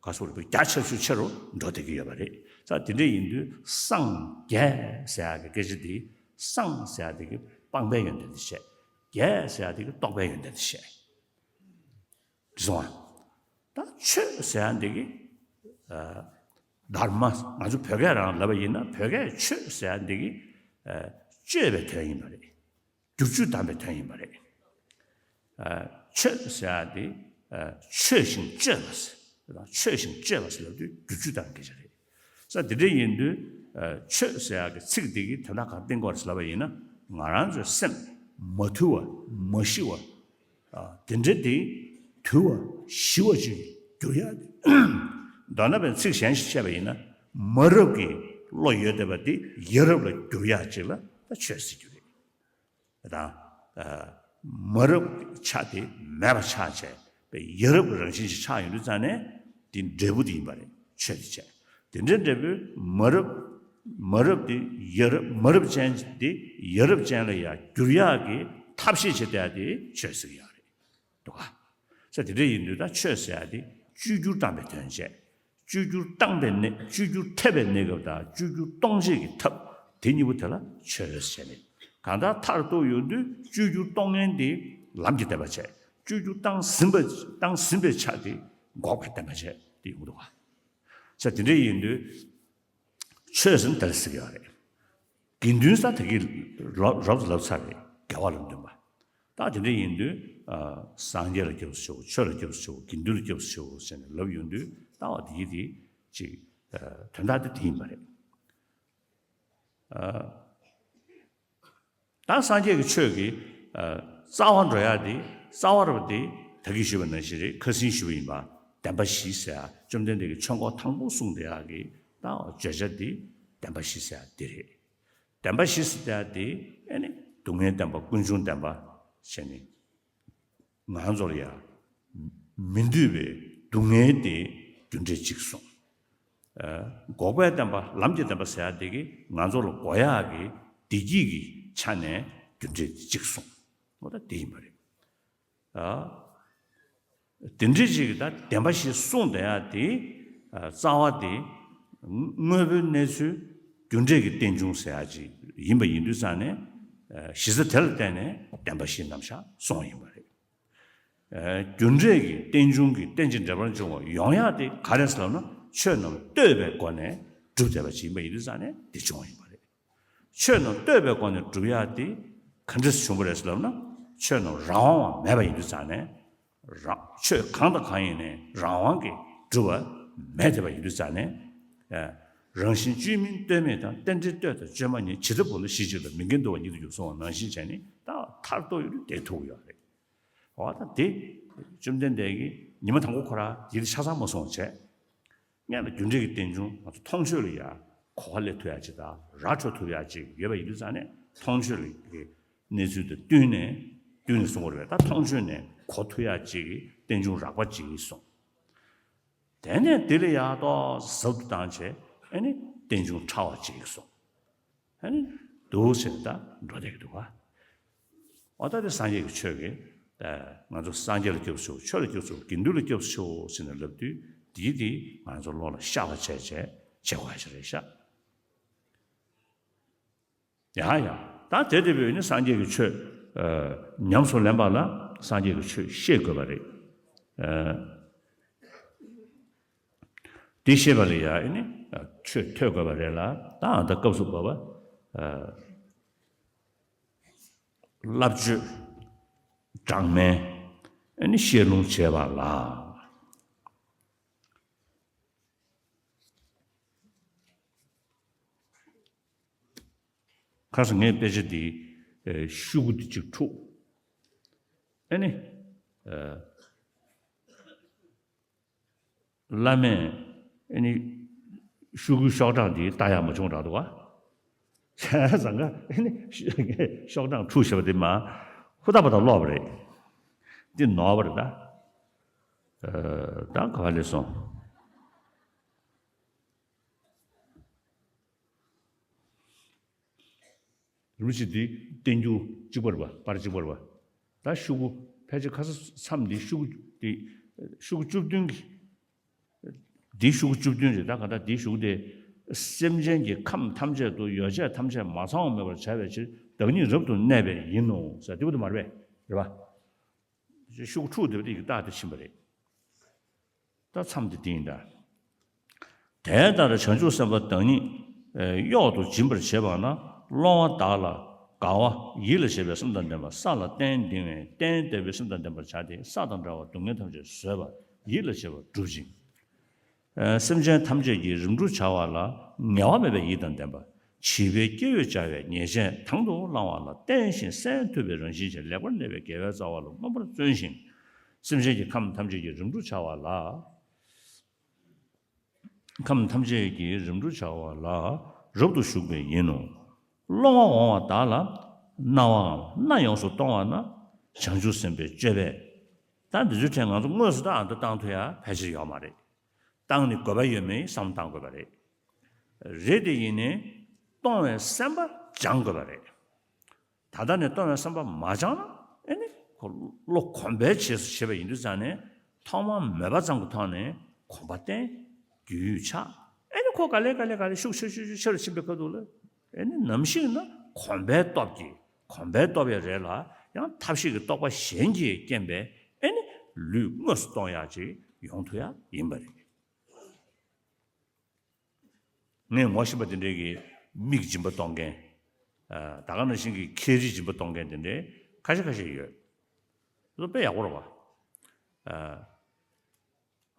ག་སོགས་རེད། རྒྱ་ཆེ་ཆུ་ཆེ་རུ་འགྲོ་བསྡད་ཀྱི་ཡོད་པ་རེད། ས་དེ་འདྲ་ཡིན་དུས་སངས་རྒྱས་ཟེར་ཡག་གི་སྐད་ཆ་དེ། སངས་ཟེར་ཡག་དེ་གི་སྤངས་པའི་ཡོན་ཏན་དེ་བཤད། རྒྱས་ཟེར་ཡག་དེ་གི་རྟོགས་པའི་ཡོན་ཏན་དེ་བཤད། རེད་སོང་ཨ། ད་ཆོས་ཟེར་ཡག་འདི་གི། ཨ། དྷརྨ། ང་ཚོ་བོད་སྐད་རང་ལབ་པ་ཡིན་ན། བོད་སྐད་ཆོས་ཟེར་ཡག་འདི་གི། ཨ། བཅོས་པའི་དོན་ཡིན་པ་རེད། བསྒྱུར་བཅོས་བཏང་བའི་དོན་ཡིན་པ་རེད། ཨ། ཆོས་ཟེར་ཡག་འདི། ཨ། ཆོས་བཞིན་སྤྱོད་པ་ཟེར། ཆོས་བཞིན་སྤྱོད་པ་ཟེར་ལབ་དུས་བསྒྱུར་བཅོས་བཏང་བའི་སྐད་ཆ་རེད། ས་དེ་འདྲ་ཡིན་དུས། ཨ། ཆོས་ཟེར་ཡག་གི་ཚིག་འདི་གི་དོན་དག་ག་རེ་བསྟན་གྱི་ཡོད་རེད་ལབ་པ་ཡིན་ན། ང་རང་ཚོའི་སེམས་མ་དུལ་བ། མ་ཞི་བ། ཨ། དེ་འདྲ་དེ་དུལ་བ་ཞི་བ་ཅིག་འགྱུར་ཡག་དེ། མདོར་ན་བའི་ཚིག་གཞན་ཞིག་བཤད་པ་ཡིན་ན། མ་རབས་ཀྱི་བློ་ཡོད་བསྡད་པ་དེ་ཡ་རབས་ལ་འགྱུར་ཡག་ཅིག་ལ་ད་ཆོས་ཟེར་རྒྱུ་རེད། ད། ཨ། མ་རབས་ཆ་དེ་མེད་པ་ཆགས་བྱས་པའི་ཡ་རབས་ཀྱི་རང་བཞིན་ཞིག་ཆགས་ཡོང་དུས་ཙང་ནས། དེ་འབྲས་བུ་དེ་ཡིན་པ་རེད། ཆོས་དེ་བྱས། དེ་འདྲའི་འབྲས་བུ་མ་རབས། མ་རབས་དེ་ཡ་རབས། མ་རབས་ཅན་དེ་ཡ་རབས་ཅན་ལ་ཡང་འགྱུར་ཡག་གི་ཐབས་ཤེས་བྱེད་བསྡད་ཡག་དེ་ཆོས་ཟེར་གྱི་ཡོད་རེད། འདུག་ག་ས་དེ་འདྲ་ཡིན་དུས་ད་ཆོས་ཟེར་ཡག་དེ་བཅོས་བསྒྱུར་བཏང་བའི་དོན་བྱས། བཅོས་བསྒྱུར་བཏང་བའི་གནས། བཅོས་བསྒྱུར་ཐེབས་པའི་གནས་སྐབས་དང་བཅོས་བསྒྱུར་གཏོང་བྱེད་ཀྱི་ཐབས། དེ་གཉིས་པོ་དེ་ལ་ཆོས་ཟེར་ནས། གང་ལྟར་མཐར་གཏུགས་ཡོང་དུས་བཅོས་བསྒྱུར་གཏོང་མཁན་དེ་ལམ་གྱི་བདེན་པ་བྱས། བཅོས་བསྒྱུར་བཏང་ཟིན་པ། བཏང་ཟིན་པའི་ཆ་དེ་འགོག་པའི་བདེན་པ་བྱས་དེ་ཡོང་གི་འདུག་ག་ས་དེ་འདྲ་ཡིན་དུས། ཆོས་ཟེར་ན་དེ་ལ་ཟེར་གྱི་ཡོད་རེད། དགེ་འདུན་ཟེར་དེ་གི་རབ་རབ་ཏུ་ལབ་ཚར་རེད། དགེ་བ་ལ་འདུན་པ། ད་དེ་འདྲ་ཡིན་དུས། ཨ། སངས་རྒྱས་ལ་སྐྱབས་སུ་མཆིའོ། ཆོས་ལ་སྐྱབས་སུ་མཆིའོ། དགེ་འདུན་ལ་སྐྱབས་སུ་མཆིའོ་ཟེར་ནས་ལབ་ཡོང་དུས། ད་བ་དེ་ཡི་དེ་ཅིག་ཨ། དོན་དག་དེ་དེ་ཡིན་པ་རེད། ཨ། ད་སངས་རྒྱས་ཀྱི་ཆོས་ཀྱི། ཨ། རྩ་བ་འགྲོ་ཡག་དེ། རྩ་བ་རུ་དེ་ད་གིན་ཞུས་པ་ནང་བཞིན་རེད། ཁ་སང་ཞུས་པ་ཡིན་པ། བདེན་པ་བཞི་ཟེར་ཡག་བཅོམ་ལྡན་འདས་ཀྱིས་ཆོས་འཁོར་དང་པོ་གསུངས་བསྡད་ཡག་གི་ད་བརྗོད་བྱ་དེ་བདེན་པ་བཞི་ཟེར་ཡག་དེ་རེད། བདེན་པ་བཞི་ཟེར་ཡག་དེ་ཨེ་ནི་སྡུག་བསྔལ་བདེན་པ། ཀུན་འབྱུང་བདེན་པ་བྱས་ནས། ང་ཚོར་ཡང་མི་འདོད་པའི་སྡུག་བསྔལ་དེ་རྒྱུ་འབྲས་གཅིག་གསུངས། ཨ། འགོག་པའི་བདེན་པ། ལམ་གྱི་བདེན་པ་ཟེར་ཡག་དེ་གིས་ང་ཚོ་ལ་དགོས་ཡག་གི་བདེ་སྐྱིད་ཀྱི་ཆ་ནས་རྒྱུ་འབྲས་དེ་གཅིག་གསུངས། འོ་ད་དེ་ཡིན་པ་རེད། ཨ། དེ་འདྲའི་ཅིག་གིས་ད་བདེན་པ་བཞི་གསུངས་བསྡད་ཡག་དེ། ཨ། རྩ་བ་དེ་དངོས་པོའི་གནས་ཚུལ་རྒྱུ་འབྲས་ཀྱི་རྟེན་འབྱུང་ཟེར་ཡག་ཅིག་ཡིན་པ་ཡིན་དུས་ཙང་ནས། ཨ། གཞི་རྩ་དེ་ལ་བརྟེན་ནས་བདེན་པ་བཞི་རྣམ་གཞག་གསུངས་ཡིན་པ་རེད། ཨ། རྒྱུ་འབྲས་ཀྱི་རྟེན་འབྱུང་གི་རྟེན་ཅིང་འབྲེལ་པར་འབྱུང་བ་ཡོང་ཡག་དེ་ག་རེ་ཟེར་ལབ་ན། ཆོས་རྣམས་ལྟོས་པའི་སྒོ་ནས་གྲུབ་བསྡད་པ་ཅིག་ཡིན་པ་ཡིན་དུས་ཙང་ནས་དེ་བྱུང་བ་ཡིན་པ་རེད། ཆོས་རྣམས་ལྟོས་པའི་སྒོ་ནས་གྲུབ་ཡག་དེ་ག་འདྲས་བྱུང་བ་རེད་ཟེར་ལབ་ན། ཆོས་རྣམས་རང་དབང་བ་མེད་པ་ཡིན་དུས་ཙང་ནས། རང་། ཆོས་གང་དང་གང་ཡིན་ནའི་རང་དབང་གིས་གྲུབ་པ་མེད་བསྡད་པ་ཡིན་དུས་ཙང་ནས། ཨ། རང་བཞིན་བཅོས་མིན་ལྟོས་མེད་དང་། རྟེན་འབྲེལ་ལྟོས་དང་བཅོས་མ་ཉིད། ཇི་ལྟ་བུ་ལ་གཞི་གཅིག་ལ། མི་འགལ་འདུ་བ་ཉིད་དུ་འགྱུར་གསུངས་པ་ནང་བཞིན་བྱས་ནས། ད་མཐར་གཏུགས་ཡོད་དེ་ཐུག་ཡོད་རེད། འོ་ད་དེ་བཅོམ་ལྡན་འདས་ཀྱིས་ཉི་མ་དང་པོ་ཁོ་རང་ཡིད་ཆ་ཚང་མ་སོང་བྱས། སྔོན་ལ་རྒྱུ་འབྲས་ཀྱི་རྟེན་འབྱུང་ང་ཚོ་མཐོང་ཆོས་ལ་ཡ་གོ་བ་ལེན་ཐུབ་ཡག་ཅིག་དང་ར་འཕྲོད་ཐུབ་ཡག་ཅིག་ཡོད་པ་ཡིན་དུས་ཙང་ནས། མཐོང་ཆོས་ལ་གི་གནས་ཚུལ་དང་བསྟུན་ནས། བསྟུན་ནས་གསུང་བ་རེད་པས། ད་མཐོང་ཆོས་ནས་གོ་ཐུབ་ཡག་ཅིག་གི་རྟེན་འབྱུང་རགས་པ་ཅིག་གསུངས། དེ་ནས་དེ་ལ་ཡ་ཏོག་ཙམ་ཟབ་ཏུ་བཏང་བྱས། ཨ་ནི་རྟེན་འབྱུང་ཕྲ་བ་ཅིག་གསུངས། ཨ་ནི་འདུག་ཟེར་ད་འགྲོ་བསྡད་ཀྱི་འདུག་ག་འོ་ད་དེ་སངས་རྒྱས་ཀྱི་ཆོས་ཀྱི། ཨ། ང་ཚོ་སངས་རྒྱས་ལ་སྐྱབས་སུ་མཆིའོ། ཆོས་ལ་སྐྱབས་སུ་མཆིའོ། དགེ་འདུན་ལ་སྐྱབས་སུ་མཆིའོ་ཟེར་ནས་ལབ་དུས། དེའི་དེ་ང་ཚོ་བློ་ལ་ཤར་བ་བྱས་བྱས་བྱེད་དགོས་ཡག་ཅིག་རེད་ཤག་ཡ་ཡ། ད་དེ་དེ་བས་ནི་སངས་རྒྱས་ཀྱི་ཆོས། ཨ། ཉམས་སུ་ལེན་པ་ལ་སངས་རྒྱས་ཀྱི་ཆོས་ཤེས་དགོས་པ་རེད། ཨ། དེ་ཤེས་པ་ལ་ཡ་ཨ་ནི་ཆོས་ཐོས་དགོས་པ་རེད་ལ། ད་ཨ་ད་སྐབས་སུ་བབ་པ། ཨ། བསླབ་བྱ་གྲངས་མེད་ཨ་ནི་བཤད་ལུང་བྱས་པ་ལ། ཁ་སང་ངས་དཔེ་ཆ་འདི་ཨེ་ཤོག་གུ་འདི་གཅིག་འཁྲུགས། ཨེ་ནི། ཨེ། བླ་མས་ཨེ་ནི་ཤོག་གུའི་ཤོག་གྲངས་འདི་ལྟ་ཡག་མ་བྱུང་རག་འདུག་ག་བྱས་ཙང་ཀ་ཨེ་ནི་ཤོག་གྲངས་འཁྲུགས་བཞག་པ་འདི་མ་ཧུར་ཐག་པ་དང་ཀློག་པ་རེད། འདི་ནོར་བ་རེད་ད། ཨ། ད་ག་བ་ལས་སོང་། རིན་པོ་ཆེ་འདི་བསྟན་འགྱུར་གཅིག་པ་རེད་པ། པར་གཅིག་པ་རེད་པ། ད་ཤོག་གུ་ཕལ་ཆེར་ཁ་སང་མཚམས་འདི་ཤོག་གུ་འདི་ཤོག་གུ་བཅུ་བདུན་གྱི་འདི་ཤོག་གུ་བཅུ་བདུན་རེད། ད་ག་ད་འདི་ཤོག་གུ་དེ། སེམས་ཅན་གྱི་ཁམས་ཐམས་ཅད་དུ་ཡོ་བྱད་ཐམས་ཅད་མ་ཚང་བ་མེད་པར་བྱ་བའི་ཕྱིར་བདག་ཉིད་རབ་ཏུ་གནས་པས་ཡིན་ནོ་ཟེར་འདི་བུ་དུ་མ་རེད་པས། རེད་པ། ཤོག་གུ་འཁྲུགས་བསྡད་པ་དེ་ཡིག་རྟགས་དེ་ཕྱིན་པ་རེད། ད་མཚམས་དེ་འདི་ཡིན་ད། དེ་ལྟར་བྱང་ཆུབ་སེམས་དཔའ་བདག་ཉིད་གཡོག་ཏུ་སྦྱིན་པར་བྱེད་པ་ན་སློང་བ་བདག་ལ་དགའ་བ་ཡིད་ལ་བྱེད་པའི་སེམས་དང་ལྡན་པ། ས་ལ་སྟན་འདིང་བས་སྟན་བདེ་བའི་སེམས་དང་ལྡན་པར་བྱ་སྟེ། ས་དང་འདྲ་བ་སྡུག་བསྔལ་ཐམས་ཅད་བཟོད་པ་ཡིད་ལ་བྱེད་པ་སྒྲུབ་ཅིང་། སེམས་ཅན་ཐམས་ཅད་ཀྱི་རིམ་གྲོ་བྱ་བ་ལ་ངལ་བ་མེད་པའི་ཡིད་དང་ལྡན་པ། བྱིས་པའི་སྐྱེ་བོས་བྱ་བའི་ཉེས་ཅན་དང་དུ་བླང་བ་ལ་བརྟེན་ཞིང་སེམས་ཐུབ་པའི་རང་བཞིན་གྱིས་ལེགས་པར་གནས་པའི་དགེ་བའི་རྩ་བ་ལ་མངོན་པར་བརྩོན་ཞིང་། སེམས་ཅན་གྱི་ཁམས་ཐམས་ཅད་ཀྱི་རིམ་གྲོ་བྱ་བ་ལ། ཁམས་ཐམས་ཅད་ཀྱི་རིམ་གྲོ་བྱ་བ་ལ་རབ་ཏུ་ཞུགས་པས་ཡིན་ནོ། སློང་བ་འོང་བ་བདག་ལ་སྣང་བའམ་སྣ་ཡོངས་སུ་གཏོང་བ་ན་བྱང་ཆུབ་སེམས་དཔའི་སྤྱོད་པས། ད་འདི་ཚོའི་གྲས་ང་ཚོ་དངོས་སུ་ད་ཨ་མདོ་བཏང་ཐུབ་ཡ་ཕལ་ཆེར་ཡོད་མ་རེད། བཏང་ནས་དགོས་པ་ཡོད་མེད་བསམ་བློ་བཏང་དགོས་པ་རེད། རེད་དེ་ཡིན་ནའི་གཏོང་བའི་སེམས་པ་སྦྱང་དགོས་པ་རེད། ད་ལྟ་ནས་གཏོང་བའི་བསམ་པ་མ་སྦྱངས་ན་ཨེ་ནི་ཁོ་བློ་གོམས་པའི་རྗེས་སུ་བྱེད་པ་ཡིན་དུས་ཙང་ནས་ཐོག་མར་མོས་པ་ཙམ་གྱི་ཐོག་ནས་གོམས་པ་བརྟན། རྒྱུས་ཡོད་ཆགས། ཨེ་ནི་ཁོ་ག་ལེ་ག་ལེ་ག་ལེ་ཤུགས་ཆེ་ཤུགས་ཆེ་ཆེ་རུ་ཕྱིན་པའི་ཁ་ཐུག་ལ་ཨེ་ནི་ནམ་ཞིག་ན་གོམས་པའི་སྟོབས་ཀྱིས་གོམས་པའི་སྟོབས་ཡང་རེད་ལ་ཡང་ཐབས་ཤེས་ཀྱི་རྟོགས་པ་གཞན་གྱིས་རྐྱེན་པས་ཨེ་ནི་ལུས་དངོས་སུ་གཏོང་ཡག་ཅིག་ཡོང་ཐུབ་ཡག་ཡིན་པ་རེད། ངས་ངོ་ཤེས་པ་དེ་འདྲའི་གི་མིག་སྦྱིན་པ་གཏོང་མཁན། ཨ། ད་ག་ནང་བཞིན་གྱི་ཁྱེད་རིགས་སྦྱིན་པ་གཏོང་མཁན་དེ་འདྲའི་ཁ་ཤས་ཁ་ཤས་ཡོད། དེ་ཚོ་དཔེ་ཡག་པོ་རེད་བ། ཨ།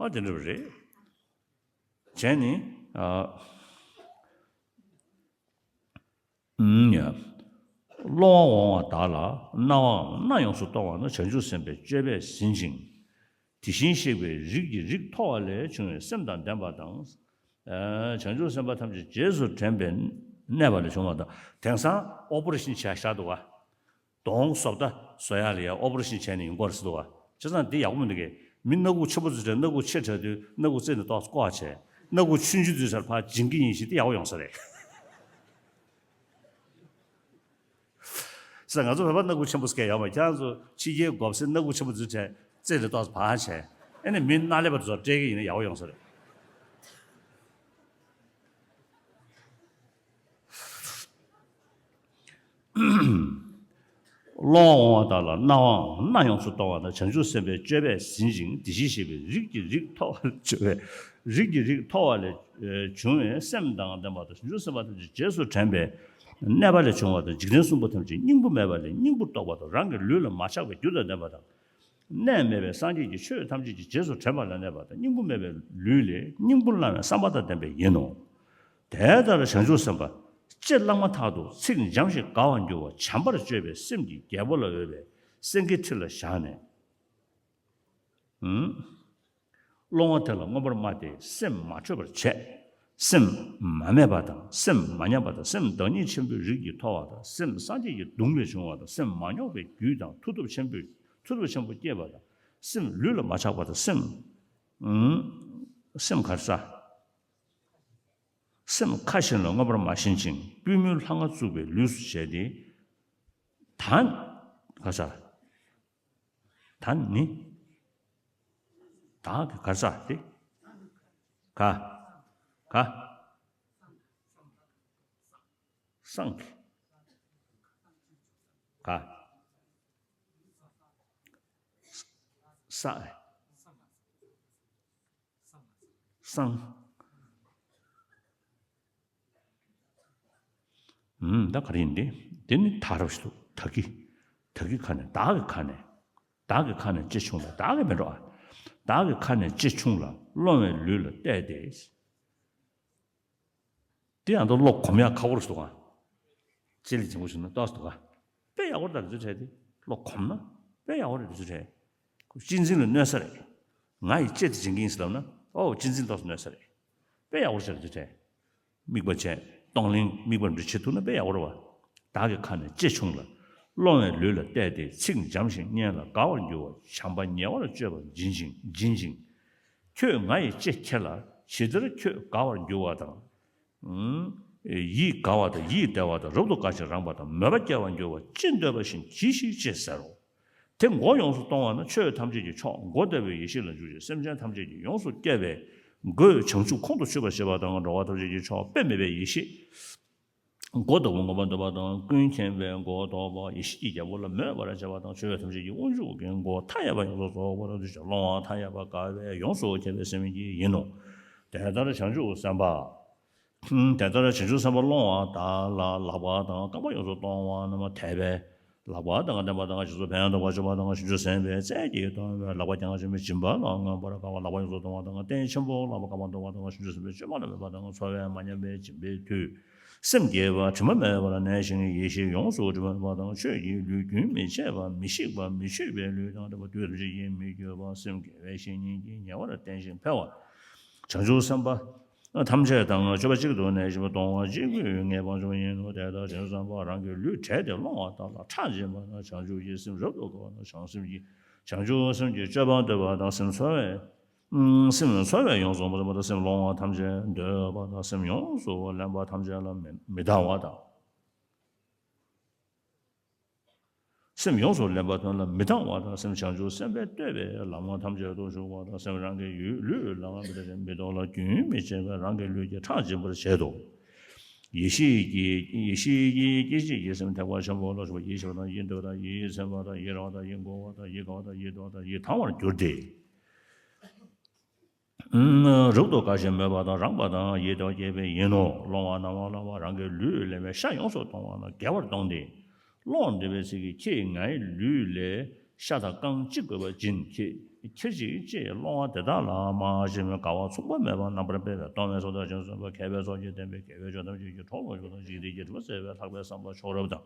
ཨ་དེ་འདྲ་བ་རེད། བྱས་ནས། ཨ། ཨུམ་ཡ། སློང་བ་འོང་བ་བདག་ལ་སྣང་བའམ་སྣ་ཡོངས་སུ་གཏོང་བ་ན་བྱང་ཆུབ་སེམས་དཔའི་སྤྱོད་པས་ཟིན་ཅིང་། དེ་བཞིན་གཤེགས་པའི་རིགས་ཀྱི་རིགས་མཐོ་བ་ལས་བྱུང་བའི་སེམས་དང་ལྡན་པ་དང་། ཨ། བྱང་ཆུབ་སེམས་དཔའ་ཐམས་ཅད་རྗེས་སུ་དྲན་པས་གནས་པ་ལས་བྱུང་བ་དང་། དེང་སང་ཨོ་པ་རེ་ཤིན་བྱས་བཞག་འདུག་ག་གདོང་བཟོ་ལྟ་བཟོ་ཡག་ལ་ཡ་ཨོ་པ་རེ་ཤིན་བྱས་ནས་ཡོང་གི་རེད་ཟེར་འདུག་ག་བྱས་ཙང་འདི་ཡག་པོ་མི་འདུག་གས། མི་སྣ་ཁུག་ཆེན་པོ་ཚོའི་གྲས་སྣ་ཁུག་ཆེ་དྲགས་དུས་སྣ་ཁུག་རྩེ་ནས་ཏོག་ཙམ་བཀོག་བྱས། སྣ་ཁུག་ཆུང་ཆུང་དུས་ཚོར་ཕར་འབྱིན་གྱི་ཡིན་ཞེས་དེ་ཡག་པོ་ཡོང་ས་རེད། ཟེར། ང་ཚོ་བོད་པ་སྣ་ཁུག་ཆེན་པོ་ཟེར་མཁན་ཡོད་མ་རེད། ཁྱེད་རང་ཚོ་ཕྱི་རྒྱལ་མགོ་སེར་སྣ་ཁུག་ཆེན་པོ་ཚོའི་གྲས་རྩེ་ནས་ཏོག་ཙམ་ཕར་བྱས། ཨེ་ནས་མི་སྣ་ལེན་པ་ཚོ་སྤྲད་ཀྱི་ཡིན་ན་ཡག་པོ་ཡོང་ས་རེད། སློང་བ་འོང་བ་དག་ལ་སྣང་བའམ་སྣ་ཡོངས་སུ་གཏོང་བ་ན་བྱང་ཆུབ་སེམས་དཔའི་སྤྱོད་པས་ཟིན་ཅིང་། དེ་བཞིན་གཤེགས་པའི་རིགས་ཀྱི་རིགས་མཐོ་བ་ལས་བྱུང་བའི་རིགས་ཀྱི་རིགས་མཐོ་བ་ལས་བྱུང་བའི་སེམས་དང་ལྡན་པ་དང་། བྱང་ཆུབ་སེམས་དཔའ་ཐམས་ཅད་རྗེས་སུ་དྲན་པས་གནས་པ་ལས་བྱུང་བ་དང་། འཇིག་རྟེན་གསུམ་པོ་ཐམས་ཅད་སྙིང་པོ་མེད་པ་ལས་སྙིང་པོར་རྟོགས་པ་དང་། རང་གི་ལུས་ལ་མ་ཆགས་པའི་རྒྱུ་དང་ལྡན་པ་དང་། གནས་མེད་པའི་སངས་རྒྱས་ཀྱི་ཆོས་ཐམས་ཅད་ཀྱི་རྗེས་སུ་དྲན་པ་ལ་གནས་པ་དང་། སྙིང་པོ་མེད་པའི་ལུས་ལས་སྙིང་པོར་བླང་བའི་བསམ་པ་དང་ལྡན་པས་ཡིན་ནོ། དེ་ལྟར་བྱང་ཆུབ་སེམས་དཔའ་ལྕེ་བླ་མ་ཐག་ཏུ་ཚིག་འཇམ་ཞིང་དགའ་བར་འགྱུར་བ་བྱམས་པར་སྤྱོད་པའི་སེམས་ཀྱི་རྒྱལ་པོ་ལ་འོས་པའི་སེང་གེའི་ཁྲི་ལ་བཞག་ནས། ཨུམ། སློང་བ་དེ་ལ་མངོན་པར་སྨྲ་སྟེ་སེམས་མ་བཅོས་པར་བྱས། སེམས་མ་སྨད་པ་དང་། སེམས་མ་ཉམས་པ་དང་། སེམས་བདག་ཉིད་ཆེན་པོའི་རིགས་ཀྱིས་མཐོ་བ་དང་། སེམས་སངས་རྒྱས་ཀྱི་གདུང་ལས་བྱུང་བ་དང་། སེམས་མ་རྙོག་པའི་རྒྱུད་དང་མཐུ་སྟོབས་ཆེན་པོས་མཐུ་སྟོབས་ཆེན་པོ་བསྐྱེད་པ་དང་། སེམས་ལུས་ལ་མ་ཆགས་པ་དང་། སེམས། ཨུམ། སེམས་ག་རེ་ཟ། སེམས་ཁ་བཞིན་ལ་མངོན་པར་མ་ཞེན་ཅིང་། པུས་མོའི་ལྷ་ང་བཙུགས་པའི་ལུས་སུ་བྱས་ཏེ། ད་ག་ས། ད་ནི། ད་གི་ག་ས་དེ། ག་ག་སངས་རྒྱས། ག་ས། སངས། ཨུམ། ད་ག་རེ་ཡིན་ཏེ། དེ་ནི་ད་རབ་ཞིག་ཏུ་ད་གི། ད་གི་ཁ་ནས། བདག་གི་ཁ་ནས། བདག་གི་ཁ་ནས་ལྕེ་ཕྱུང་ལ། བདག་གི་མི་འགྲོ་ཨ། བདག་གི་ཁ་ནས་ལྕེ་ཕྱུང་ལ་སློང་བའི་ལུས་ལ་གཏད་དེ། དེ་ཡང་ད་བློ་གོམས་ཡག་ཁག་པོ་རེད་འདུག་ཨ། ལྕེ་ལ་སྦྱང་པོ་བྱུང་ན་ཏོག་ཙམ་འདུག་ག་དཔེ་ཡག་པོ་རེད། ད་དེ་ཚོ་དྲན་ཏེ་བློ་གོམས་ན་དཔེ་ཡག་པོ་རེད། དེ་ཚོ་དྲན། གཅེས་འཛིན་ལ་གནོད་ས་རེད། ང་ཡི་ལྕེ་དེ་སྦྱང་གི་ཡིན་ཟེར་ལབ་ན། ཨོ་གཅེས་འཛིན་ཏོག་ཙམ་གནོད་ས་རེད། དཔེ་ཡག་པོ་བྱས་རེད། དེ་ཚོ་དྲན། དམིགས་པ་བྱས། གཏོང་ལེན་དམིགས་པ་འདྲ་བྱེད་ཐུབ་ན་དཔེ་ཡག་པོ་རེད་བ། བདག་གི་ཁ་ནས་ལྕེ་ཕྱུང་ལ། སློང་བའི་ལུས་ལ་གཏད་དེ་ཚིག་འཇམ་ཞིང་སྙན་ལ་དགའ་བར་འགྱུར་བ། བྱམས་པ་ཉེ་བར་སྤྱོད་པ་འབྱིན་ཅིང་འབྱིན་ཅིང་། ཁྱོད་ང་ཡི་ལྕེ་ཁྱེར་ལ། ཇི་ལྟར་ཁྱོད་དགའ་བར་འགྱུར་བ་དང་། ཡིད་དགའ་བ་དང་ཡིད་བདེ་བ་དང་རབ་ཏུ་དགའ་ཞིང་རངས་པ་དང་མོས་པ་སྐྱེ་བར་འགྱུར་བ་ཅི་འདོད་པ་བཞིན་གྱིས་ཤིག་ཅེས་ཟེར་རོ། དེ་མགོ་ཡོངས་སུ་གཏོང་བ་ན་ཆོས་ཐམས་ཅད་ཀྱི་མཆོག་མགོ་ལྟ་བུའི་ཡེ་ཤེས་ལ་འཇུག་ཅིང་སེམས་ཅན་ཐམས་ཅད་ཀྱི་ཡོངས་སུ་སྐྱེ་བའི་སྒོའི་བྱང་ཆུབ་ཁོང་དུ་ཆུད་པར་བྱེད་པ་དང་འགྲོ་བ་ཐམས་ཅད་ཀྱི་མཆོག་དཔེ་མེད་པའི་ཡེ་ཤེས། མགོ་ལྟ་བུ་མངོན་པར་འདོད་པ་དང་ཀུན་མཁྱེན་པའི་མགོ་ཐོགས་པ་ཡེ་ཤེས་ཀྱི་རྒྱལ་པོ་ལ་མོས་པར་བྱེད་པ་དང་ཆོས་ཐམས་ཅད་ཀྱི་དབང་ཕྱུག་གི་མགོ་མཐའ་ཡས་པ་ཡོངས་སུ་རྫོགས་པར་འདུ་ཞིང་སློང་བ་མཐའ་ཡས་པ་དགའ་བའི་ཡོངས་སུ་ཁྱབ་པའི་སེམས་ཀྱིས་ཡིན་ནོ། དེ་ལྟར་བྱང་ཆུབ་སེམས་དཔའ། དེ་ལྟར་བྱང་ཆུབ་སེམས་དཔའ་སློང་བ་དག་ལ་ལག་པ་དང་རྐང་པ་ཡོངས་སུ་གཏོང་བ་རྣམས་དད་པས་ལག་པ་དང་ལྡན་པ་དང་རྗེས་སུ་ཕན་འདོགས་པར་བྱེད་པ་དང་བྱང་ཆུབ་སེམས་དཔའི་རྩལ་གྱིས་གཏོང་བའི་ལག་པ་བརྐྱང་ཞིང་སྦྱིན་པ་ལ་མངོན་པར་དགའ་བ་ལག་པ་ཡོངས་སུ་གཏོང་བ་དང་རྟེན་ཆེན་པོ་ལག་པ་རྐང་པ་གཏོང་བ་དང་བྱང་ཆུབ་སེམས་དཔའི་སྤྱོད་པ་ལ་མོས་པ་དང་འཚོ་བས་མ་ཉམས་པའི་སྦྱིན་པའི་མཐུས་སེམས་བསྐྱེད་པ་དྲི་མ་མེད་པར་གནས་ཤིང་ཡེ་ཤེས་ཡོངས་སུ་གྲུབ་པ་དང་ཆོས་ཀྱི་ལུས་རྒྱུན་མི་འཆད་པ་མི་ཤིགས་པ་མི་ཆོད་པའི་ལུས་དང་ལྡན་པ་དུས་ཐམས་ཅད་ཀྱི་མི་འགྱུར་བ་སེམས་དགེ་བའི་བཤེས་གཉེན་གྱིས་ཉེ་བར་བསྟེན་ཞིང་ཕལ་བ། བྱང་ཆུབ་སེམས་དཔའ་ཐམས་ཅད་དང་སྤྱོད་པ་གཅིག་ཏུ་གནས་ཤིང་གཏོང་བ་གཅིག་པུས་ངེས་པར་འབྱུང་བ་ཡིན་ནོ། དེ་ལྟར་བྱང་ཆུབ་སེམས་དཔའ་རང་གི་ལུས་བྲལ་ཏེ་སློང་བ་དག་ལ་ཁྲག་འབྱིན་པ་ན་བྱང་ཆུབ་ཀྱི་སེམས་རབ་ཏུ་དགའ་བ་དང་བྱང་སེམས་ཀྱི་བྱང་ཆུབ་སེམས་ཀྱི་སྤྱོད་པ་འདོད་པ་དང་སེམས་ཚོར་བས་སེམས་ཚོར་བས་ཡོངས་སུ་མ་ཚིམ་པ་དང་སེམས་སློང་བ་ཐམས་ཅད་འདོད་པ་དང་སེམས་ཡོངས་སུ་ལེན་པ་ཐམས་ཅད་ལ་མི་མི་སྡང་བ་དང་། སེམས་ཡོངས་སུ་ལེན་པ་དོན་ལ་མི་སྡང་བ་དང་སེམས་བྱང་ཆུབ་སེམས་དཔས་བསྟོད་པའི་ལམ་ཐམས་ཅད་དུ་ཞུགས་པ་དང་སེམས་རང་གི་ཡུལ་ལུས་ལའང་མི་ལྟ་ཞིང་མི་རྟོག་ལ་རྒྱུན་མི་འཆད་པས་རང་གི་ལུས་ཀྱི་ཁྲག་འབྱིན་པར་བྱེད་དོ། ཡེ་ཤེས་ཀྱི་ཡེ་ཤེས་ཀྱི་སྐྱེ་མཆེད་ཀྱི་སེམས་ཐེག་པ་ཆེན་པོ་ལ་ཞུགས་པ་ཡིད་ཆེས་པ་དང་ཡིད་འདོད་པ་དང་ཡིད་ཚིམ་པ་དང་ཡིད་རངས་པ་དང་ཡིད་མགུ་བ་དང་ཡིད་དགའ་བ་དང་ཡིད་འདོད་པ་དང་ཡིད་དང་བར་གྱུར་ཏེ། རབ་ཏུ་དགའ་ཞིང་མོས་པ་དང་རངས་པ་དང་ཡིད་དུ་སྐྱེས་པའི་ཡིན་ནོ། སློང་བ་རྣམས་ལ་བ་རང་གི་ལུས་ལེན་པའི་ཤ་ཡོངས་སུ་གཏོང་བ་ལ་དགའ་བར་གཏོང་སྟེ། སློང་འདྲི་བའི་ཚིག་གིས་ཁྱེད་ངའི་ལུས་ལས་ཤ་དང་རྐང་གཅིག་དགོས་པ་སྦྱིན། ཁྱེད་ཁྱེར་ཅིག་ཅེས་སློང་བ་དེ་དག་ལ་མ་ཞེན་པའི་དགའ་བ་མཚུངས་པ་མེད་པར་རྣམ་པར་སྤེལ་བས་གཏོང་བའི་ཚོགས་དང་བྱང་སེམས་དཔའ་མཁས་པའི་ཚོགས་ཀྱིས་ལྡན་པའི་དགེ་བའི་ཆོས་ཐམས་ཅད་ཀྱི་གྲོགས་སུ་གྱུར་ཏོ། འཇིག་རྟེན་གྱི་སྒྲིབ་པ་སེལ་བའི་ལྷག་པའི་བསམ་པ་མཆོག་རབ་དང་།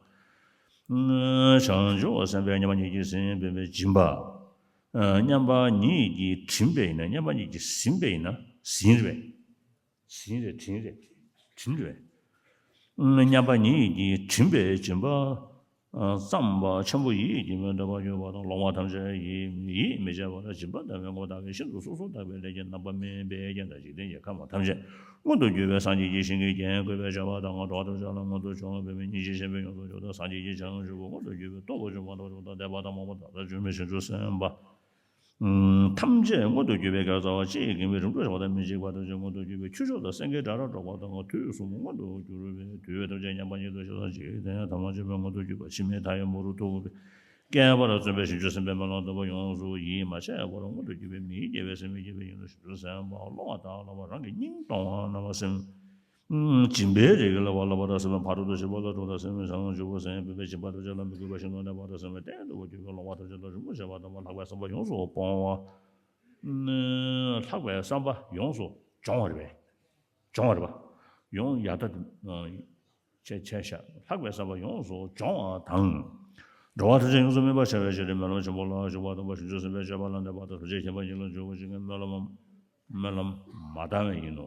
བྱང་ཆུབ་སེམས་དཔའི་མཉམ་པ་ཉིད་ཀྱིས་ཟིན་པའི་སྦྱིན་པ། མཉམ་པ་ཉིད་ཀྱིས་བྱིན་པས་ཡིན་ན། མཉམ་པ་ཉིད་ཀྱིས་ཟིན་པས་ཡིན་ན། ཟིན་རེད་པས། ཟིན་རེད། བྱིན་རེད། བྱིན་རེད་པས། མཉམ་པ་ཉིད་ཀྱིས་བྱིན་པའི་སྦྱིན་པ་བརྩམས་པ་ཆེན་པོ་ཡིད་ཀྱིས་མི་འདོར་བར་གྱུར་པ་དང་། སློང་བ་ཐམས་ཅད་ཡིད་ཡིད་མི་ཆེས་པར་སྦྱིན་པ་དང་བའི་ངོ་བོ་དག་གིས་ཤིན་ཏུ་སོ་སོར་བརྟགས་པའི་ལས་ཀྱི་རྣམ་པ་སྨིན་པའི་རྐྱེན་དང་། འཇིག་རྟེན་གྱི་ཁམས་ཐམས་ཅད་མངོན་དུ་གྱུར་པའི་སངས་རྒྱས་ཀྱི་ཞིང་གི་རྒྱན་བཀོད་པའི་བྱ་བ་དང་། འགྲོ་བ་ཐམས་ཅད་ལ་མངོན་དུ་བྱུང་བའི་སྙིང་རྗེ་ཆེན་པོས་ཡོངས་སུ་གྱུར་ཏོ། སངས་རྒྱས་ཀྱི་བྱང་ཆུབ་མངོན་དུ་གྱུར་པའི་སྟོབས་ཀྱིས་འཇོམས་པ་དང་འཇོམས་དང་འདས་པ་དང་མ་འོངས་པ་དང་ད་ལྟར་འབྱུང་བའི་བྱང་ཆུབ་སེམས་དཔའ་ཐམས་ཅད་མངོན་དུ་གྱུར་པའི་དགེ་རྩ་བ་གཅིག་གིས་མི་རིགས་དྲུག་ཕྱེ་བ་དང་མི་འཇིགས་པ་དང་མངོན་དུ་གྱུར་པའི་ཁྱུ་མཆོག་དང་སེང་གེ་སྒྲ་སྒྲོགས་པ་དང་དུས་གསུམ་མངོན་དུ་གྱུར་པའི་དུས་ཐམས་ཅད་མཉམ་པ་ཉིད་དུ་ཤར་ཞིང་འཇིག་རྟེན་ཐ་མ་ཆོད་པས་མངོན་དུ་གྱུར་པ་འཆི་མེད་མཐའ་ཡས་མ་རུ་ཐུག་པའི། བསྐལ་པར་བརྩོན་པའི་བྱང་ཆུབ་སེམས་དཔའི་སྨོན་ལམ་བཏབ་པ་ཡོངས་སུ་ཡིད་མ་ཆེས་པར་མངོན་དུ་གྱུར་པའི་མིའི་དགེ་བའི་སེམས་ཀྱིས་བསྐྱེད་པའི་ཡིད་བཞིན་ནོར་བུ་བྱང་ཆུབ་སེམས་དཔའ་སློང་བ་དག་ལ་བ་རང་གི་སྙིང་གཏོང་བ་རྣམ་པ་སེམས། སྦྱིན་པའི་རིགས་ལ་བ་སློབ་པ་དང་སེམས་ཕ་རོལ་ཏུ་ཕྱིན་པ་ལ་གྲོགས་དང་སེམས་བྱང་ཆུབ་སེམས་དཔའི་སྦྱིན་པ་ཐམས་ཅད་ལ་མི་གུས་པ་ཤིན་ཏུ་ནས་བ་དང་སེམས་ལ་གཏན་དུ་གྱུར་པའི་སློང་བ་ཐམས་ཅད་ལ་རི་མོ་བྱས་པ་དང་ལྷག་པའི་བསམ་པ་ཡོངས་སུ་སྤོང་བ། ལྷག་པའི་བསམ་པ་ཡོངས་སུ་སྦྱོང་བ་རེད་པས། སྦྱོང་བ་རེད་པ། ཡོངས་ཡ་ད་ཆེ་ཆེ་ཤ་ལྷག་པའི་བསམ་པ་ཡོངས་སུ་སྦྱོང་བ་དང་། འགྲོ་བ་ཐམས་ཅད་ཡོངས་སུ་སྨིན་པར་བྱ་བའི་ཕྱིར་སྨོན་ལམ་ཆེན་པོ་ལ་ཞུགས་པ་དང་། བྱང་ཆུབ་སེམས་དཔའི་སྤྱོད་པ་ལ་གནས་པ་དང་། ཐམས་ཅད་མཁྱེན་པ་ཉིད་ལ་འཇུག་པར་བྱེད་ཀྱི་སྨོན་ལམ་སྨོན་ལམ་མ་བཏང་བས་ཡིན་ནོ།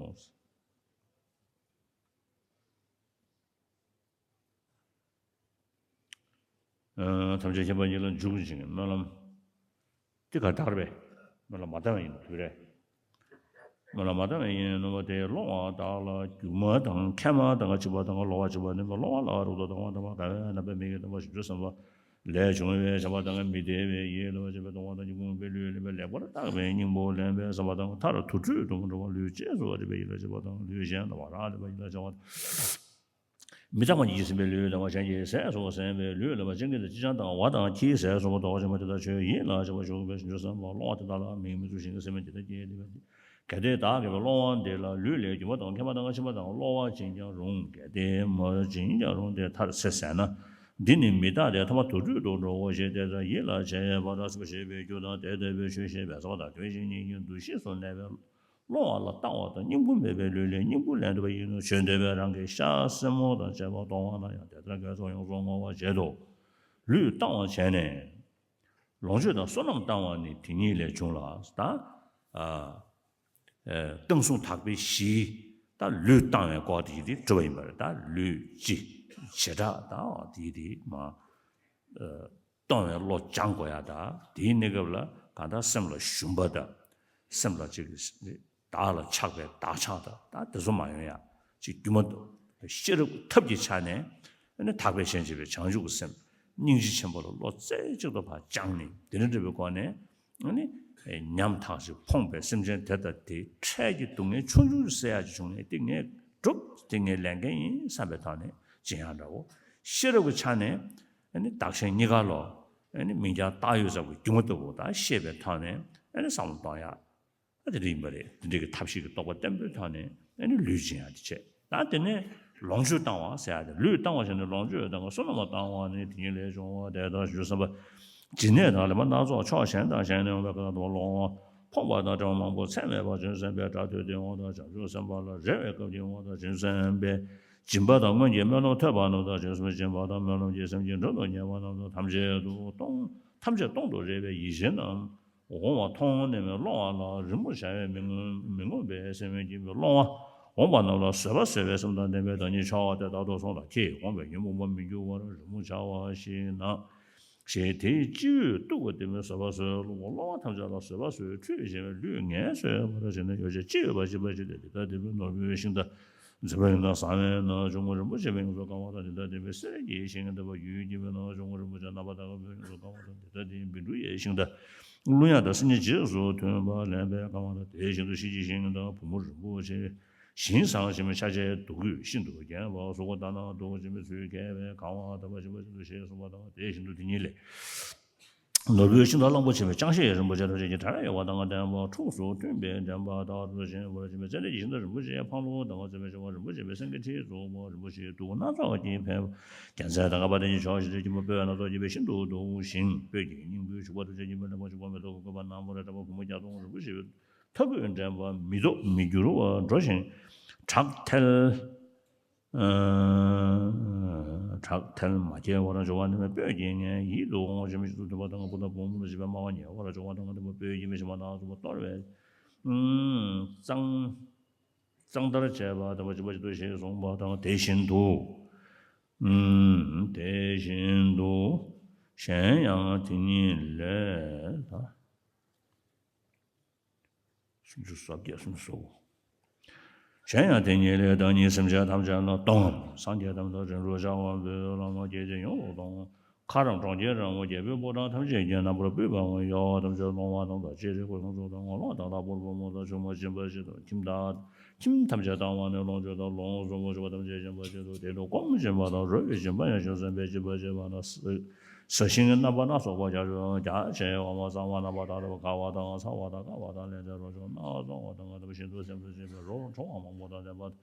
ཐམས་ཅད་མཁྱེན་པ་ཉིད་ལ་འཇུག་ཅིང་སྨོན་ལམ། འདི་ག་དག་རེད་པས། སྨོན་ལམ་མ་བཏང་བ་ཡིན་ནོ་དེ་རེད། སྨོན་ལམ་མ་བཏང་བ་ཡིན་ནོ་དེ་སློང་བ་དག་ལ་སྒྱུ་མ་དང་མཁལ་མ་དང་གཅིག་པ་དང་གློ་བ་གཅིག་པ་ནི་སློང་བ་ལ་རབ་ཏུ་ལྡང་བ་དང་དགའ་བའི་རྣམ་པས་མིག་གིས་མཐོང་བ་བྱང་ཆུབ་སེམས་དཔའ་ལས་བྱུང་བའི་བྱམས་པ་དང་མི་བདེ་བའི་ཡིད་ལ་བྱེད་པའི་གཏོང་བ་དང་ཉོན་མོངས་པའི་ལུས་ལེན་པས་ལེགས་པར་བརྟགས་པའི་སྙིང་པོ་ལེན་པའི་བསམ་པ་དང་མཐར་དུར་ཁྲོད་དུ་འགྲོ་བ་ལུས་གཅེས་སུ་རིག་པའི་ཡིད་ལ་བྱེད་པ་དང་ལུས་གཞན་ལ་བ་རག་ལས་པའི་ཡིད་ལ་བྱ་བ་དང་། མི་རྟག་པ་ཉིད་ཀྱིས་ཟིན་པའི་ལུས་དང་བ་གཞན་གྱིས་ཟས་སོགས་ཟིན་པའི་ལུས་ལ་བ་ཅན་གྱི་དང་ཅི་ཆང་དང་བ་དང་ཁྱིའི་ཟས་སོགས་མདོག་ཅན་པ་དེ་དག་ཁྱོད་ཡིད་ལ་བྱེད་པ་ཞུགས་པའི་བྱང་ཆུབ་སེམས་དཔའ་སློང་བ་དེ་དག་ལ་མིག་མི་མཐོང་ཞིང་སེམས་མི་བདེ་ལྟ་སྐྱེས་ཏེ། གལ་ཏེ་བདག་གིས་སློང་བ་འདི་ལ་ལུས་ལས་སྒྱུ་མ་དང་མཁལ་མ་དང་མཆིན་པ་དང་གློ་བ་སྦྱིན་ཀྱང་རུང་། གལ་ཏེ་མ་སྦྱིན་ཀྱང་རུང་སྟེ་མཐར་ཚེ་ཟད་ན། འདི་ནི་མི་རྟག་སྟེ་ཐ་མ་དུར་ཁྲོད་དུ་འགྲོའོ་ཞེས་དེ་ལྟར་ཡིད་ལ་བྱེད་པ་དང་སྲིད་པ་ཞེས་པའི་རྒྱུ་དང་དེ་ལྟ་བུའི་ཆོས་ཤེས་པའི་ཚོགས་དང་དོན་གཞན་གཉིས་ཀྱི་འདུ་ཤེས་སུ་གནས་པའི། སློང་བ་ལ་བཏང་བ་དང་། སྙིང་པོ་མེད་པའི་ལུས་ལས་སྙིང་པོ་ལེན་ཐུབ་པ་ཡིན་ནོ། བརྗོད་འདོད་པས་རང་གི་ཤ་སེན་མོ་དང་བཅས་པ་གཏོང་བ་ན་ཡང་དེ་ལྟར་དགེ་ཚོགས་ཡོངས་སུ་བསྔོ་བར་བྱེད་དོ། ལུས་བཏང་བ་བྱས་ནས། ལོངས་སྤྱོད་དང་བསོད་ནམས་བཏང་བ་ནི་དེ་ཉིད་ལས་བྱུང་ལ། ད་ཨ་ཨ་བཏང་སྲུང་དག་པའི་གཞི། ད་ལུས་བཏང་བའི་སྐོར་དེ་ཡིན་ཏེ་དྲི་བ་ཡིན་པ་རེད། ད་ལུས་ཅི་བྱེ་བྲག་ད་དེ་ཡིན་ཏེ་མ་ཨ་གཏོང་བའི་བློ་སྦྱང་དགོས་ཡ། ད་དེའི་གནས་སྐབས་ལ་གང་ལྟར་སེམས་ལ་ཞུམ་པ་དང་། སེམས་ལ་ཅིག་བདག་ལ་ཆགས་པའི་བདག་ཆགས་དང་། ད་དེ་ཚོ་མ་ཡོང་ཡ་ཅིག་སྒྱུ་མ་ཤེས་རབ་ཐབས་ཀྱི་ཆ་ནས། ཨ་ནི་དག་པའི་ཞེན་བྱེད་པའི་བྱང་ཆུབ་ཀྱི་སེམས། སྙིང་རྗེ་ཆེན་པོ་ལ་བློ་རྩེ་གཅིག་ཏུ་ཕར་སྦྱངས་ནས། དེ་འདྲ་འདྲ་བའི་སྒོ་ནས། ཨ་ནི་ཉམ་ཐག་ཅིག་ཕོངས་པའི་སེམས་ཅན་དེ་དང་དེའི་འཕྲལ་གྱི་སྡུག་བསྔལ་ཆུང་ཆུང་སེལ་ཡ་ཅིག་བྱུང་ནས། དེ་ངས་སྒྲུབ། དེ་ངའི་ལས་འགན་ཡིན་བསམ་པའི་ཐོག་ནས་སྦྱིན་ཡ་འདྲ་བོ། ཤེས་རབ་ཀྱི་ཆ་ནས་ཨ་ནི་བདག་གཞན་གཉིས་ཀ་ལ་ཨ་ནི་མིང་རྐྱང་བཏགས་ཡོད་ཚད་པོ་སྒྱུ་མ་ལྟ་བུ་ད་ཤེས་པའི་ཐོག་ནས་ཨ་ནི་བསམ་བློ་གཏོང་ཡ། ཨ་དེ་འདྲ་ཡིན་པ་རེད། དེ་འདྲ་གི་ཐབས་ཤེས་ཀྱི་རྟོགས་པ་བརྟན་པོའི་ཐོག་ནས་ཨ་ནི་ལུས་སྦྱིན་ཡ་དེ་བྱས། ད་དེ་ནས་ལོངས་སྤྱོད་བཏང་བ་ཟེར་ཡ་དེ། ལུས་བཏང་བ་བྱས་ནས་ལོངས་སྤྱོད་བཏང་བ། བསོད་ནམས་བཏང་བ་ནི་དེ་ཉིད་ལས་བྱུང་བ། དེ་ལྟར་བཞུགས་བསམ་པ། སྦྱིན་གནས་དང་ལེན་པ་སྣ་ཚོགས་ཕྱོགས་གཞན་དང་གཞན་ནས་འོང་བའི་བཀའ་དང་སློང་བ། ཕོངས་པ་དང་བྲེལ་བ་མང་པོ་ཚད་མེད་པ་བྱང་ཆུབ་སེམས་དཔའི་སྒྲ་ཐོས་དུས་འོང་དང་། བྱང་ཆུབ་སེམས་དཔའ་ལ་རེ་བའི་སྐབས་ཀྱི་འོང་དང་། བྱང་ཆུབ་སེམས་དཔའི་སྦྱིན་པ་དང་སྔོན་གྱི་སྨོན་ལམ་ཐོས་པ་རྣམས་དང་། བྱང་ཆུབ་སྦྱིན་པ་དང་སྨོན་ལམ་གྱི་སེམས་ཀྱིས་མགྲོན་དུ་གཉེར་བ་རྣམས་དང་། ཐམས་ཅད་དུ་གཏོང་། ཐམས་ཅད་གཏོང་དུ་རེ་བའི་ཡིད་བཞིན་རྣམས། འོང་བ་མཐོང་ནས་མི་སློང་བ་ལ། རི་མོ་བྱ་བས་མི་ངོམས་མི་ངོམས་པའི་སེམས་ཀྱིས་མི་སློང་བ། འོངས་པ་རྣམས་ལ་བཟོད་པ་བཟོད་པའི་སེམས་དང་ལྡན་པའི་བདག་ཉིད་འཆར་བ་དེ་ལྟར་དུ་སོང་ལ། ཁྱེད་འོངས་པའི་ཉོན་མོངས་པ་མི་འགྱུར་བར་རི་མོ་བྱ་བ་ཞིག་གནང་། ཞེས་དེའི་སྤྱི་བོས་གཏུགས་པ་དེ་མོས་བཟོད་པ་བཟོད། སློང་བ་ཐམས་ཅད་ལ་བཟོད་པ་བཟོད། ཁྲུས་བྱས་པའི་ལུས་ངལ་གསོའི་བར་བྱས་ནས། ཡོ་བྱད་ཅི་ཡོད་པ་ཞིག་པ་ཞིག་སྟེ། དེ་ལྟར་དེ་མོས་ནོར་བུའི་ཤིང་རྟ་འཛིན་པ་ཡིན་ན་བཟང་བས་ན། ཇོ་མོ་རིན་པོ་ཆེ་བས་ཡོངས་སུ་གང་བ་དང་། དེ་ལྟར་དེ་མོས་གསེར་གྱི་ཤིང་རྟ་བ་ཡུལ་གྱི་བས་ན། ཇོ་མོ་རིན་པོ་ཆེ་རྣམ་པར་དག་པས་ཡོངས་སུ་གང་བ་དང་། དེ་ལྟར་དེ་མོས་བཻ་ཌཱུརྱའི་ཤིང་རྟ་གླུ་དབྱངས་དང་སེར་སྙན་རྗེས་སུ་མཐུན་པ་ལེན་པས་གང་བ་དང་། དེ་བཞིན་དུ་གཤིན་རྗེའི་ཤིང་རྟ་བུ་མོ་རིན་པོ་ཆེ། ཞིང་བཟང་ཞིང་ཆ་བྱད་དུ་གོས་ཤིན་ཏུ་རྒྱན་པ། གཟུགས་པོ་ལྟ་ན་སྡུག་ཅིང་ཚུལ་འགལ་བས་གང་བ་དང་། ཞེས་པ་བཞིན་དུ་ཞེས་གསུངས་པ་དང་། དེ་བཞིན་དུ་དེ་ཉིད་ལས། ནོར་བུའི་ཤིང་རྟ་གླང་པོ་ཆེ་བའི་ཅང་ཤེས་རིན་པོ་ཆེ་ཐམས་ཅད་ཀྱི་དྲ་བས་གཡོགས་པ་དང་ལྡན་པ། ཁྲུས་གསོལ་མཐུན་པའི་འདྲེན་པ་དག་ཏུ་བཞེངས་པར་བྱེད་པའི་ཙནྡྲ་གྱི་ཤིང་རྟ་རིན་པོ་ཆེའི་འཕང་ལུང་དང་། བརྩེགས་པའི་བྱེ་བ་རིན་པོ་ཆེ་བའི་སེང་གེའི་ཁྲི་བཙུགས་པ། རིན་པོ་ཆེའི་གདུགས་སྣ་ཚོགས་ཀྱིས་ཕེབས། རྒྱལ་མཚན་དང་བ་དན་གྱི་ཕྱོགས་བཞིར་སྐྱེ་བོ་དཔལ་སྣ་ཚོགས་བརྒྱ་པའི་ཤིན་ཏུ་གདུང་ཞིང་། སྤོས་ཀྱི་སྙིང་པོའི་བྱུག་པ་ཐམས་ཅད་ཀྱིས་མི་ལེགས་པ་བྱུག་པ་མེ་ཏོག་གི་བཀོད་པ་རྣམ་པར་བཀྲ་བ་གུང་མོ་བརྒྱ་སྟོང་རིན་པོ་ཆེའི་ཐབ་ཀོས་འདྲེན་པ། མི་ལྡོག་མི་འགྱུར་བར་འགྲོ་ཞིང་བྲག་ཐལ། ཨ་བྲག་ཐལ་མ་སྐྱེས་པར་འགྱུར་བ་ནི་སྤོས་ཀྱི་ངད་ཡིད་དུ་འོང་བ་ཞིག་མི་ཞིག་ཏུ་འདུག་པ་དང་། བུ་དང་བུ་མོ་ལ་བྱིན་པས་སྨྲ་བ་ཉེ་བར་འགྱུར་བ་དང་། དེ་མོ་སྤོས་ཀྱི་མེ་བྱེ་མ་སྣ་ཚོགས་པ་གཏོར་བས་གཙང་གཙང་དར་བྱས་པ་དང་། བྱིན་པ་ཞིག་ཏུ་ཞེས་གསུངས་པ་དང་། དེ་བཞིན་དུ། ཨུམ། དེ་བཞིན་དུ་གཞན་ཡང་དེ་ཉིད་ལས། ད་སུམ་ཅུ་སོ་བརྒྱད། སུམ་ཅུ་སོ་དགུ། གཞན་ཡང་དེ་ཉིད་ལས་བདག་ཉིད་སེམས་ཅན་ཐམས་ཅད་ལ་གཏོང་ངམ། སངས་རྒྱས་ཐམས་ཅད་ལ་བྱིན་རླབས་བྱ་བ་འབུལ། བླ་མ་སྐྱེ་མཆེད་ཡོངས་སུ་གཏོང་། མཁའ་རམས་གྲོང་ཁྱེར་རམ་བརྒྱད་པའི་ཕོ་བྲང་ཐམས་ཅད་ཀྱི་རྣམ་པར་སྤུད་པའམ་གཡོ་བ་ཐམས་ཅད་སློང་བ་དང་། ལྕགས་རི་ཁོ་ལྷུང་བཟེད་དང་། ངོ་ལོག་དག་དང་ཕུར་བུ་མུ་དང་ཆུ་མོ་སྦྱིན་པ་བཞི་དང་། ཁྱིམ་བདག་ཁྱིམ་ཐམས་ཅད་དང་བ་ནི་ལོངས་སྤྱོད་དང་ལོངས་སུ་སྤྱོད་པ་ཐམས་ཅད་སྦྱིན་པ་བཞི་དང་། དེ་ལྟར་སྒོམ་སྦྱིན་པ་དང་རོལ་པའི་སྦྱིན་པ་ཡང་བྱང་སེམས་དཔའི་སྦྱིན་པ་བྱེད་པ་ན། ཟ་ཞིང་རྣམ་པ་སྣ་ཚོགས་པ་རྒྱ་ཆེ་བ་མ་བཟང་བ་རྣམ་པར་དག་པ་དགའ་བ་དང་ཚ་བ་དང་དཀའ་བ་དང་ལན་ཚྭའི་རོ་མཆོག་སྣ་ཚོགས་པ་དང་ལྔ་ལྡན་པ་ཤིན་ཏུ་སེམས་སུ་འཆིང་བའི་རོ་ཁྲོ་བ་མང་པོ་དང་ལྡན་པ།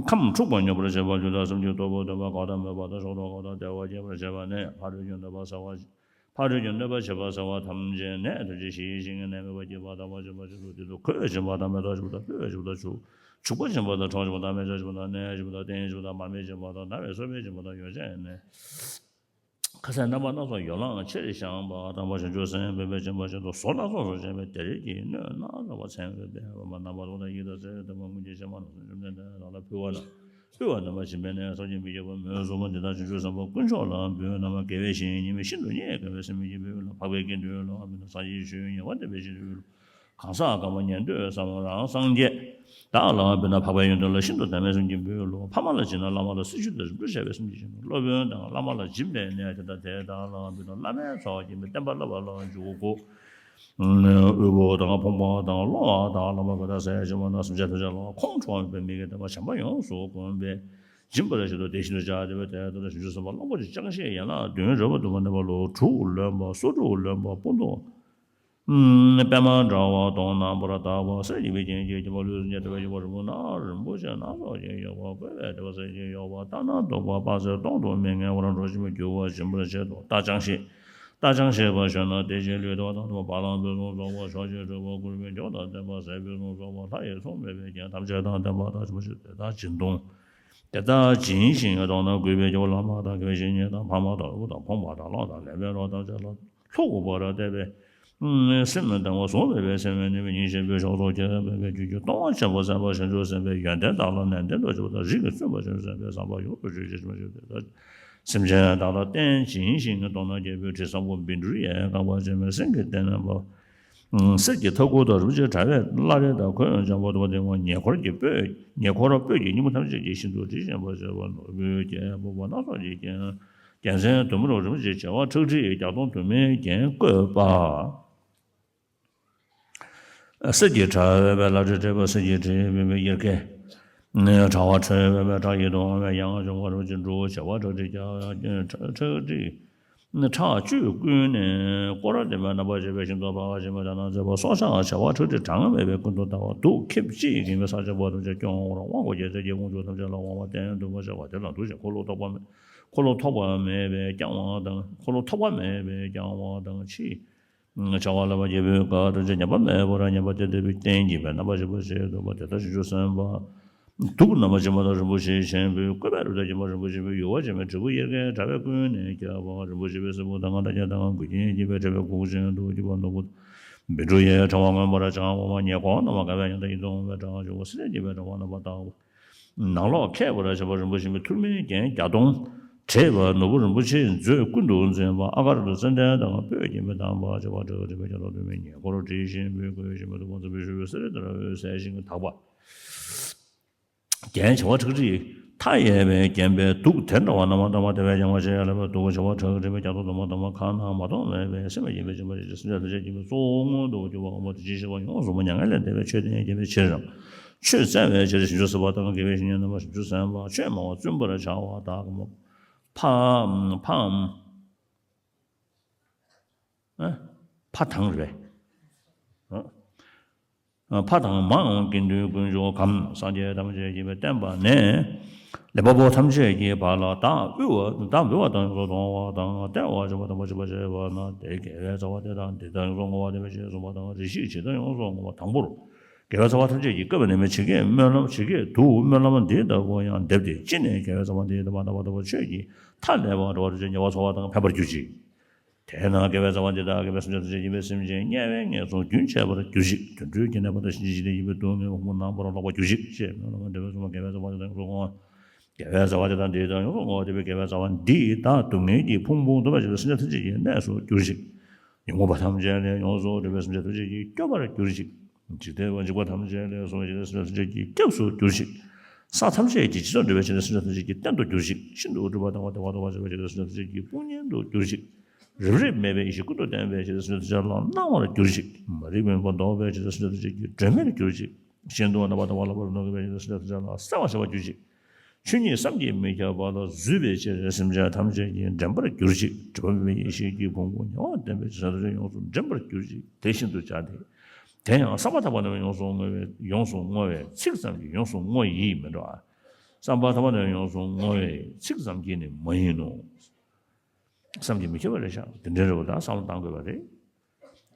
ཁམས་འཁྲུགས་པ་མྱུར་བར་བྱེད་པ་ལུས་དང་སེམས་ཀྱི་སྟོབས་པོ་ལྡན་པ་དགའ་དང་མོས་པ་དང་ཕྱོགས་མཐོ་དགའ་དང་བདེ་བ་སྐྱེད་པར་བྱེད་པ་ནི་ཕ་རོལ་གྱི་གནོད་པ་ཟ་བ། ཕ་རོལ་གྱི་གནོད་པ་བྱེད་པ་ཟ་བ་ཐམས་ཅད་ནད་ཐམས་ཅད་ཞི་ཞིང་ནད་མེད་པར་སྐྱེད་པ་དམ་པར་བྱེད་པ་ཆེད་དུ་དེ་ཚོ་གོས་སྦྱིན་པ་དང་མེ་ཏོག་སྦྱིན་པ་དང་སྤོས་སྦྱིན་པ་དང་ཆུ་བྱུག་པ་སྦྱིན་པ་དང་གྲོགས་སྦྱིན་པ་དང་མལ་ཆ་སྦྱིན་པ་དང་གནས་སྦྱིན་པ་དང་སྟན་སྦྱིན་པ་དང་མར་མེ་སྦྱིན་པ་དང་ན་བའི་གསོ་བའི་སྦྱིན་པ་དང་ཡོ་བྱད་ནི། ཁ་ཟས་རྣམ་པ་སྣ་ཚོགས་ཡོ་ལང་ཆེར་བཤམས་པ་དང་། བྱང་ཆུབ་སེམས་དཔའི་སྦྱིན་པ་ཆེད་དུ་ཟོར་སྣ་ཚོགས་སུ་བྱས་པའི་དེ་རིགས་ཀྱི་སྣོད་སྣ་ཚོགས་པ་ཚན་བས་སྦས་པ་རྣམ་པ་ལ་དང་ཡིག་དང་གསེར་དང་མ་དངུལ་གྱི་ཕྱེ་མ་ལ་སོགས་བཅོམ་ལྡན་འདས་དག་ལ་ཕུལ་བ་ལ། ཕུལ་བ་རྣམ་པ་བྱིན་པས་ནི་བསམ་གྱིས་མི་ཁྱབ་པ་མོས་སུ་གསོལ་བ་འདི་དག་བྱང་ཆུབ་སེམས་དཔའ་དཀོན་མཆོག་ལ་འབུལ། རྣམ་པ་དགེ་བའི་བཤེས་གཉེན་ཉི་མའི་ཤིན་ཏུ་རྙེད་དཀའ་བའི་སེམས་ཀྱིས་འབུལ་ལོ། འཕགས་པའི་དགེ་འདུན་ལ་འབུལ་ན་སངས་རྒྱས་ཀྱི་ཆོས་ཉེ་བར་བསྟན་པའི་ཕྱིར་འབུལ་ལོ། གང་ཟག་གང་བ་ཉན་ཐོས་སམ་རང་སངས་རྒྱས་དག་ལ་འབུལ་ན་འཕགས་པའི་ཡོན་ཏན་ལ་ཤིན་ཏུ་དད་མོས་སེམས་ཀྱིས་འབུལ་ལོ། ཕ་མ་ལ་བྱིན་ན་བླ་མ་ལ་སྲི་ཞུ་དང་རིམ་གྲོ་བྱ་བའི་སེམས་ཀྱིས་བྱིན་ལོ། སློབ་དཔོན་དང་བླ་མ་ལ་སྦྱིན་པའི་གནས་དེ་དང་དེ་དག་ལ་འབུལ་ན་བླ་མའི་ཚོགས་ཀྱིས་མི་བསྟན་པ་བསླབ་པ་ལ་འཇུག་གོ། དབུལ་པོ་དང་ཕོངས་པ་དང་སློང་བ་དག་ལ་མ་ག་ད་ཟས་བྱིན་པ་ན་སེམས་ཅན་ཐམས་ཅད་ལ་ཁོང་ཁྲོ་མེད་པའི་མི་དགེ་ལྡན་པ་བྱམས་པ་ཡོངས་སུ་བསྒོམས་པས་སྦྱིན་པར་བྱེད་དོ། དེ་བཞིན་དུ་བྱ་སྟེ་བས་དེ་ལྟར་བྱང་ཆུབ་སེམས་དཔའ་གླང་པོ་ཆེ་ཅང་ཤེས་ཡན་ལག་བདུན་རོལ་པ་དུ་མ་ནེམ་པ་ལོ་དྲུག་ལོན་པ་སོ་དྲུག་ལོན་པ་སྤུ་མདོག་ཨུམ། པདྨ་འདྲ་བ་དང་རྣམ་པར་དག་པ་གསེར་འགྱུར་བའི་རྒྱན་གྱིས་བརྒྱན་པ་ལུས་སུ་ཉེ་ཐུབ་པའི་ཡུ་བ་རིང་པོ་ན་རིན་པོ་ཆེ་སྣ་ཚོགས་ཀྱིས་གཡོགས་པ་བཀོད་པའི་བདེ་བ་གསེར་གྱིས་གཡོགས་པ་ལྟ་ན་སྡུག་པ་དཔག་ཚད་སྟོང་དུ་མི་ངལ་བར་འགྲོ་ཞིང་མི་འགྱུར་བ་སྦྱིན་པར་བྱེད་དོ། རྟ་ཅང་ཤེས་ རྟ་ཅང་ཞེས་པ་ཞོན་ན་དེ་བཞིན་ལུས་རྟག་དང་བ་ལང་ཕུན་སུམ་ཚོགས་པ་ཕྱོགས་བཅུའི་སྤྲུལ་པ་སྐུ་རུས་མཆོག་དང་ལྡན་པ་ཟས་ཕུན་སུམ་ཚོགས་པ་ལྷ་ཡི་ཚོགས་མེད་པའི་རྒྱན་ཐམས་ཅད་དང་ལྡན་པ་དང་ཆེན་པོ་ཞིག་དེ་དག་སྦྱིན་གཏོང་། དེ་ལྟར་སྦྱིན་ཞིང་གཏོང་ན་གུས་པས་ཀྱང་བླ་མ་དང་དགེ་བའི་བཤེས་གཉེན་དང་ཕ་མ་དང་ཨུ་དང་ཕོ་མ་དང་བློ་དང་ལྡན་པའི་རོགས་ཐམས་ཅད་ལ་ལྷུག་པར་བལྟས་པས། སེམས་དང་བ་བཟུང་བའི་སེམས་ནི་མི་ཉིད་ཆེན་པོའི་མཆོག་ཏུ་གྱུར་པའི་རྒྱུད་ཀྱི་སྟོང་པ་ཆེན་པོ་སེམས་དཔའ་བྱང་ཆུབ་སེམས་དཔའི་ཡོན་ཏན་དག་ལ་ནན་ཏན་དུ་སྤྱོད་པ་དང་། རིགས་ཀྱི་བཙུན་པ་བྱང་ཆུབ་སེམས་དཔའི་བསམ་པ་ཡོངས་སུ་གཅོད་བྱེད་ཅེས་བྱ་བའི་སེམས་ཅན་དག་ལ་བརྟེན་ཅིང་ཞིང་གཏོང་ན་རྒྱལ་པོའི་དྲི་བཟང་པོ་བཻ་ཌཱུརྱའི་རྐང་པ་ཅན་མའི་སེང་གེ་སྟེ་ནི་གསེར་གྱི་ཐ་གུར་དང་རིན་པོ་ཆེའི་དྲ་བས་བླ་རེ་དང་གོས་ལྗང་གུ་དང་པོ་ཏི་ངོ་ཉེ་འཁོར་གྱི་སྤོས་ཉེ་འཁོར་སྤོས་ཀྱི་སྙིང་པོ་ཐམས་ཅད་ཀྱིས་ཤིན་ཏུ་དྲི་ཞིམ་པར་བྱས་པ་ནོར་བུའི་རྒྱལ་པོ་སྣ་ཚོགས་ཀྱིས་བརྒྱན། རྒྱལ་མཚན་དུང་འཕྲོག་རིན་པོ་ཆེའི་བྱེ་བ་ཁྲག་ཁྲིག་བརྒྱ་སྟོང་དུ་མའི་རྒྱན་བཀོད་པ། གསེར་གྱི་དྲ་བས་བླ་རེ་སྤྲས་པ་གསེར་གྱི་དྲིས་སྦུབས་པའི་དབྱར་ཁའི་དྲ་བ་འཕྲོས་པའི་བཀྲག་གི་སྟོན་པའི་ཡང་འཇོམས་པ་རིན་པོ་ཆེ་འབྲུ་བྱེ་བ་ཁྲག་ཁྲིག་ཁྲག་ཁྲིག་ཁྲག་ཁྲིག་བཅུད་ཀུན་ནས་བསྐོར་རབ་ལྡན་པའི་རྣམ་པར་ཤེས་པས་ཤིན་ཏུ་འཕགས་པ་ཆེན་པོའི་དགྲ་རྣམས་མཛད་པ་སྲོག་ཆགས་བྱེ་བ་ཁྲག་ཁྲིག་གྲངས་མེད་པས་ཀུན་ཏུ་བདའ་བ་དུག་ཁྱབ་ཅིང་འགེངས་པའི་ས་བྱི་ཕོ་ཐམས་ཅད་སྐྱོང་བར་དབང་བསྐུར་རྒྱལ་སྲས་ཀྱི་དབང་ཕྱུག་ཐམས་ཅད་ལ་དབང་བ་རྟེན་འདུན་པ་བྱ་བ་དེ་ལ་འདུ་ཞིང་འཁོར་ལོ་ཐོགས་པ་མེད་འཁོར་ལོ་ཐོགས་པ་མེད་པས་བསྐྱང་བ་དང་འཁོར་ལོ་ཐོགས་པ་མེད་པས་བསྐྱང་བ་དང་ཕྱིས། བྱ་བ་ལ་བ་རྒྱལ་པོའི་བཀའ་ཐམས་ཅད་ཉམས་པ་མེད་པར་ཉམས་པ་སྟེ་འདོད་པའི་རྟེན་བགྱིས་པའི་རྣམ་པར་ཤེས་པ་ཞེས་འདོད་པ་དེ་ལྟར་བྱང་ཆུབ་སེམས་དཔའ་དུག་རྣམ་པར་བྱེད་པ་དང་རིན་པོ་ཆེ་ཆེན་པོའི་བཀོད་པས་རབ་ཏུ་བརྒྱན་པ་རིན་པོ་ཆེ་པོའི་ཡུ་བ་ཅན་མའི་དྲིལ་བུ་གཡེར་ཁའི་དྲ་བས་ཀུན་ནས་ཁྱབ་པ་རིན་པོ་ཆེ་པོའི་སྲིན་པོ་དང་ང་དང་རྒྱ་དང་གུས་ཀྱིས་བརྒྱན་པའི་དྲི་མེད་ཁུ་བྱུག་ཅན་དུ་གྱུར་པ་ནོར་བུ་བཻ་ཌཱུརྱའི་ཕྲེང་བ་མངོན་པར་བྱང་བ་ཉེ་འཁོར་རྣམས་དགའ་བའི་ཡང་དག་ཡིད་དུ་འོང་བའི་སྒྲ་ཞུ་བ་སྲིད་པའི་དྲི་མའི་ཕྲེང་བ་རྣམ་པར་དག་པ། ནང་ལོགས་ཁེགས་པར་བྱེད་པ་རིན་པོ་ཆེ་པོའི་ཐུར་མའི་རྒྱན་བརྒྱ་སྟོང་། བྲེས་པ་ནོར་བུ་རིན་པོ་ཆེའི་མཛོད་ཀུན་ཏུ་འཛིན་པ་ཨ་གར་དང་ཙན་དན་དང་སྤོས་ཀྱི་མེ་དམ་པ་བྱེ་བ་ཁྲག་ཁྲིག་པའི་རྒྱ་མཚོ་དུ་མའི་ཉེ་འཁོར་དྲི་ཞིམ་པོས་བསྐོལ་ཞིང་མེ་ཏོག་ཕུན་སུམ་ཚོགས་པའི་སེར་ལྟར་འོད་གསལ་ཞིང་དག་པ། རྒྱན་བྱེ་བ་ཁྲག་ཁྲིག་མཐའ་ཡས་པས་བརྒྱན་པའི་དུག་དེ་འདྲ་བ་རྣམ་པར་དག་པ་དེ་བས་ཀྱང་མ་ཞེས་ཡ་ལ་བའི་དུག་བྱེ་བ་ཁྲག་ཁྲིག་པའི་རྒྱ་མཚོ་དུ་མ་དུ་མ་ཁ་ན་མ་མཐོང་མེད་པའི་སེམས་ལ་ཡིན་པའི་སྦྱིན་པ་ཞེས་སེམས་ཅན་ཐམས་ཅད་ཀྱི་གཙོ་བོ་མངོན་དུ་གྱུར་པ་དབང་པོ་དེ་ཅིའི་ཕྱིར་བ་ཡོངས་སུ་མ་མྱ་ངན་ལས་འདས་པའི་ཆོས་དེ་ཉིད་བརྒྱན་པའི་ཕྱིར་རམ། ཆོས་བཙལ་བའི་ཕྱིར་བྱང་ཆུབ་སེམས་དཔའ་དང་དགེ་བའི་བཤེས་གཉེན་རྣམ་པ་བྱང་ཆུབ་སེམས་དཔའ་ཆོས་སྨྲ་བ་བཙུན་པར་བྱ་བ་དག་གམ། ཕ་ཕའམ། ཨ། ཕ་དང་རེད་པས། ཕ་དང་མའང་དགེ་འདུན་དཀོན་མཆོག་གམ་སངས་རྒྱས་ཐམས་ཅད་ཀྱིས་བསྟན་པ་ནས། ལེགས་པ་པོ་ཐམས་ཅད་ཀྱི་བར་ལ་བདག་དབུལ་བ་བདག་འབུལ་བ་དང་ཡོངས་སུ་གཏོང་བ་དང་སྟེར་བ་བྱེད་པ་དང་པོ་བྱེད་པ་བྱེད་པ་ན་དེ་དགེ་བའི་རྩ་བ་དེ་དང་འདི་དག་ཡོངས་སུ་བསྔོ་བ་དེ་བས་ཞེས་གསུངས་པ་དང་། རེ་ཞིག་ཇི་ལྟར་ཡོངས་སུ་བསྔོ་བ་དང་པོར། དགེ་བའི་རྩ་བ་ཐམས་ཅད་ཀྱི་བཀོད་པ་ནི་མི་ཇི་སྐད་སྨོན་ལམ་ཇི་སྐད་དུ་སྨོན་ལམ་འདི་ལྟ་བུ་ཡང་འདེབས་ཏེ། ཅི་ནས་དགེ་བའི་རྩ་བ་འདི་དང་མ་དག་པ་ལྟ་བུ་ཆོས་ཀྱི་མཐའ་ལས་པ་འགྲོ་བ་རིགས་ཀྱི་ཉེ་བར་འཚོ་བ་དང་ཕན་པར་གྱུར་ཅིག་དེས་ན་དགེ་བའི་རྩ་བ་འདི་དག་དགེ་བའི་སེམས་ཅན་ཐམས་ཅད་ཡིན་པས་སེམས་ཅན་དམྱལ་བའི་ངན་སོང་རྒྱུན་ཆད་པར་གྱུར་ཅིག་དུད་འགྲོའི་གྱི་ནད་པ་དང་གཤིན་རྗེའི་གནས་ཡིན་པས་སྡུག་བསྔལ་གྱི་ཕུང་པོ་རྣམ་པར་སློག་པར་གྱུར་ཅིག་ཅེས་སྨོན་ལམ་འདེབས་པས་གསུངས་པ། དགེ་བའི་རྩ་བ་འདི་དག་ཡོངས་སུ་བསྔོ་བ། དགེ་བའི་རྩ་བ་འདི་དག་འདི་དང་ཡོངས་སུ་བསྔོ་བ་དེ་བས་དགེ་བའི་རྩ་བ་འདི་དག་སྡུག་བསྔལ་གྱི་ཕུང་པོ་འདུན་པ་བྱེད་པའི་སེམས་ཅན་ཐམས་ཅད་ཀྱི་གནས་སུ་གྱུར་ཅིག་ཉོན་མོངས་པ་ཐམས་ཅད་ལས་ཡོངས་སུ་གྲོལ་བའི་སེམས་ཅན་ཐམས་ཅད་ཀྱི་སྐྱོབ་པར་གྱུར་ཅིག་འཇིག་རྟེན་པ་འཇིགས་པ་ཐམས་ཅད་ལས་སྲུང་བའི་སེམས་ཅན་ཐམས་ཅད་ཀྱི་སྐྱབས་སུ་གྱུར་ཅིག་ས་ཐམས་ཅད་ཀྱི་འཇིགས་སུ་གྲོལ་བའི་སེམས་ཅན་ཐམས་ཅད་ཀྱི་རྟེན་དུ་གྱུར་ཅིག་ཤིན་ཏུ་སྤྲོས་པ་དང་བ་དང་བ་དང་བ་བྱེད་པའི་སེམས་ཅན་ཐམས་ཅད་ཀྱི་དཔུང་གཉེན་དུ་གྱུར་ཅིག་རབ་རིབ་མེད་པའི་ཡེ་ཤེས་ཀུན་ཏུ་བརྟན་པའི་སེམས་ཅན་ཐམས་ཅད་ལ་སྣང་བར་གྱུར་ཅིག་མ་རིག་པའི་མུན་པ་ཟློག་པའི་སེམས་ཅན་ཐམས་ཅད་ཀྱི་སྒྲོན་མེར་གྱུར་ཅིག་ཤིན་ཏུ་རྣམ་པར་དག་པ་ལ་བར་དུ་གནས་པའི་སེམས་ཅན་ཐམས་ཅད་ལ་གསལ་བར་བྱེད་པར་གྱུར་ཅིག་ཆོས་ཉིད་བསམ་གྱིས་མི་ཁྱབ་པ་ལ་བརྫུས་པའི་ཕྱིར་སེམས་ཅན་ཐམས་ཅད་ཀྱིས་འདྲེན་པར་གྱུར་ཅིག་སྒྲིབ་པ་མེད་པའི་ཡེ་ཤེས་ཀྱི་ཕུང་པོ་ཉེ་བར་ལྡན་པའི་སེམས་ཅན་ཐམས་ཅད་ཡོངས་སུ་འདྲེན་པར་གྱུར་ཅིག་དེ་བཞིན་དུ་བྱ་སྟེ། དེ་ཡང་བསམ་པ་ཐག་པ་ནས་ཡོངས་སུ་བསྔོ་བའི་ཡོངས་སུ་བསྔོ་བའི་ཚིག་ཙམ་གྱིས་ཡོངས་སུ་བསྔོ་ཡིས་མི་འགྲོ་བ། བསམ་པ་ཐག་པ་ནས་ཡོངས་སུ་བསྔོ་བའི་ཚིག་ཙམ་གྱིས་ནི་མ་ཡིན་ནོ། བསམ་གྱིས་མི་ཁྱབ་པ་རེད་ཤག་དེ་འདྲའི་རེད་པ། ད་བསམ་བློ་བཏང་དགོས་པ་རེད།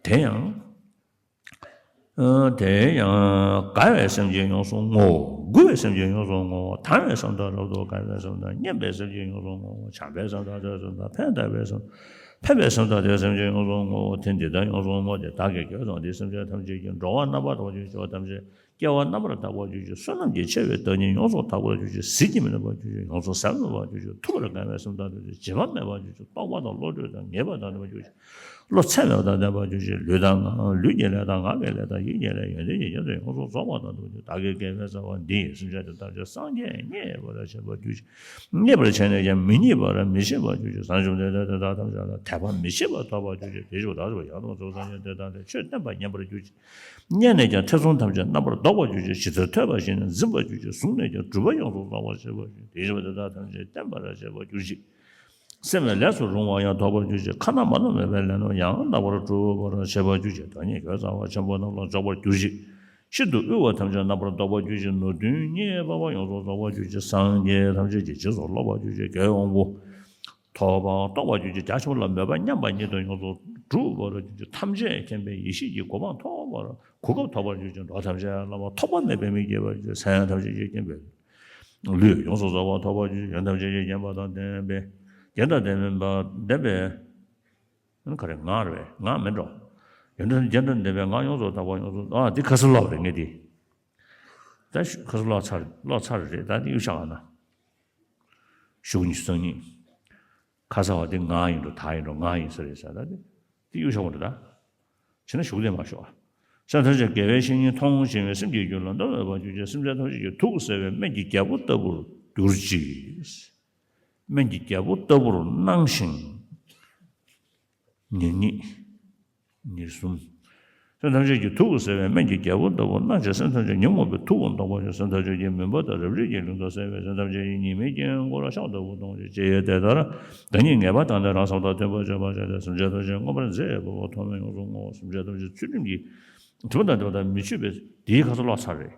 དེ་ཡང་། དེ་ཡང་དགའ་བའི་སེམས་ཀྱིས་ཡོངས་སུ་བསྔོའོ། མགུ་བའི་སེམས་ཀྱིས་ཡོངས་སུ་བསྔོའོ། དང་བའི་སེམས་དང་རབ་ཏུ་དགའ་བའི་སེམས་དང་སྙན་པའི་སེམས་ཀྱིས་ཡོངས་སུ་བསྔོའོ། བྱམས་པའི་སེམས་དང་དད་སེམས་དང་ཕན་བཏགས་པའི་སེམས་ཕན་པའི་སེམས་དང་དེའི་སེམས་ཀྱིས་ཡོངས་སུ་བསྔོའོ། དེ་འདི་ལྟར་ཡོངས་སུ་བསྔོ་སྟེ། བདག་གིས་དགེ་བའི་རྩ་བ་འདིའི་སེམས་ཅན་ཐམས་ཅད་ཀྱི་འགྲོ་བ་རྣམ་པར་དག་པར་གྱུར་ཅིག་སྐྱེ་བ་རྣམ་པར་དག་པར་གྱུར་ཅིག་བསོད་ནམས་ཀྱི་ཆེ་བའི་བདག་ཉིད་ཡོངས་སུ་དག་པར་གྱུར་ཅིག་ཟིལ་གྱིས་མི་གནོན་པར་གྱུར་ཅིག་ཡོངས་སུ་ཟ་མི་ནུས་པར་གྱུར་ཅིག་ཐུབ་པར་བསྒང་བའི་སེམས་དང་ལྡན་ཅིང་བརྗེད་པ་མེད་པར་གྱུར་ཅིག་རྟོགས་པ་དང་བློ་གྲོས་དང་ངེས་པ་དང་ལྡན་པར་གྱུར་ཅིག་བློ་ཚད་མེད་པ་དང་ལྡན་པར་གྱུར་ཅིག་ལུས་དང་ངག་ལུས་ཀྱི་ལས་དང་ངག་གི་ལས་དང་ཡིད་ཀྱི་ལས་ཡོན་ཏན་གྱི་ཡོན་ཏན་ཡོངས་སུ་རྫོགས་པ་དང་ལྡན་པར་གྱུར་ཅིག་བདག་གིས་དགེ་བའི་རྩ་བ་འདིས་སེམས་ཅན་དེ་དག་ཀྱང་སངས་རྒྱས་མཉེས་པར་བྱེད་པར་གྱུར་ཅིག་མཉེས་པར་བྱས་ནས་ཀྱང་མི་མཉེས་པར་མི་བྱེད་པར་གྱུར་ཅིག་བྱང་ཆུབ་ནས་དེ་དག་ཐམས་ཅད་ལ་དད་པ་མི་བྱེད་པར་ཐོབ་པར་གྱུར་ཅིག་དེ་བཞིན་དུ་བདག་སོགས་ཡང་དག་པར་རྫོགས་སངས་རྒྱས་དེ་དག་ལས་ཆོས་བསྟན་པ་ཉན་པར་གྱུར་ཅིག་མཉན་ནས་ཀྱང་ཐེ་ཚོམ་ཐམས་ཅད་རྣམ་པར་ལྡོག་པར་གྱུར་ཅིག་ཇི་ལྟར་ཐོས་པ་བཞིན་ནི་འཛིན་པར་གྱུར་ཅིག་བཟུང་ནས་ཀྱང་སྒྲུབ་པ་ཡོངས་སུ་རྫོགས་པར་བྱེད་པར་གྱུར་ཅིག་དེ་བཞིན་དུ་དེ་དག་ཐམས་ཅད་བསྟན་པར་བྱེད་པར་གྱུར་ཅིག་སེམས་ལས་ལས་སུ་རུང་བ་ཡང་ཐོབ་པར་གྱུར་ཅིག་ཁ་ན་མ་ལོ་མེད་པའི་ལས་རྣམས་ཡང་དག་པར་སྒྲུབ་པར་བྱེད་པར་གྱུར་ཅིག་བདག་ཉིད་དགེ་བའི་རྩ་བ་ཆེན་པོ་རྣམས་ལ་འཇོག་པར་གྱུར་ཅིག་ཤིན་ཏུ་དབུལ་བ་ཐམས་ཅད་རྣམ་པར་ལྡོག་པར་གྱུར་ཅིག་ནོར་བདུན་རྙེད་པ་ཡོངས་སུ་རྫོགས་པར་གྱུར་ཅིག་སངས་རྒྱས་ཐམས་ཅད་ཀྱི་རྗེས་སུ་སློབ་པར་གྱུར་ཅིག་དགེ་བའི་དབང་པོ། ཐོབ་པ་རྟོགས་པར་གྱུར་ཅིག་རྒྱ་ཆེན་པོ་ལ་མོས་པ་མཉམ་པ་ཉིད་དུ་ཡོངས་སུ་གྲུབ་པར་གྱུར་ཅིག་ཐམས་ཅད་མཁྱེན་པའི་ཡེ་ཤེས་ཀྱི་གོ་འཕང་ཐོབ་པར་གོ་སྐབས་ཐོབ་པར་གྱུར་ཅིག་འགྲོ་བ་ཐམས་ཅད་ལ་ཐོགས་པ་མེད་པའི་མིག་སྐྱེས་པར་གྱུར་སེམས་ཐམས་ཅད་ཀྱིས་མཁྱེན་པའི་ལུས་ཡོངས་སུ་རྫོགས་པ་ཐོབ་པར་གྱུར་ཡོན་ཐམས་ཅད་ཀྱིས་མཁྱེན་པ་དང་ལྡན་པའི་རྒྱན་དང་ལྡན་པ་ལྡན་པའི། ཨ་ནི་ག་རེ་ངག་རེད་པས། ངག་མིན་འགྲོ། ཡོན་ཏན་རྒྱན་དང་ལྡན་པའི་ངག་ཡོངས་སུ་དག་པ་ཡོངས་སུ་ཨ་འདི་ཁ་སང་ཀློག་པ་རེད་ངས་འདི། ད་ཤུ་ཁ་སང་ཀློག་ཚར་ཀློག་ཚར་རེད་ད་འདི་གཡུག་བཞག་ཨ་ན། ཤུགས་ཉི་ཤུ་རྩ་གཉིས། ཁ་སང་བ་འདི་ངག་ཡིན་འགྲོ་ད་ཡིན་འགྲོ་ངག་ཡིན་ས་རེད་ས་ད་འདི་འདི་གཡུག་བཞག་པ་རེད་ད། བྱས་ན་ཤུགས་ལས་མ་ཤོར་བ། སེམས་ཐམས་ཅད་དགེ་བའི་བཤེས་གཉེན་མཐོང་ཞེན་པའི་སེམས་ཀྱི་རྒྱུད་ལ་འདོམས་པར་གྱུར་ཅིག་སེམས་ཅན་ཐམས་ཅད་ཀྱི་ཐུགས་བསྲེགས་པའི་སྨན་གྱི་རྒྱལ་པོ་ལྟ་བུར་གྱུར་ཅིག་སྨན་གྱི་རྒྱལ་པོ་ལྟ་བུར་སྣང་ཞིང་། ཉེར་གཉིས། ཉེར་གསུམ། སེམས་ཐམས་ཅད་ཀྱི་ཐུགས་བསྲེགས་པའི་སྨན་གྱི་རྒྱལ་པོ་ལྟ་བུར་སྣང་ཞིང་སེམས་ཐམས་ཅད་ཉོན་མོངས་པའི་དུག་གིས་བཟློག་པར་གྱུར་སེམས་ཐམས་ཅད་ཀྱི་མུན་པ་དང་རབ་རིབ་ཀྱི་ལིང་ཏོག་བསལ་བའི་སེམས་ཐམས་ཅད་ཀྱི་ཉི་མའི་དཀྱིལ་འཁོར་ལ་ཤར་ལྟ་བུར་མཐོང་ཞིང་ཅི་ཡོད་དེ་ལྟར་བདག་ཉིད་ངེས་པ་དང་ལྡན་རང་བསམ་དང་མཐུན་པར་བྱེད་པར་བྱ་སྟེ་སེམས་ཅན་ཐམས་ཅད་མངོན་པར་མཛེས་པ་པོ་ཐོགས་མེད་ཡོངས་སུ་བསྔོ་བ། སེམས་ཅན་ཐམས་ཅད་ཚུལ་ཁྲིམས་ཀྱི་དྲི་མ་དང་ལྡན་པ་དང་མི་ཆོད་པའི་དེའི་ཁ་སང་ཀློག་ཚར་རེད།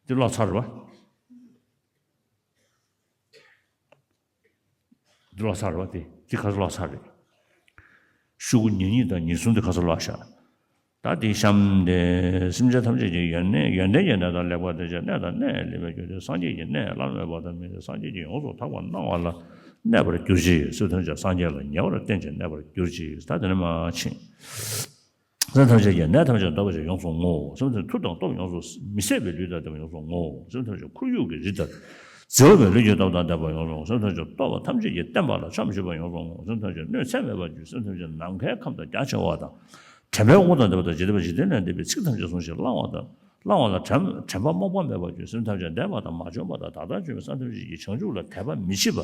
དེ་ཀློག་ཚར་རེད་པ། འདི་ཀློག་ཚར་བ་དེ་འདི་ཁ་སང་ཀློག་ཚར་རེད། ཤོག་གུ་ཉེར་གཉིས་དང་ཉེར་གསུམ་འདི་ཁ་སང་ཀློག་ཤག་ད་འདི་གཤམ་དེ་སེམས་ཅན་ཐམས་ཅད་ཀྱི་ཡོན་གནས་ཡོན་ཏན་གྱི་གནས་དང་ལེགས་པར་ལྡན་ཅིང་གནས་དང་གནས་ལེགས་པར་གྱུར་ཏེ་སངས་རྒྱས་ཀྱི་གནས་བླ་ན་མེད་པ་དང་མི་འདྲ་སངས་རྒྱས་ཀྱིས་ཡོངས་སུ་དག་པར་སྣང་བ་ལ་གནས་པར་གྱུར་ཅིག་སེམས་ཐམས་ཅད་སངས་རྒྱས་ལ་ཉེ་བར་བསྟན་ཅིང་གནས་པར་གྱུར་ཅིག་ད་དེ་ནས་མར་ཕྱིན། སེམས་ཐམས་ཅད་ཀྱི་ནད་ཐམས་ཅད་འདོར་བར་བྱེད་ཡོངས་སུ་བསྔོ། སེམས་ཐམས་ཅད་མཐུ་དང་སྟོབས་ཡོངས་སུ་མི་ཟད་པའི་ལུས་དང་ལྡན་པ་ཡོངས་སུ་བསྔོ། སེམས་ཐམས་ཅད་ཁོར་ཡུག་གི་རི་ལྟར་བརྗིད་པའི་ལུས་ཀྱི་སྟོབས་དང་ལྡན་པ་ཡོངས་སུ་བསྔོ། སེམས་ཐམས་ཅད་སྟོབས་པ་ཐམས་ཅད་ཀྱིས་བསྟན་པ་ལ་འཆམ་གཞིག་པ་ཡོངས་སུ་བསྔོ། སེམས་ཐམས་ཅད་གནོད་འཚེ་མེད་པར་གྱུར། སེམས་ཐམས་ཅད་ནམ་མཁའི་ཁམས་དང་རྒྱ་ཆེ་བ་དང་། དྲན་པའི་དབང་པོ་དང་ལྡན་པ་དང་འཇིག་རྟེན་པ་འཇིག་རྟེན་ལས་འདས་པའི་ཚིག་ཐམས་ཅད་གསུང་ཞིང་བླང་བ་དང་བླང་བ་ལ་དྲན་དྲན་པ་རྨོངས་པ་མེད་པར་གྱུར། སེམས་ཐམས་ཅད་འདས་པ་དང་མ་བྱོན་པ་དང་ད་ལྟར་བྱོན་པའི་སེམས་ཐམས་ཅད་ཀྱི་བྱང་ཆུབ་ལ་དད་པ་མི་ཕྱེད་པ།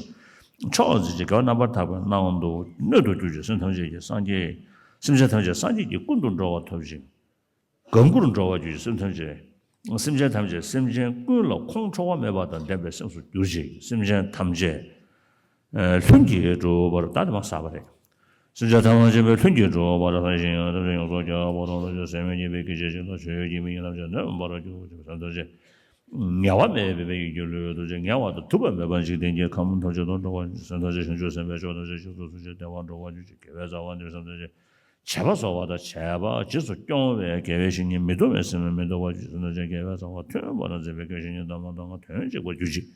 ཕྱོགས་འཛིན་ཅིང་དགེ་བ་རྣམ་པར་དག་པའི་སྣང་བ་སྣོད་དུ་གྱུར་ཅིང་སེམས་ཐམས་ཅད་ཀྱི་སངས་རྒྱས། སེམས་ཅན་ཐམས་ཅད་སངས་རྒྱས་ཀྱི་ཀུན་ཏུ་འགྲོ་བ་ཐོབ་ཅིང་། དགའ་མགུར་འགྲོ་བར་གྱུར་ཅིག་སེམས་ཐམས་ཅད། སེམས་ཅན་ཐམས་ཅད་སེམས་ཅན་ཀུན་ལ་ཁོང་ཁྲོ་བ་མེད་པ་དང་ལྡན་པའི་སེམས་སུ་གྱུར་ཅིག་སེམས་ཅན་ཐམས་ཅད། ལྷུན་གྱིས་གྲུབ་པར་ད་དེ་མ་ཟ་བ་རེད། སེམས་ཅན་ཐམས་ཅད་པའི་ལྷུན་གྱིས་གྲུབ་པར་བསམ་ཞིང་ཐམས་ཅད་ཡོངས་སུ་རྒྱལ་བ་དང་ལོངས་སྤྱོད་ཟད་མི་ཤེས་པའི་སྐད་ཅིག་གཅིག་ལ་ཆོས་ཀྱི་མིག་ཉིད་ཐམས་ཅད་ནོན་པར་གྱུར་ཅིག་སེམས་ཐམས་ཅད། ངལ་བ་མེད་པའི་ཡིད་ཀྱི་ལུས་ཐམས་ཅད་ངལ་བ་དང་དུབ་པ་མེད་པར་འཇིག་རྟེན་གྱི་ཁམས་ཐམས་ཅད་དུ་འགྲོ་བར་སེམས་ཐམས་ཅད་བྱང་ཆུབ་སེམས་དཔའི་མཆོག་ཐམས་ཅད་གཤེགས་སུ་གསོལ་ཞིང་བདེ་བར་འགྲོ་བར་གྱུར་ཅིག་དགེ་བའི་རྩ་བ་འདི་སེམས་ཐམས་ཅད་བྱས་པ་གསོལ་བ་དང་བྱས་པ་རྗེས་སུ་སྐྱོང་བའི་དགེ་བའི་བཤེས་གཉེན་མི་གཏོང་བའི་སེམས་མི་གཏོང་བར་གྱུར་སེམས་ཐམས་ཅད་དགེ་བའི་རྩ་བ་ཐོན་པ་དང་མཛད་པའི་དགེ་བའི་བཤེས་གཉེན་དམ་པ་དང་དོན་གཅིག་པར་གྱུར་ཅིག་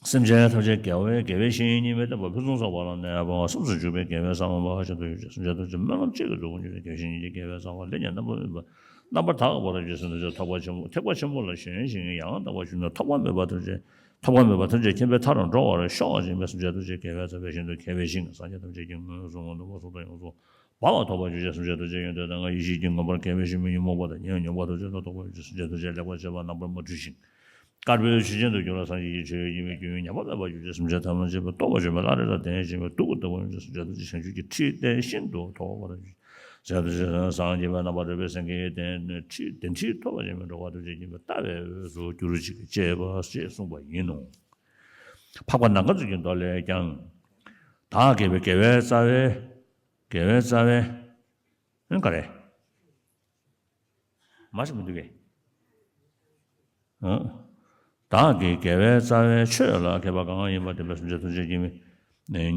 སེམས་ཅན་ཐམས་ཅད་དགེ་བའི་དགེ་བའི་བཤེས་གཉེན་ཉིད་མི་བསྟེན་པར་ཕུན་སུམ་ཚོགས་པ་ལ་གནས་པ་གསུམ་དུ་འཇུག་པའི་དགེ་བའི་རྩ་བ་འབའ་ཞིག་ཏུ་ཡོད་ཅིག་སེམས་ཅན་ཐམས་ཅད་སྨོན་ལམ་གཅིག་གིས་འགྲོ་བར་གྱུར་ཅིག་དགེ་བའི་བཤེས་གཉེན་གྱི་དགེ་བའི་རྩ་བ་ལས་ཀྱང་རྣམ་པར་སྨིན་པ་རྣམ་པར་དག་པར་གྱུར་ཅིག་སེམས་ཐམས་ཅད་ཐེག་པ་ཆེན་པོ་ཐེག་པ་ཆེན་པོ་ལ་ཞེན་ཞིང་ཡང་དག་པར་ཞུགས་ནས་ཐོགས་པ་མེད་པ་ཐམས་ཅད་ཐོགས་པ་མེད་པ་ཐམས་ཅད་མཁྱེན་པའི་མཐར་འགྲོ་བར་ཤོག་ཅིག་སེམས་ཅན་ཐམས་ཅད་དགེ་བའི་རྩ་བའི་ཞིང་དུ་མཁས་པའི་ཞིང་སངས་རྒྱས་ཐམས་ཅད་ཀྱིས་ངོས་བཟུང་བ་འདུན་པ་གསུམ་དང་ཡོངས་སུ་སྦ་བ་ཐོབ་པར་གྱུར་ཅིག་སེམས་ཅན་ཐམས་ཅད་ཡོན་ཏན་ལྡན་ལྔ་ཡེ་ཤེས་ཀྱི་མངོན་པར་མཁས་པའི་ཞིང་མི་མྱུག་མོག་པ་དང་ཉོན་མོངས་པ་ཐམས་ཅད་ལ་ཐོགས་པར་གྱུར་ཅིག་སེམས་ཅན་ཐམས་ཅད་ལེགས་པར་བྱེད་པ་རྣམ་པར་མ་འཁྲུལ་ཞིང་། དཀར་པོའི་ཆུ་ཆེན་དུ་གྱུར་ལ་སངས་རྒྱས་ཀྱི་ཆོས་ཡོད་ཀྱི་མི་རྒྱུན་ཉམས་པ་མེད་པར་གྱུར་ཅིག་སེམས་ཅན་ཐམས་ཅད་པ་རྟོགས་པ་བྱོན་པའི་བླ་རེ་ལ་བརྟེན་ཞིང་པའི་གདུགས་ཀྱི་ལྟ་བུ་ཡོད་ཅིག་སེམས་ཅན་ཐམས་ཅད་བྱང་ཆུབ་ཀྱི་ཁྲིད་བརྟན་ཤིན་ཏུ་ཐོབ་པར་གྱུར་ཅིག་སེམས་ཅན་ཐམས་ཅད་སངས་རྒྱས་པའི་རྣམ་པར་རོལ་པའི་སེང་གེའི་གདན་ཁྲིད་གདན་ཁྲིད་ཐོབ་པར་བྱེད་པའི་འགྲོ་བ་ཐམས་ཅད་མཁྱེན་པའི་ལྟ་བའི་འོད་སུ་གྱུར་ཅིག་ཅེས་པ་ཞེས་གསུངས་པ་ཡིན་ནོ། འཕགས་པ་ནམ་མཁའ་ཙོགས་ཀྱི་མདོ་ལས་ཀྱང་། བདག་དགེ་བའི་དགེ་བའི་རྩ་བའི་དགེ་བའི་རྩ་བའི། ཨེ་ག་རེ། མ་ཤེས་མི་འདུག་གས། ཨང་། བདག་གི་དགེ་བའི་རྩ་བའི་ཆོས་ལ་མཁས་པ་གང་ཡིན་པ་དེ་ལ་སེམས་ཅན་ཐམས་ཅད་ཀྱིས་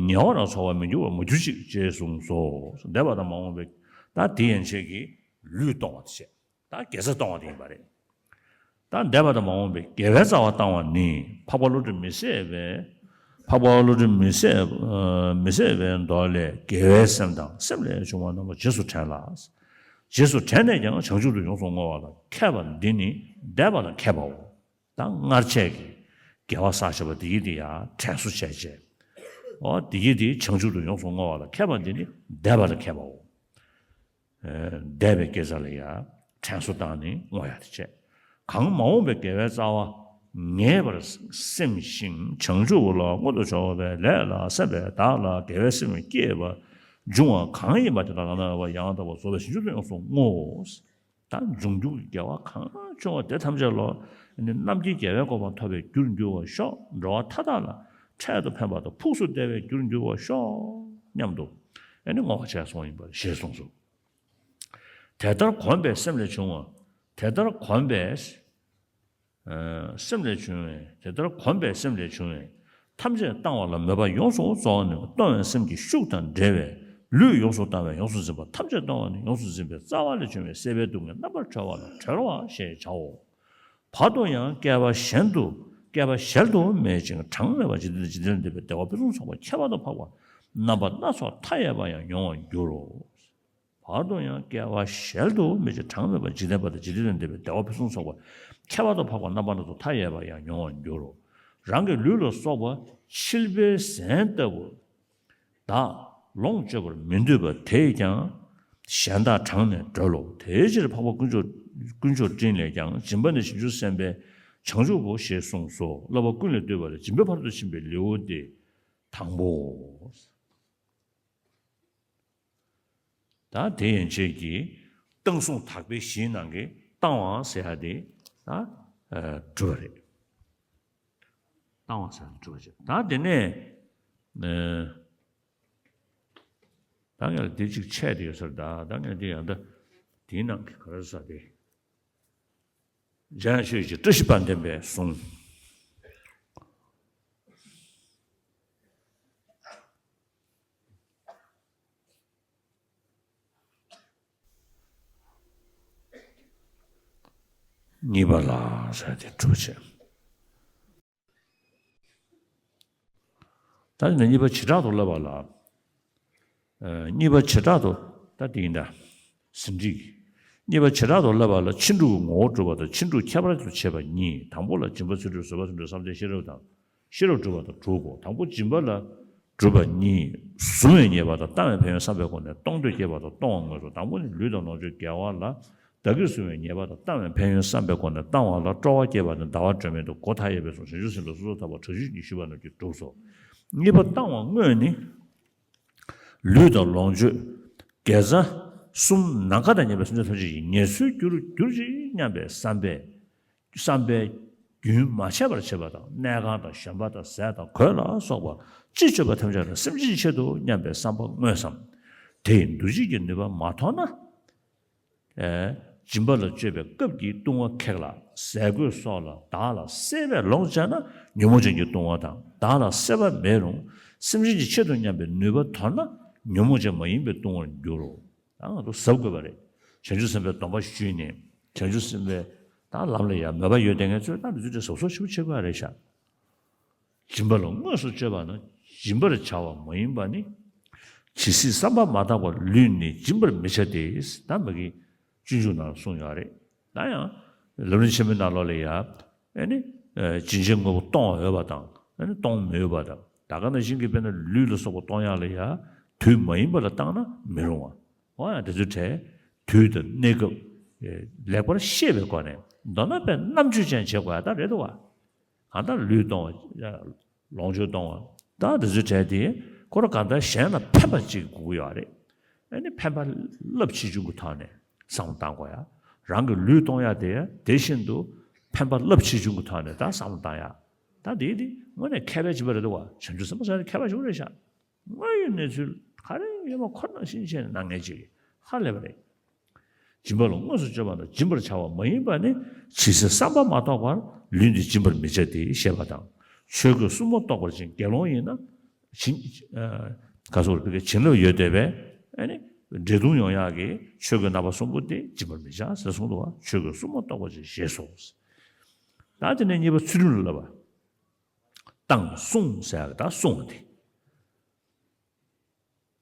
ཉེ་བར་འཚོ་བར་མི་འགྱུར་བར་མ་གྱུར་ཅིག་ཅེས་གསུངས་སོ། འདས་པ་དང་མ་འོངས་པའི་ད་དེ་ཡན་ཆད་ཀྱི་ལུས་གཏོང་བ་དེ་བྱས། ད་དགེ་རྩ་གཏོང་བ་དེ་ཡིན་པ་རེད། ད་འདས་པ་དང་མ་འོངས་པའི་དགེ་བའི་རྩ་བ་བཏང་བ་ནི་འཕགས་པ་བསླུ་བྲིད་མི་བཟད་པའི་འཕགས་པ་བསླུ་བྲིད་མི་བཟད་མི་བཟད་པའི་མདོ་ལས་དགེ་བའི་སེམས་དང་སེམས་ལས་བྱུང་བ་རྣམས་རྗེས་སུ་དྲན་ལ། རྗེས་སུ་དྲན་ནས་ཀྱང་བྱང་ཆུབ་ཏུ་ཡོངས་སུ་བསྔོ་བ་ལ་མཁས་པ་འདི་ནི་འདས་པ་ལ་མཁས་པའོ། ད་སྔར་བྱས་ཀྱི་དགེ་བ་བསགས་བྱས་པ་འདི་ཡིས་འདི་ཡང་དྲན་གསོ་བྱས་བྱས། འོ་འདི་ཡིས་འདི་བྱང་ཆུབ་ཏུ་ཡོངས་སུ་བསྔོ་བ་ལ་མཁས་པ་འདི་ནི་འདས་པ་ལ་མཁས་པའོ། འདས་པའི་དགེ་རྩ་ལ་ཡང་དྲན་གསོ་བཏང་ནས་བསྔོ་ཡག་དེ་བྱས། གང་མ་འོངས་པའི་དགེ་བའི་རྩ་བ་ངེས་པར་སེམས་ཤིང་བྱང་ཆུབ་ལ་མངོན་དུ་ཕྱོགས་པའི་ལས་ལ་སེམས་པས་བདག་ལ་དགེ་བའི་སེམས་བསྐྱེད་པ་འབྱུང་བ་གང་ཡིན་པ་དེ་དག་ལ་ན་བ་ཡང་དག་པར་རྫོགས་པའི་བྱང་ཆུབ་ཏུ་ཡོངས་སུ་བསྔོའོ། ད་འབྱུང་འགྱུར་གྱི་དགེ་བ་གང་བྱུང་བ་དེ་ཐམས་ཅད་ལ་ནི་རྣམ་མཁྱེན་རྒྱལ་བའི་གོ་འཕང་ཐོབ་པའི་རྒྱུར་འགྱུར་བར་ཤོག་འགྲོ་བ་མཐའ་དག་ལ་འཕྲལ་དུ་ཕན་པ་དང་ཕུགས་སུ་བདེ་བའི་རྒྱུར་འགྱུར་བར་ཤོག་སྙམ་དུ་ཨ་ནི་བསྔོ་བ་བྱས་སོང་ཡིན་པར་ཞེས་གསུངས་སོ། དེ་ལྟར་གོམས་པའི་སེམས་ལས་བྱུང་བ། དེ་ལྟར་གོམས་པའི་སེམས་ལས་བྱུང་བའི་དེ་ལྟར་གོམས་པའི་སེམས་ལས་བྱུང་བའི་ ཐམས་ཅད་བཏང་བ་ལ་མོས་པ་ཡོངས་སུ་རྫོགས་ནས། གཏོང་བའི་སེམས་ཀྱི་ཤུགས་དང་འབྲེལ་བའི་ལུས་ཡོངས་སུ་བཏང་བས་ཡོངས་སུ་འཛིན་པ། ཐམས་ཅད་གཏོང་བ་ནི་ཡོངས་སུ་འཛིན་པའི་རྩ་བ་ལས་བྱུང་བའི་སྲེད་པའི་སྡུག་བསྔལ་རྣམ་པར་གྲོལ་བ་ལ་གྲོལ་བ་ཞེས་བྱའོ། བར་དུ་ཡང་བསྐལ་པ་གཞན་དུ་བསྐལ་པ་གཞལ་དུ་མེད་ཅིང་གྲངས་མེད་པ་འཇིག་རྟེན་འདི་འཇིག་རྟེན་ལས་འདས་པའི་བདེ་བ་ཕུན་སུམ་ཚོགས་པ་ཁྱད་པར་དུ་འཕགས་པ་རྣམ་པ་སྣ་ཚོགས་མཐའ་ཡས་པ་ཡང་མྱོང་བར་འགྱུར་རོ། བར་དུ་ཡང་བསྐལ་པ་གཞལ་དུ་མེད་ཅིང་གྲངས་མེད་པ་འཇིག་རྟེན་པ་དང་འཇིག་རྟེན་ལས་འདས་པའི་བདེ་བ་ཕུན་སུམ་ཚོགས་པ་ཁྱད་པར་དུ་འཕགས་པ་རྣམ་པ་སྣ་ཚོགས་མཐའ་ཡས་པ་ཡང་མྱོང་བར་འགྱུར་རོ། རང་གི་ལུས་ལ་སོགས་པ་འཆི་བའི་ཟན་ལྟ་བུ་དག་ལོངས་སྤྱོད་པར་མི་འདོད་པ་དེས་ཀྱང་གཞན་དག་དྲངས་ནས་སྒྲོལ་ལོ། དེའི་ཕྱིར་འཕགས་པ་དཀོན་མཆོག་དཀོན་མཆོག་སྤྲིན་ལས་ཀྱང་། སྦྱིན་པ་ནི་བྱང་ཆུབ་སེམས་དཔའི་བྱང་ཆུབ་བོ་ཞེས་གསུངས་སོ། བསླབ་པ་ཀུན་ལས་བཏུས་པ་ལས། སྦྱིན་པའི་ཕ་རོལ་ཏུ་ཕྱིན་པའི་ལེའུ་སྟེ་དང་པོ། ད་དེ་ཡན་ཆད་ཀྱི་བཏང་བཟུང་དག་པའི་གཞིའི་ནང་གི་བཏང་བ་ཟེར་ཡ་དེ་ད་གྲུབ་པ་རེད། བཏང་བ་ཟེར་ཡ་གྲུབ་པ་རེད། ད་དེ་ནས་ད་ངས་ལ་དེ་གཅིག་ཆད་དེ་ཡོད་ས་རེད། ད་ད་ངས་དེ་ཡང་ད་དེའི་ནང་གི་ག་རེ་ཟེར་དེ། འཇམ་དབྱངས་ཆོས་ཀྱི་བཀྲ་ཤིས་དཔལ་ལྡན་པའི་གསུང་། གཉིས་པ་ལ་ཟེར་དེ་གྲུབ་བྱེད། ད་ནི་གཉིས་པ་བྱེ་བྲག་ཏུ་བསླབ་པ་ལ། ཨ། གཉིས་པ་བྱེ་བྲག་ཏུ། ད་དེ་ཡིན་ད། ཟིན་བྲིས། གཉིས་པ་བྱེ་བྲག་ཏུ་བསླབ་པ་ལ་ཕྱིན་དྲུག་གི་ངོ་བོ་སྒྲུབ་པ་དང་ཕྱིན་དྲུག་ཁྱད་པར་དུ་བྱེད་པ་གཉིས། དང་པོ་ལ་སྦྱིན་པ་ཚུལ་ཁྲིམས་བཟོད་པ་ཚུལ་ཁྲིམས་བསམ་གཏན་ཤེས་རབ་དང་ཤེས་རབ་སྒྲུབ་པ་དང་དྲུག་གོ། དང་པོ་སྦྱིན་པ་ལ་སྒྲུབ་པ་གཉིས། གཟུང་བའི་ཉེས་པ་དང་བཏང་བའི་ཕན་ཡོན་བསམ་པའི་སྒོ་ནས་གཏོང་འདོད་སྐྱེས་པ་དང་གཏོང་བ་དངོས་སུ། དང་པོ་ནི་ལུས་དང་ལོངས་སྤྱོད་དགེ་བ་ལ་བདག་གིར་བཟུང་བའི་ཉེས་པ་དང་བཏང་བའི་ཕན་ཡོན་བསམ་པའི་སྒོ་ནས་བཏང་བ་ལ་སྤྲོ་བ་སྐྱེས་པ་ནི་ཟླ་བ་སྒྲོན་མེ་དང་སྒོ་མཐའ་ཡས་པའི་གཟུངས། བྱང་ཆུབ་སེམས་དཔའི་སོ་སོར་ཐར་པ་དྲག་ཤུལ་ཉི་ཤུ་པ་རྣམས་ཀྱིས་སྒྲུབ་སོ། གཉིས་པ་བཏང་བ་དངོས་ནི། ལུས་དང་ལོངས་སྤྱོད་དགེ་རྩ་གསུམ་ནམ་མཁའ་དང་མཉམ་པའི་སེམས་ཅན་ཐམས་ཅད་ཀྱི་ངལ་གསོའི་རྒྱུར་གྱུར་ཅིག་སྙམ་པའི་བསམ་པས། བསམ་པའི་རྒྱུན་མ་ཆད་པར་བྱེད་པ་དང་། གནས་ཁང་དང་གཞན་པ་དང་ཟས་དང་གོས་ལ་སོགས་པ་ཅི་སྤྱོད་པ་ཐམས་ཅད་ལ་སེམས་ཅན་གྱི་ཆེད་དུ་སྙམ་པའི་བསམ་པ་དངོས་སམ། དེ་ཡི་འདུ་བྱེད་ཀྱི་ནུས་པ་མ་ཐོགས་ན། ཨེ། སྦྱིན་པ་ལ་སྤྱོད་པའི་སྐབས་ཀྱི་ལྟུང་བ་ཁེགས་ལ། ཟས་གོས་སོགས་ལ་བདག་ལ་སྲེད་པས་ལོངས་སྤྱད་ན་ཉོན་མོངས་ཅན་གྱི་ལྟུང་བ་དང་། བདག་ལ་སྲེད་པ་མེད་རུང་སེམས་ཅན་གྱི་ཆེད་དུ་སྙམ་པའི་ནུས་པ་དོར་ན་ཉོན་མོངས་ཅན་མ་ཡིན་པའི་ལྟུང་བར་འགྱུར་རོ། ད་ང་ཚོ་གཟབ་དགོས་པ་རེད། བྱང་ཆུབ་སེམས་དཔའི་སྡོམ་པ་ཞུས་ནས་བྱང་ཆུབ་སེམས་དཔའི་ད་ལམ་ལ་ཡ་མོས་པ་ཡོད་དེ་ངས་ཚོས་ད་འདི་ཚོ་གཟབ་གཟབ་ཞིབ་པོ་བྱེད་དགོས་རེད་ཤག་སྦྱིན་པ་ལ་དངོས་སུ་སྤྱོད་པ་ན་སྦྱིན་པར་བྱ་བ་མ་ཡིན་པ་ནི། ཇི་སྲིད་བསམ་པ་མ་དག་པར་ལུས་ནི་སྦྱིན་པར་མི་བྱ་སྟེ། ད་མ་གི་སྤྱོད་འཇུག་ནང་གསུངས་ཡོད་རེད། ད་ཡང་ལམ་རིམ་ཆེན་མོའི་ནང་ལོགས་ལ་ཡ། ཨེ་ནི། སྦྱིན་བྱའི་དངོས་པོ་གཏོང་བ་འོས་པ་དང་། ཨེ་ནི་གཏོང་མི་འོས་པ་དང་། ད་ག་ནང་བཞིན་གྱི་དཔེར་ན་ལུས་ལ་སོགས་པ་གཏོང་ཡག་ལ་ཡ། དུས་མ་ཡིན་པ་ལ་བཏང་ན་མི་རུང་བ། འོ་ཡང་དེ་ཚོའི་གྲས། དུས་དང་གནས་སྐབས། ལེགས་པར་ཤེས་པའི་སྒོ་ནས་མདོར་ན་དཔེ་རྣམ་དཔྱོད་ཅན་བྱེད་དགོས་ཡ་ད་རེད་འདུག་བ། གང་ལྟར་ལུས་གཏོང་བ། ལོངས་སྤྱོད་གཏོང་བ། ད་དེ་ཚོའི་གྲས་དེ་ཁོ་རང་གང་ལྟར་གཞན་ལ་ཕན་པ་ཅིག་དགོས་ཀྱི་ཡོད་རེད། ཨ་ནི་ཕན་པ་རླབས་ཆེ་ཆུང་གི་ཐོག་ནས་བསམ་བློ་བཏང་དགོས་ཡ། རང་གི་ལུས་གཏོང་ཡ་དེ་དེ་བཞིན་དུ་ཕན་པ་རླབས་ཆེ་ཆུང་གི་ཐོག་ནས་ད་བསམ་བློ་བཏང་ཡ། ད་དེ་དེ་དངོས་གནས་མཁས་པའི་སྦྱིན་པ་རེད་འདུག་བ། བྱང་ཆུབ་སེམས་དཔའ་ཟེར་ན་མཁས་པ་ཞིག་རེད་ཤག་དངོས་ཡོད་གནས་ཚུལ་ག་རེ་ཡོད་པ་ཁོ་ནང་བཞིན་བྱས་ནས་གནང་མཁན་ཅིག་ཧ་ལས་པ་རེད། སྦྱིན་པ་ལ་དངོས་སུ་སྤྱོད་པ་དང་སྦྱིན་པར་བྱ་བ་མ་ཡིན་པ་ནི་ཇི་སྲིད་བསམ་པ་མ་ཐོགས་པར་ལུས་འདི་སྦྱིན་པར་མི་བྱ་སྟེ་ཞེས་པ་དང་། ཆོས་གོས་སྲུང་མ་གཏོགས་པར་བྱིན། དགེ་སློང་ཡིན་ན་བྱིན། ཨ། ག་སོགས་པའི་བྱིན་རླབས་ཡོད་བསྡད་པས་ཨ་ནི་འདྲེ་གདུང་ཡོང་ཡག་གི་ཆོས་གོས་རྣམ་པ་གསུམ་པོ་དེ་སྦྱིན་པར་མི་བྱ་ཟེར་གསུངས་འདུག་བ། ཆོས་གོས་སྲུང་མ་གཏོགས་པར་བྱིན་ཞེས་སོ། ད་དེ་ནས་གཉིས་པ་ཚུལ་ཁྲིམས་ལ་བསླབ་པ། བཏང་བསྲུང་ཟེར་ཡག་གི་ད་བསྲུང་བ་དེ།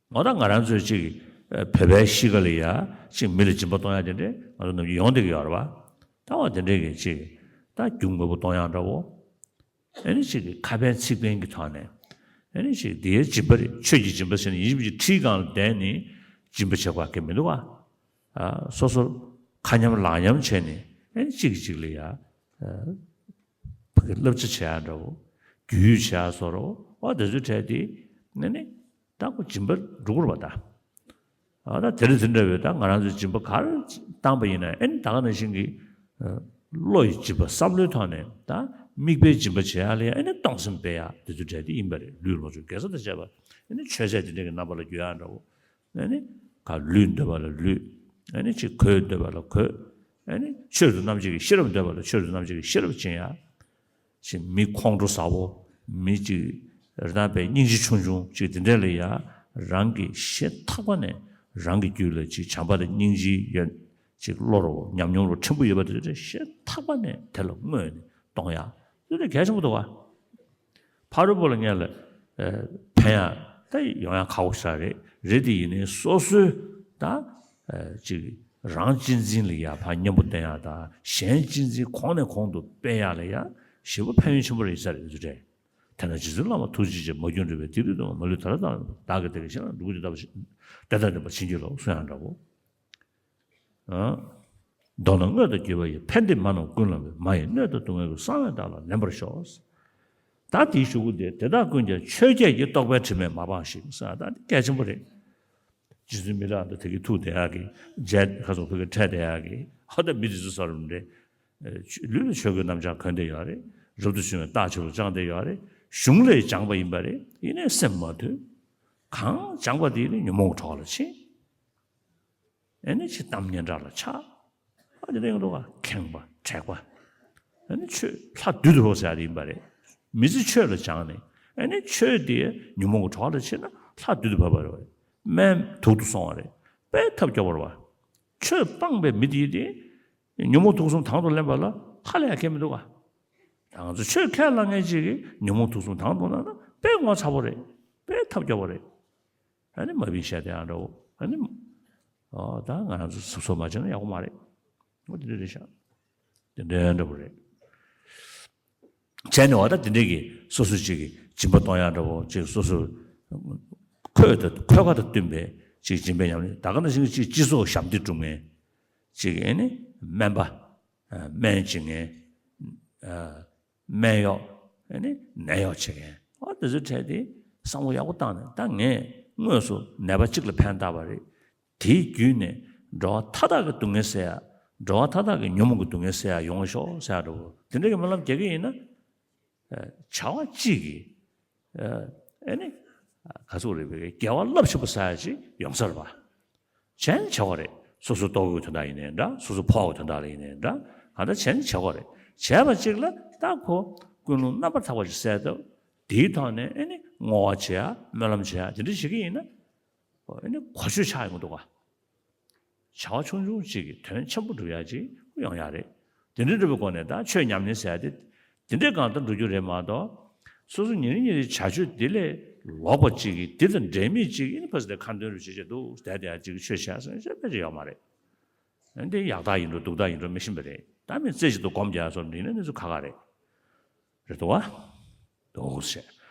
འོ་ད་ང་རང་ཚོའི་ཅིག་བོད་པའི་གཤིས་ཀ་ལ་ཡ་ཅིག་མི་ལ་སྦྱིན་པ་གཏོང་ཡ་དེ་འདྲས་ང་ཚོ་ནམ་རྒྱུན་ཡོང་བསྡད་ཀྱི་ཡོད་རེད་བ། ད་བ་དེ་འདྲས་ཀྱི་ཅིག་ད་རྒྱུ་དངོས་པོ་གཏོང་ཡ་འདྲ་བོ། ཨ་ནི་ཅིག་ཁ་ཕན་ཚིག་ཕན་གྱི་ཐོག་ནས། ཨ་ནི་ཅིག་དེའི་སྦྱིན་པ་རེད། ཆོས་ཀྱི་སྦྱིན་པ་ཟེར་ནས་ཡིན་གཅིག་མིན་གཅིག་ཁྲིའི་སྒང་ལ་བསྡད་ནས་སྦྱིན་པ་བྱེད་དགོས་ཀྱི་མི་འདུག་བ། ཨ། སོ་སོར་ཁ་མཉམ་ལག་མཉམ་བྱས་ནས་ཨ་ནི་གཅིག་གིས་གཅིག་ལ་ཡ། ཨ། ཕ་གི་བསླབ་བྱ་བྱེད་ཡ་འདྲ་བོ། རྒྱུས་ཡོད་བྱེད་ཡ་བཟོ་འདྲ་བོ། འོ་དེ་ཚོའི་གྲས་དེ་ནི་ནི་ད་ཁོ་སྦྱིན་པ་འགྲོ་གི་རེད་པ་ད། ཨ། ད་དེ་རིང་དེ་འདྲ་བའི་ད་ང་རང་ཚོས་སྦྱིན་པ་ག་རེ་བཏང་པ་ཡིན་ན་ཨེ་ནི་ད་ག་ནང་བཞིན་གྱི་བློ་ཡི་སྦྱིན་པ་བསམ་བློའི་ཐོག་ནས་ད་དམིགས་པའི་སྦྱིན་པ་བྱེད་ཡ་ལ་ཡ་ཨེ་ནི་གཏོང་སེམས་སྤེལ་ཡ་དེ་ཚོའི་གྲས་དེ་ཡིན་པ་རེད། ལུས་ལོངས་སྤྱོད་དགེ་རྩ་དང་བཅས་པ་ཨེ་ནི་མཆོད་རྫས་དེ་འདྲ་གི་རྣམ་པ་ལ་འགྱུར་ཡ་འདྲ་བོ། ཨེ་ནི་ག་ལུས་འདོད་པ་ལ་ལུས། ཨེ་ནི་ཅིག་གོས་འདོད་པ་ལ་གོས། ཨེ་ནི་ཆོས་དང་རྣམ་འབྱེད་ཀྱི་ཤེས་རབ་འདོད་པ་ལ་ཆོས་དང་རྣམ་འབྱེད་ཀྱི་ཤེས་རབ་སྦྱིན་ཡ། ཅིག་མི་ཁོང་ཁྲོ་ཟ་བོ། མི་གཅིག་རེ་དང་པའི་སྙིང་རྗེ་ཆུང་ཆུང་གཅིག་དེ་འདྲ་ལ་ཡ་རང་གི་ཤེས་ཐག་པ་ནས་རང་གི་རྒྱུད་ལ་གཅིག་བྱམས་པ་དང་སྙིང་རྗེ་ཡོད་གཅིག་བློ་རུ་ཉམས་མྱོང་རུ་ཕྲན་བུ་ཡོད་པ་དེ་འདྲ་ཤེས་ཐག་པ་ནས་དེ་ལ་བསྔོས་ནས་གཏོང་ཡ་དེ་འདྲ་གལ་ཆེན་པོ་འདུག་བ། ཕ་རོལ་པོ་ལ་ངས་ལ་ཕན་ཡ་ད་ཡོང་ཡ་ཁག་པོ་ཞིག་རེད། རེད་དེ་ཡིན་ནའི་སོ་སོའི་ད་ཅིག་རང་གཅེས་འཛིན་ལ་ཡ་ཕར་མཉམ་པོ་བསྟེན་ཡ་དང་གཞན་གཅེས་འཛིན་གོང་ནས་གོང་དུ་སྤེལ་ཡ་ལ་ཡ་ཞེ་པོ་ཕན་ཡོན་ཆེན་པོ་རེད་ས་རེད་འདུག་རེད། དེས་ན་རྗེ་བཙུན་བླ་མ་ཐུགས་རྗེ་ཆེ། མ་གྱུར་འདྲིས་པའི་སྡིག་སྒྲིབ་སྟོང་པ། མ་ལུས་ད་ལྟ་དང་བདག་གི་བདེ་བའི་གཞན་ལ་འགྲོ་ཀུན་ཇི་ལྟ་བ་བཞིན་དེ་ལྟར་འདྲེན་པར་བྱིན་གྱིས་རློབས་གསུང་ཡང་འདྲ་བོ། མདོར་ན་དངོས་དང་བརྒྱུད་པ་ཡི། ཕན་བདེ་མ་རྣམས་ཀུན་བསླང་བའི། མ་ཡི་གནོད་དང་སྡུག་བསྔལ་ཀུན། གསང་བའི་བདག་ལ་ལེན་པར་ཤོག་ད་དེའི་གཞུག་གུ་དེ་དེ་དག་ཀུན་ཀྱང་ཆོས་བརྒྱད་ཀྱི། རྟོག་པའི་དྲི་མས་མ་སྤངས་ཤིག་ཟེར་ད་འདི་གལ་ཆེན་པོ་རེད། རྗེ་བཙུན་མི་ལ་འདི་དེ་གི་ཐུག་བསྡད་ཡག་གི་མཇལ་ཁ་སོང་ཕ་གི་འཕྲད་བསྡད་ཡག་གི་ཧ་ད་མི་དེ་ཚོ་ས་རུ་འདྲེ། ལུས་ལ་ཆོས་གོས་སྣམ་སྦྱར་གོན་བསྡད་ཡོད་རེད། རབ་ཏུ་བྱུང་བའི་རྟགས་ཆོས་ལ་སྦྱངས་བསྡད་ཡོད་རེད། གཞུང་ལས་སྦྱངས་པ་ཡིན་པ་རེད། ཡིན་ནའི་སེམས་མ་དུལ། གང་སྦྱངས་པ་དེ་ནི་ཉོན་མོངས་གྲོགས་ལ་ཕྱིན། ཨེ་ནི་ཅིག་གཏམ་སྙན་གྲགས་ལ་ཆགས། ཨ་དེ་འདྲ་ཡོང་འདུག་ག་ཁེངས་པ་དྲེགས་པ། ཨེ་ནི་ཆོས་ལྷ་བདུད་དུ་བབས་ཟེར་ཡ་དེ་ཡིན་པ་རེད། མི་ཚེ་ཆོས་ལ་སྦྱངས་ནས་ཨེ་ནི་ཆོས་དེ་ཉོན་མོངས་ཀྱི་གྲོགས་ལ་ཕྱིན་ན་ལྷ་བདུད་དུ་བབས་པ་རེད། སྨན་དུག་ཏུ་སོང་བ་རེད། དཔེ་ཐབས་སྐྱོ་བོ་རེད་བ། ཆོས་སྤངས་པའི་མི་དེ་དེ་ཉོན་མོངས་དུག་གསུམ་དང་དུ་ལེན་པ་ལ་ཧ་ལས་ཡ་ཁེལ་མི་འདུག་ག་ད་ང་ཚོ་ཆོས་ཁས་བླངས་མཁན་ཅིག་གིས་ཉོན་མོངས་དུག་གསུམ་དང་དུ་བླངས་ན་དཔེ་ངོ་ཚ་པོ་རེད། དཔེ་ཐབས་སྐྱོ་བོ་རེད། ཨ་ནི་མ་བིན་བཤད་དེ་ཡང་འདྲ་བོ། ཨ་ནི། ཨོ་ད་ང་རང་ཚོ་གཟབ་གཟབ་མ་བྱས་ན་ཡག་པོ་མ་རེད། འོ་དེ་འདྲ་རེད་ཤག་དེ་འདྲ་འདྲ་བོ་རེད། བྱས་ནས་འོ་ད་དེ་འདྲས་ཀྱི་སོ་སོ་ཅིག་གི་སྦྱིན་པ་གཏོང་ཡག་འདྲ་བོ་ཅིག་སོ་སོ། ཁོས་ད་ཁོས་ཁ་དང་བསྟུན་པའི་ཅིག་སྦྱིན་པའི་ཉམས་ལེན་ད་ག་ནང་བཞིན་ཅིག་སྤྱི་ཚོགས་ཞབས་འདེགས་སྒྲུབ་མཁན། ཅིག་ཨེ་ནི་སྨན་པ། སྨན་བྱེད་མཁན། སྨན་གཡོག་ཨེ་ནི་ནད་གཡོག་བྱེད་མཁན། འོ་དེ་ཚོའི་གྲས་དེ་བསམ་བློ་ཡག་པོ་བཏང་ནས་ད་ངས་དངོས་སུ་ནད་པ་གཅིག་ལ་ཕན་བཏགས་པ་རེད། དེའི་བརྒྱུད་ནས་འགྲོ་བ་མཐའ་དག་གི་སྡུག་བསྔལ་སེལ་ཡ། འགྲོ་བ་མཐའ་དག་གི་ཉོན་མོངས་ཀྱི་སྡུག་བསྔལ་སེལ་ཡ་ཡོང་བ་ཤོག་ཟེར་ཡ་འདྲ་བོ་དེ་འདྲ་གི་སྨོན་ལམ་རྒྱག་གི་ཡིན་ན། བྱ་བ་གཅིག་གིས། ཨེ་ནི། ག་ཚོད་རེད་པས་དགེ་བ་རླབས་ཆེན་པོ་བསགས་ཡ་ཅིག་ཡོང་ས་རེད་པ། བྱས་ནས་བྱ་བ་རེད། སོ་སོ་ལྟོ་གོས་དོན་དག་ཡིན་ནའི་འདྲ། སོ་སོ་ཕོག་གི་དོན་དག་ལ་ཡིན་ནའི་འདྲ། གང་ལྟར་བྱས་ནས་བྱ་བ་རེད། བྱས་པ་གཅིག་ལ་ད་ཁོ་ཀུན་སློང་རྣམ་པར་དག་པ་ཅིག་གསལ་ཐུབ། དེའི་ཐོག་ནས་ཨེ་ནི་བསྔོ་བ་བྱེད་ཡ་སྨོན་ལམ་བྱེད་ཡ་དེ་འདྲ་བྱེད་ཀྱི་ཡིན་ན། ཨེ་ནི་གོ་ཆོད་ཆགས་ཡོང་གི་འདུག་ག་བྱ་བ་ཆུང་ཆུང་གཅིག་གིས་དོན་ཆེན་པོ་སྒྲུབ་ཡ་གཅིག་ཡོང་ཡ་རེད། དེ་འདྲའི་འགྲུབ་པའི་སྒོ་ནས་ད་ཆོས་ཉམས་ལེན་ཟེར་ཡ་དེ། དེ་འདྲའི་སྒང་དུ་འགྲོ་རྒྱུ་རེད་མ་གཏོགས། སོ་སོ་ཉིན་རེ་ཉིན་རེའི་བྱ་སྤྱོད་དེ་ལས་ལོག་པ་གཅིག་གིས་དེ་དང་འབྲེལ་མེད་གཅིག་གིས་ནི་ཕ་སི་དེ་ཁ་འདོན་རུ་བྱེད་བྱེད་འདུག་བསྡད་དེ་ཡ་གཅིག་ཆོས་བྱ་ཟེར་ན་ཆོས་དཔེ་ཅིག་ཡོད་མ་རེད། འདི་ཡག་རྟགས་ཡིན་འགྲོ་སྡུག་རྟགས་ཡིན་འགྲོ་མི་ཤེས་པ་རེད། ད་མི་རྩེ་གཅིག་ཏུ་སྒོམ་རྒྱག་སོགས་འདི་ནི་གནས་ཚུལ་ཁག་ཁག་རེད། རེད་འདུག་བ། འདུག་ཟེར།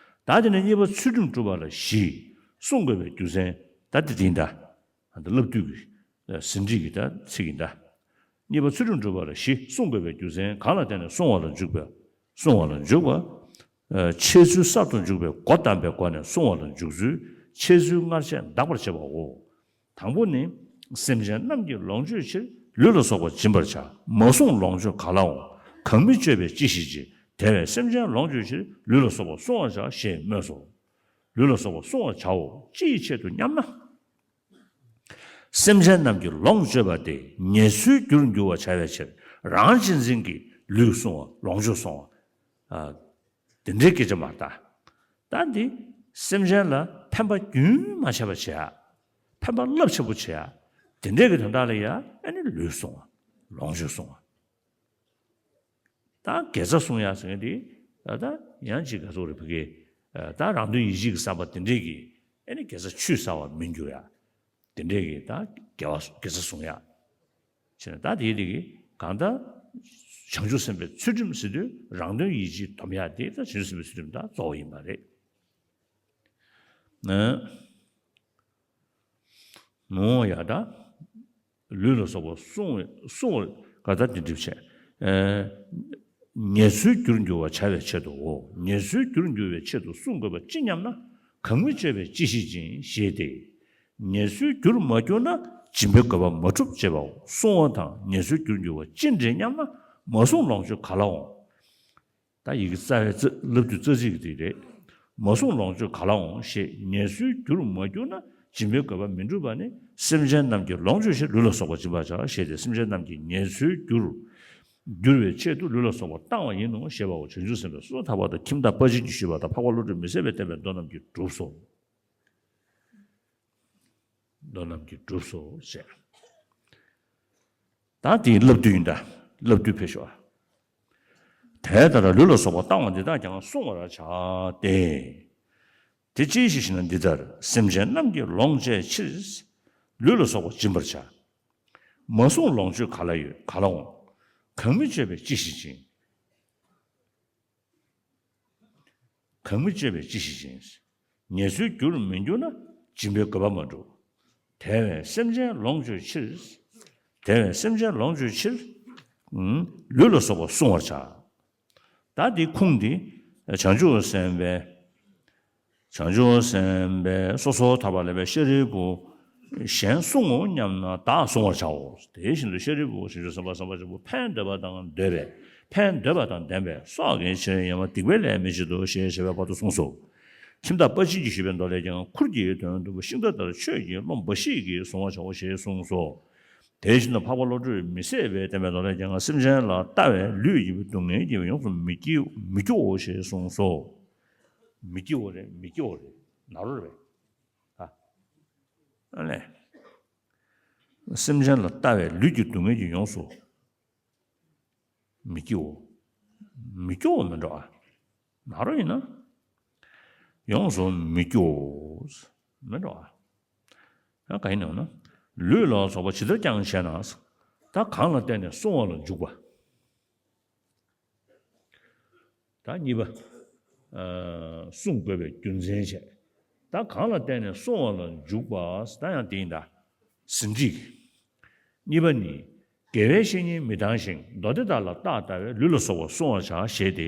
ད་དེ་ནས་གཉིས་པ་ཚུལ་ཁྲིམས་སྒྲུབ་པ་ལ་བཞི། བསྲུང་དགོས་པའི་རྒྱུ་མཚན་ད་དེ་འདི་ཡིན་ད། ཨ་ད་བསླབ་བཏུས་ཀྱི་ཟིན་བྲིས་ཀྱི་ད་ཚིག་ཡིན་ད། གཉིས་པ་ཚུལ་ཁྲིམས་སྒྲུབ་པ་ལ་བཞི། བསྲུང་དགོས་པའི་རྒྱུ་མཚན་གང་ལ་བརྟེན་ནས་བསྲུང་བ་ལ་འཇུག་པ། བསྲུང་བ་ལ་འཇུག་པ། འཆད་ཚུལ་གསར་དུ་འཇུག་པའི་སྒོ་བསྡམས་པའི་སྒོ་ནས་བསྲུང་བ་ལ་འཇུག་ཚུལ། འཆད་ཚུལ་སྔར་བྱས་འདག་པར་བྱེད་པའོ། དང་པོ་ནི། སེམས་ཅན་རྣམས་ཀྱི་ལོངས་སྤྱོད་ཕྱིར་ལུས་ལ་སོགས་པ་སྦྱིན་པར་བྱ། མ་བསྲུངས་ལོངས་སྤྱོད་ག་ལའང་། གང་མི་སྤྱོད་པས་ཅི་ཞིག་བགྱི། དེ་བས་སེམས་ཅན་ལོངས་སྤྱོད་ཕྱིར་ལུས་ལ་སོགས་པ་བསྲུང་བར་བྱ་ཞེས་སྨོས་སོ། ལུས་ལ་སོགས་པ་བསྲུང་བར་བྱའོ། ཅི་ཡི་ཆེད་དུ་སྙམ་ན། སེམས་ཅན་རྣམས་ཀྱི་ལོངས་སྤྱོད་པ་དེ་ཉེས་ཚུལ་རྒྱུར་འགྱུར་བར་བྱ་བའི་ཕྱིར་རང་གཅེས་འཛིན་གྱིས་ལུས་བསྲུང་བ་ལོངས་སྤྱོད་བསྲུང་བ། དེ་འདྲའི་སྐད་ཆ་མ་རེད་ད། ད་འདི་སེམས་ཅན་ལ་ཕན་པ་རྒྱུན་མ་ཆད་པ་བྱེད་ཡ། ཕན་པ་རླབས་ཆེན་པོ་བྱེད་ཡ། དེ་འདྲའི་གི་དོན་དག་ལ་ཡ་ཨ་ནི་ལུས་བསྲུང་བ། ལོངས་སྤྱོད་བསྲུང་བ། ད་དགེ་རྩ་བསྲུང་ཡ་ཟེར་མཁན་དེ་ད་ད་ཡང་ཅིག་ག་ཚོད་རེད་ཕ་གི། ད་རང་དོན་ཡིད་བྱེད་ཀྱི་བསམ་པ་དེ་འདྲའི་གི་ཨ་ནི་དགེ་རྩ་ཆུད་ཟ་བར་མི་འགྱུར་ཡ། དེ་འདྲའི་གི་ད་དགེ་བ་དགེ་རྩ་བསྲུང་ཡ། བྱས་ན་ད་དེའི་རིགས་ཀྱི་གང་ལྟར་བྱང་ཆུབ་སེམས་དཔའི་ཚུལ་ཁྲིམས་ཟེར་དུས་རང་དོན་ཡིད་བྱེད་སྡོམ་ཡ་དེ་ད་བྱང་ཆུབ་སེམས་དཔའི་ཚུལ་ཁྲིམས་ད་གཙོ་བོ་ཡིན་པ་རེད། ཨ་ནོ་ཡ་ད་ལུས་ལ་སོགས་པ་བསྲུང་བའི་བསྲུང་བར་ག་ད་དེ་འགྲིབ་བྱས། ཨ་ཉེས་ཚུལ་རྒྱུར་འགྱུར་བར་བྱ་བའི་ཆེད་དུའོ། ཉེས་ཚུལ་རྒྱུར་འགྱུར་བའི་ཆེད་དུ་བསྲུང་དགོས་པ་ཅི་སྙམ་ན། གང་མི་སྤྱོད་པས་ཅི་ཞིག་སྦྱིན་ཞེས་ཏེ། ཉེས་ཚུལ་རྒྱུར་མ་གྱུར་ན་སྦྱིན་པའི་དགོས་པ་མ་གྲུབ་ཅེས་པའོ། བསྲུང་བ་དང་ཉེས་ཚུལ་རྒྱུར་འགྱུར་བ་ཅི་འདྲེན་སྙམ་ན། མ་བསྲུངས་ལོངས་སྤྱོད་ག་ལའང་། ད་ཡི་གེ་རྩ་བའི་རྩ་བསླབ་བཏུས་རྩ་ཚིག་གི་དེ་རེད། མ་བསྲུངས་ལོངས་སྤྱོད་ག་ལའང་ཞེས་ཉེས་ཚུལ་རྒྱུར་མ་གྱུར་ན་སྦྱིན་པའི་དགོས་པ་མི་འགྲུབ་པ་ནི་སེམས་ཅན་རྣམས་ཀྱི་ལོངས་སྤྱོད་ཕྱིར་ལུས་ལ་སོགས་པ་སྦྱིན་པར་བྱ་ཞེས་ཏེ་སེམས་ཅན་རྣམས་ཀྱི་ཉེས་ཚུལ་རྒྱུར། འགྱུར་བའི་ཆེད་དུ་ལུས་ལ་སོགས་པ་བཏང་བ་ཡིན་ནོ་ཞེས་པའོ། བྱང་ཆུབ་སེམས་དཔའི་སོ་སོར་ཐར་པ་དང་། ཁྱིམ་བདག་དཔའ་ཆེན་གྱིས་ཞུས་པ་དང་། འཕགས་པ་བློ་གྲོས་མི་ཟད་པས་བསྟན་པའི་མདོ་རྣམས་ཀྱིས་གྲུབ་སོ། མདོ་རྣམས་ཀྱིས་གྲུབ་སོ་ཞེས། ད་དེའི་བསླབ་བཏུས་ཡིན་ད། བསླབ་བཏུས་ཕེབས་ཤོག། དེ་ལྟར་ལུས་ལ་སོགས་པ་བཏང་བ་འདི་དག་ཀྱང་བསྲུང་བར་བྱ་སྟེ། དེ་ཅིའི་ཕྱིར་ཞེ་ན། འདི་ལྟར་སེམས་ཅན་རྣམས་ཀྱིས་ལོངས་སྤྱད་ཕྱིར། ལུས་ལ་སོགས་པ་སྦྱིན་པར་བྱ། མ་བསྲུངས་ལོངས་སྤྱོད་ག་ལ་ཡོད། ག་ལ་འོང་། གང་མི་སྤྱོད་པས་ཅི་ཞིག་སྦྱིན། གང་མི་སྤྱོད་པས་ཅི་ཞིག་སྦྱིན། ངེས་སུ་གྱུར་མི་འགྱུར་ན། སྦྱིན་པའི་དགོས་པ་མ་གྲུབ། དེ་བས་སེམས་ཅན་ལོངས་སྤྱོད་ཕྱིར། དེ་བས་སེམས་ཅན་ལོངས་སྤྱོད་ཕྱིར། ལུས་ལ་སོགས་པ་བསྲུང་བར་བྱ། ད་འདི་ཁུངས་འདི་བྱང་ཆུབ་སེམས་དཔའི། བྱང་ཆུབ་སེམས་དཔའི་སོ་སོར་ཐར་པ་ལ་བའི་ཤཱ་རིའི་བུ། གཞན་བསྲུང་ངོ་སྙམ་ན་བདག་བསྲུང་བར་བྱའོ། དེ་བཞིན་དུ་ཤཱ་རིའི་བུ་བྱང་ཆུབ་སེམས་དཔའ་སེམས་དཔའ་ཆེན་པོ་ཕན་འདོད་པ་དང་འདོད་པས། ཕན་འདོད་པ་དང་ལྡན་པས་སྲོག་གི་ཕྱིར་ཡང་སྡིག་པའི་ལས་མི་བྱེད་དོ་ཞེས་བྱ་བའི་བར་དུ་གསུངས་སོ། ཁྱིམ་བདག་དཔའ་ཆེན་གྱིས་ཞུས་པའི་མདོ་ལས་ཀྱང་། ཁུར་གྱིས་དོན་བསྡུ་བ་ཤིང་རྟ་ལྟར། ཆོས་ཀྱི་བློ་འབའ་ཞིག་གིས་བསྲུང་བར་བྱའོ་ཞེས་གསུངས་སོ། དེ་བཞིན་དུ་འཕགས་པ་བློ་གྲོས་མི་ཟད་པས་བསྟན་པའི་མདོ་ལས་ཀྱང་། སེམས་ཅན་ལ་ལྟ་བས་ལུས་ཀྱི་སྡུག་བསྔལ་གྱིས་ཡོངས་སུ་མི་སྐྱིད་མི་སྐྱོའོ་ཞེས་གསུངས་སོ། མི་སྐྱིའོ་རེད། མི་སྐྱིའོ་རེད། ན་རོ་རེད། ཨ་ཨ་ལས། སེམས་ཅན་ལ་ལྟ་བས་ལུས་ཀྱི་སྡུག་བསྔལ་གྱིས་ཡོངས་སུ་མི་སྐྱིའོ། མི་སྐྱོ་བོ་མི་འགྲོ་ཨ། ན་རོ་ཡིན་ན། ཡོངས་སུ་མི་སྐྱོ་བོ། མི་འགྲོ་ཨ། ཡང་ག་ཡིན་ནམ་ན། ལུས་ལ་སོགས་པ་ཇི་ལྟར་ཀྱང་བྱས་ན། ད་གང་ལ་བརྟེན་ནས་བསྲུང་བ་ལ་འཇུག་པ། ད་གཉིས་པ། བསྲུང་དགོས་པའི་རྒྱུ་མཚན་བྱས། ད་གང་ལ་བརྟེན་ནས་བསྲུང་བ་ལ་འཇུག་པ། ད་ཡང་དེ་ཡིན་ད། ཟིན་བྲིས། གཉིས་པ་ནི། དགེ་བའི་བཤེས་གཉེན་མི་ལྡང་ཞིང་། མདོ་སྡེ་དག་ལ་རྟགས་བལྟ་བས། ལུས་ལ་སོགས་པ་བསྲུང་བར་བྱ། ཞེས་ཏེ།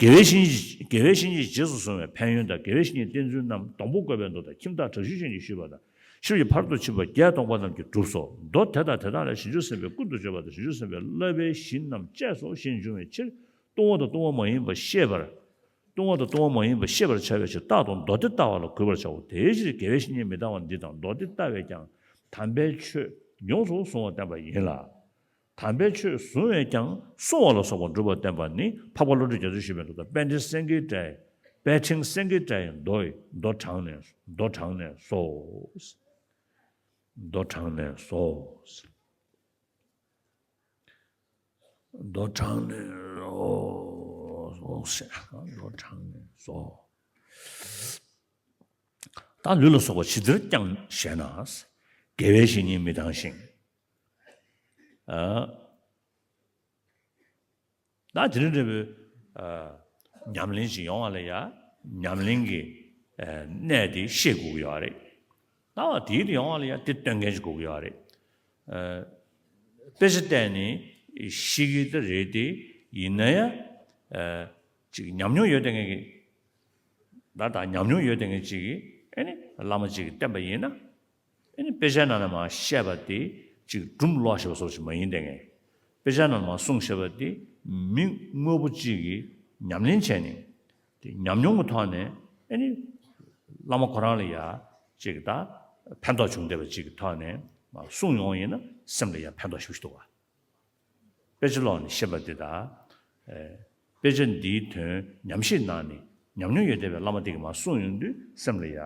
དགེ་བའི་བཤེས་གཉེན་དགེ་བའི་བཤེས་གཉེན་རྗེས་སུ་བཟུང་བའི་ཕན་ཡོན་དང་། དགེ་བའི་བཤེས་གཉེན་བསྟེན་ཚུལ་རྣམས་སྡོང་པོ་བཀོད་པའི་མདོ་དང་། ཁྱིམ་བདག་དྲག་ཤུལ་ཅན་གྱིས་ཞུས་པ་དང་། ཤེས་རབ་ཀྱི་ཕ་རོལ་ཏུ་ཕྱིན་པ་བརྒྱད་སྟོང་པ་རྣམས་ཀྱིས་གྲུབ་སོ། མདོ་དེ་དང་དེ་དག་ལས་བྱང་ཆུབ་སེམས་དཔའི་ཀུན་ཏུ་སྤྱོད་པ་དང་། བྱང་ཆུབ་སེམས་དཔའི་བསླབ་པའི་གཞི་རྣམས་བཅས་སོ་ཞེས་འབྱུང་བའི་ཕྱིར། ལྟུང་བ་དང་ལྟུང་བ་མ་ཡིན་པ་ཤེས་པར། ལྟུང་བ་དང་ལྟུང་བ་མ་ཡིན་པ་ཤེས་པར་བྱ་བའི་ཕྱིར། རྟག་ཏུ་མདོ་སྡེ་ལྟ་བ་ལ་གུས་པར་བྱའོ། དེའི་ཕྱིར་དགེ་བའི་བཤེས་གཉེན་མི་ལྡང་བ་འདི་དང་། མདོ་སྡེ་ལྟ་བས་ཀྱང་དམ་པའི་ཆོས་ཡོངས་སུ་བཟུང་བ་བསྟན་པ་ཡིན་ལ། དམ་པའི་ཆོས་བཟུང་བས་ཀྱང་བསྲུང་བ་ལ་སོགས་པ་འགྲུབ་པ་བསྟན་པ་ནི། འཕགས་པ་བློ་གྲོས་རྒྱ་མཚོས་ཞུས་པའི་མདོ་དང་། དཔལ་ལྡན་སེང་གེའི་སྒྲས། དཔལ་ཕྲེང་སེང་གེའི་སྒྲས་མདོ་ཡི་མདོ་དྲངས་ནས། མདོ་དྲངས་ནས་སོ། མདོ་དྲངས་ནས་སོ། མདོ་དྲངས་ནས་སོ། མདོ་དྲངས་ནས་སོ། ད་ལུས་ལ་སོགས་པ་ཇི་ལྟར་ཀྱང་བྱས་ན། དགེ་བའི་བཤེས་གཉེན་མི་ལྡང་ཞིང་། ཨ། ད་དེ་རིང་འདྲ་བོའི་ཨ་ཉམས་ལེན་ཞིག་ཡོང་བ་ལ་ཡ། ཉམས་ལེན་གྱི་ཨ་གནད་དེ་ཤེས་དགོས་ཀྱི་ཡོད་རེད། ད་དེའི་ཡོང་བ་ལ་ཡ་དེ་སྟོན་མཁན་ཞིག་དགོས་ཀྱི་ཡོད་རེད། ཨ་དཔེ་ཆ་བལྟས་ནས་ཤེས་ཀྱི་ད་རེད་དེ། ཡིན་ན་ཡ་ཨ་ཅིག་ཉམས་མྱོང་ཡོད་བསྡད་མཁན་གྱི། ད་ད་ཉམས་མྱོང་ཡོད་བསྡད་མཁན་ཅིག་གིས་ཨ་ནི་བླ་མ་ཅིག་གིས་བསྟན་པ་ཡིན་ན། ཨ་ནི་དཔེ་ཆའི་ནང་ན་མར་བཤད་པ་དེ་ཅིག་སྒྲུང་ཀློག་བཞག་པ་བཟོ་ཞིག་མ་ཡིན་བསྡད་མཁན། དཔེ་ཆའི་ནང་ན་མར་གསུངས་བཞག་པ་དེ་མི་དངོས་པོ་ཅིག་གིས་ཉམས་ལེན་བྱས་ནས། དེ་ཉམས་མྱོང་གི་ཐོག་ནས་ཨ་ནི་བླ་མ་ཁོ་རང་ལ་ཡ་ཅིག་ད་ཕན་ཐོགས་བྱུང་བསྡད་པ་ཅིག་གི་ཐོག་ནས་མར་གསུངས་ཡོང་བ་ཡིན་ན་སེམས་ལ་ཡ་ཕན་ཐོགས་ཞེ་པོ་ཞིག་འདུག་ག། དཔེ་ཆ་ཀློག་ནས་ཤེས་པ་འདི་དང་། ཨེ། དཔེ་ཆ་འདིའི་དོན་ཉམས་ཞིབ་གནང་ནས་ཉམས་མྱོང་ཡོད་བསྡད་པའི་བླ་མ་དེ་གིས་མར་གསུངས་ཡོང་དུས་སེམས་ལ་ཡ་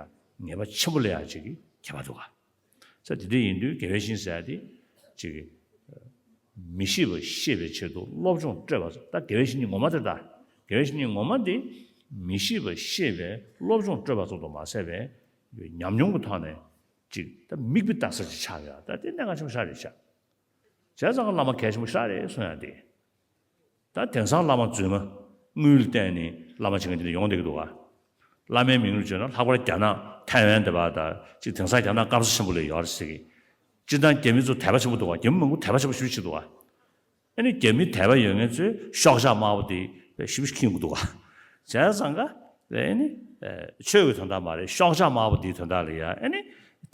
ངེས་པ་ཆེན་པོ་སླེབས་ཡག་ཅིག་གི་ཁྱད་པར་འདུག་ག། ས་དེ་འདྲ་ཡིན་དུས་དགེ་བའི་བཤེས་གཉེན་ཟེར་ཡག་དེ་ཅིག་གི་མི་ཤེས་པ་ཤེས་པའི་ཆེད་དུ་སློབ་སྦྱོང་སྤྲོད་པ། ད་དགེ་བའི་བཤེས་གཉེན་ངོ་མ་དེ། ད་དགེ་བའི་བཤེས་གཉེན་ངོ་མ་དེ་མི་ཤེས་པ་ཤེས་པའི་སློབ་སྦྱོང་སྤྲོད་པ་ཙམ་དུ་མ་ཟད་པའི་ཉམས་མྱོང་གི་ཐོག་ནས་ཅིག་ད་མིག་དཔེ་ལྟ་ས་ཅིག་ཆགས་ཡོད། ད་དེ་གནད་འགག་ཆེན་པོ་ཞེ་དྲག་རེད་ཤག། བྱས་ཙང་བླ་མ་གལ་ཆེན་པོ་ཞེ་དྲག་རེད་གསུང་ཡག་དེ། ད་དེང་སང་བླ་མ་རྫུན་མ་དངུལ་བལྟས་ནས་བླ་མ་བྱེད་མཁན་དེ་འདྲ་ཡོང་བསྡད་ཀྱི་འདུག་ག། བླ་མའི་མིང་ལ་བརྗོད་ན་ལྷག་པར་རྒྱ་ནག་ཐའེ་ཝན་དེ་པར་ད་ཅིག་དེང་སང་རྒྱ་ནག་སྐམ་ས་ཆེན་པོ་ལ་ཡོད་རེད་ཟེར་གི། སྤྱིར་བཏང་རྒྱ་མི་ཚོ་དད་པ་ཆེན་པོ་འདུག་ག། རྒྱ་མི་མང་པོ་དད་པ་ཆེན་པོ་ཞེ་པོ་ཅིག་འདུག་ག། ཨ་ནི་རྒྱ་མི་དད་པ་ཡོད་མཁན་ཚོས་ཤོག་ཆག་དམར་པོ་དེ་ཞེ་པོ་ཅིག་འཁྱེར་ཡོང་གི་འདུག་ག། བྱས་ཙང་ཀ་ཨ་ནི་ཆོས་ཀྱི་དོན་དག་མ་རེད། ཤོག་ཆག་དམར་པོ་དེའི་དོན་དག་ལ་ཡ་ཨ་ནི་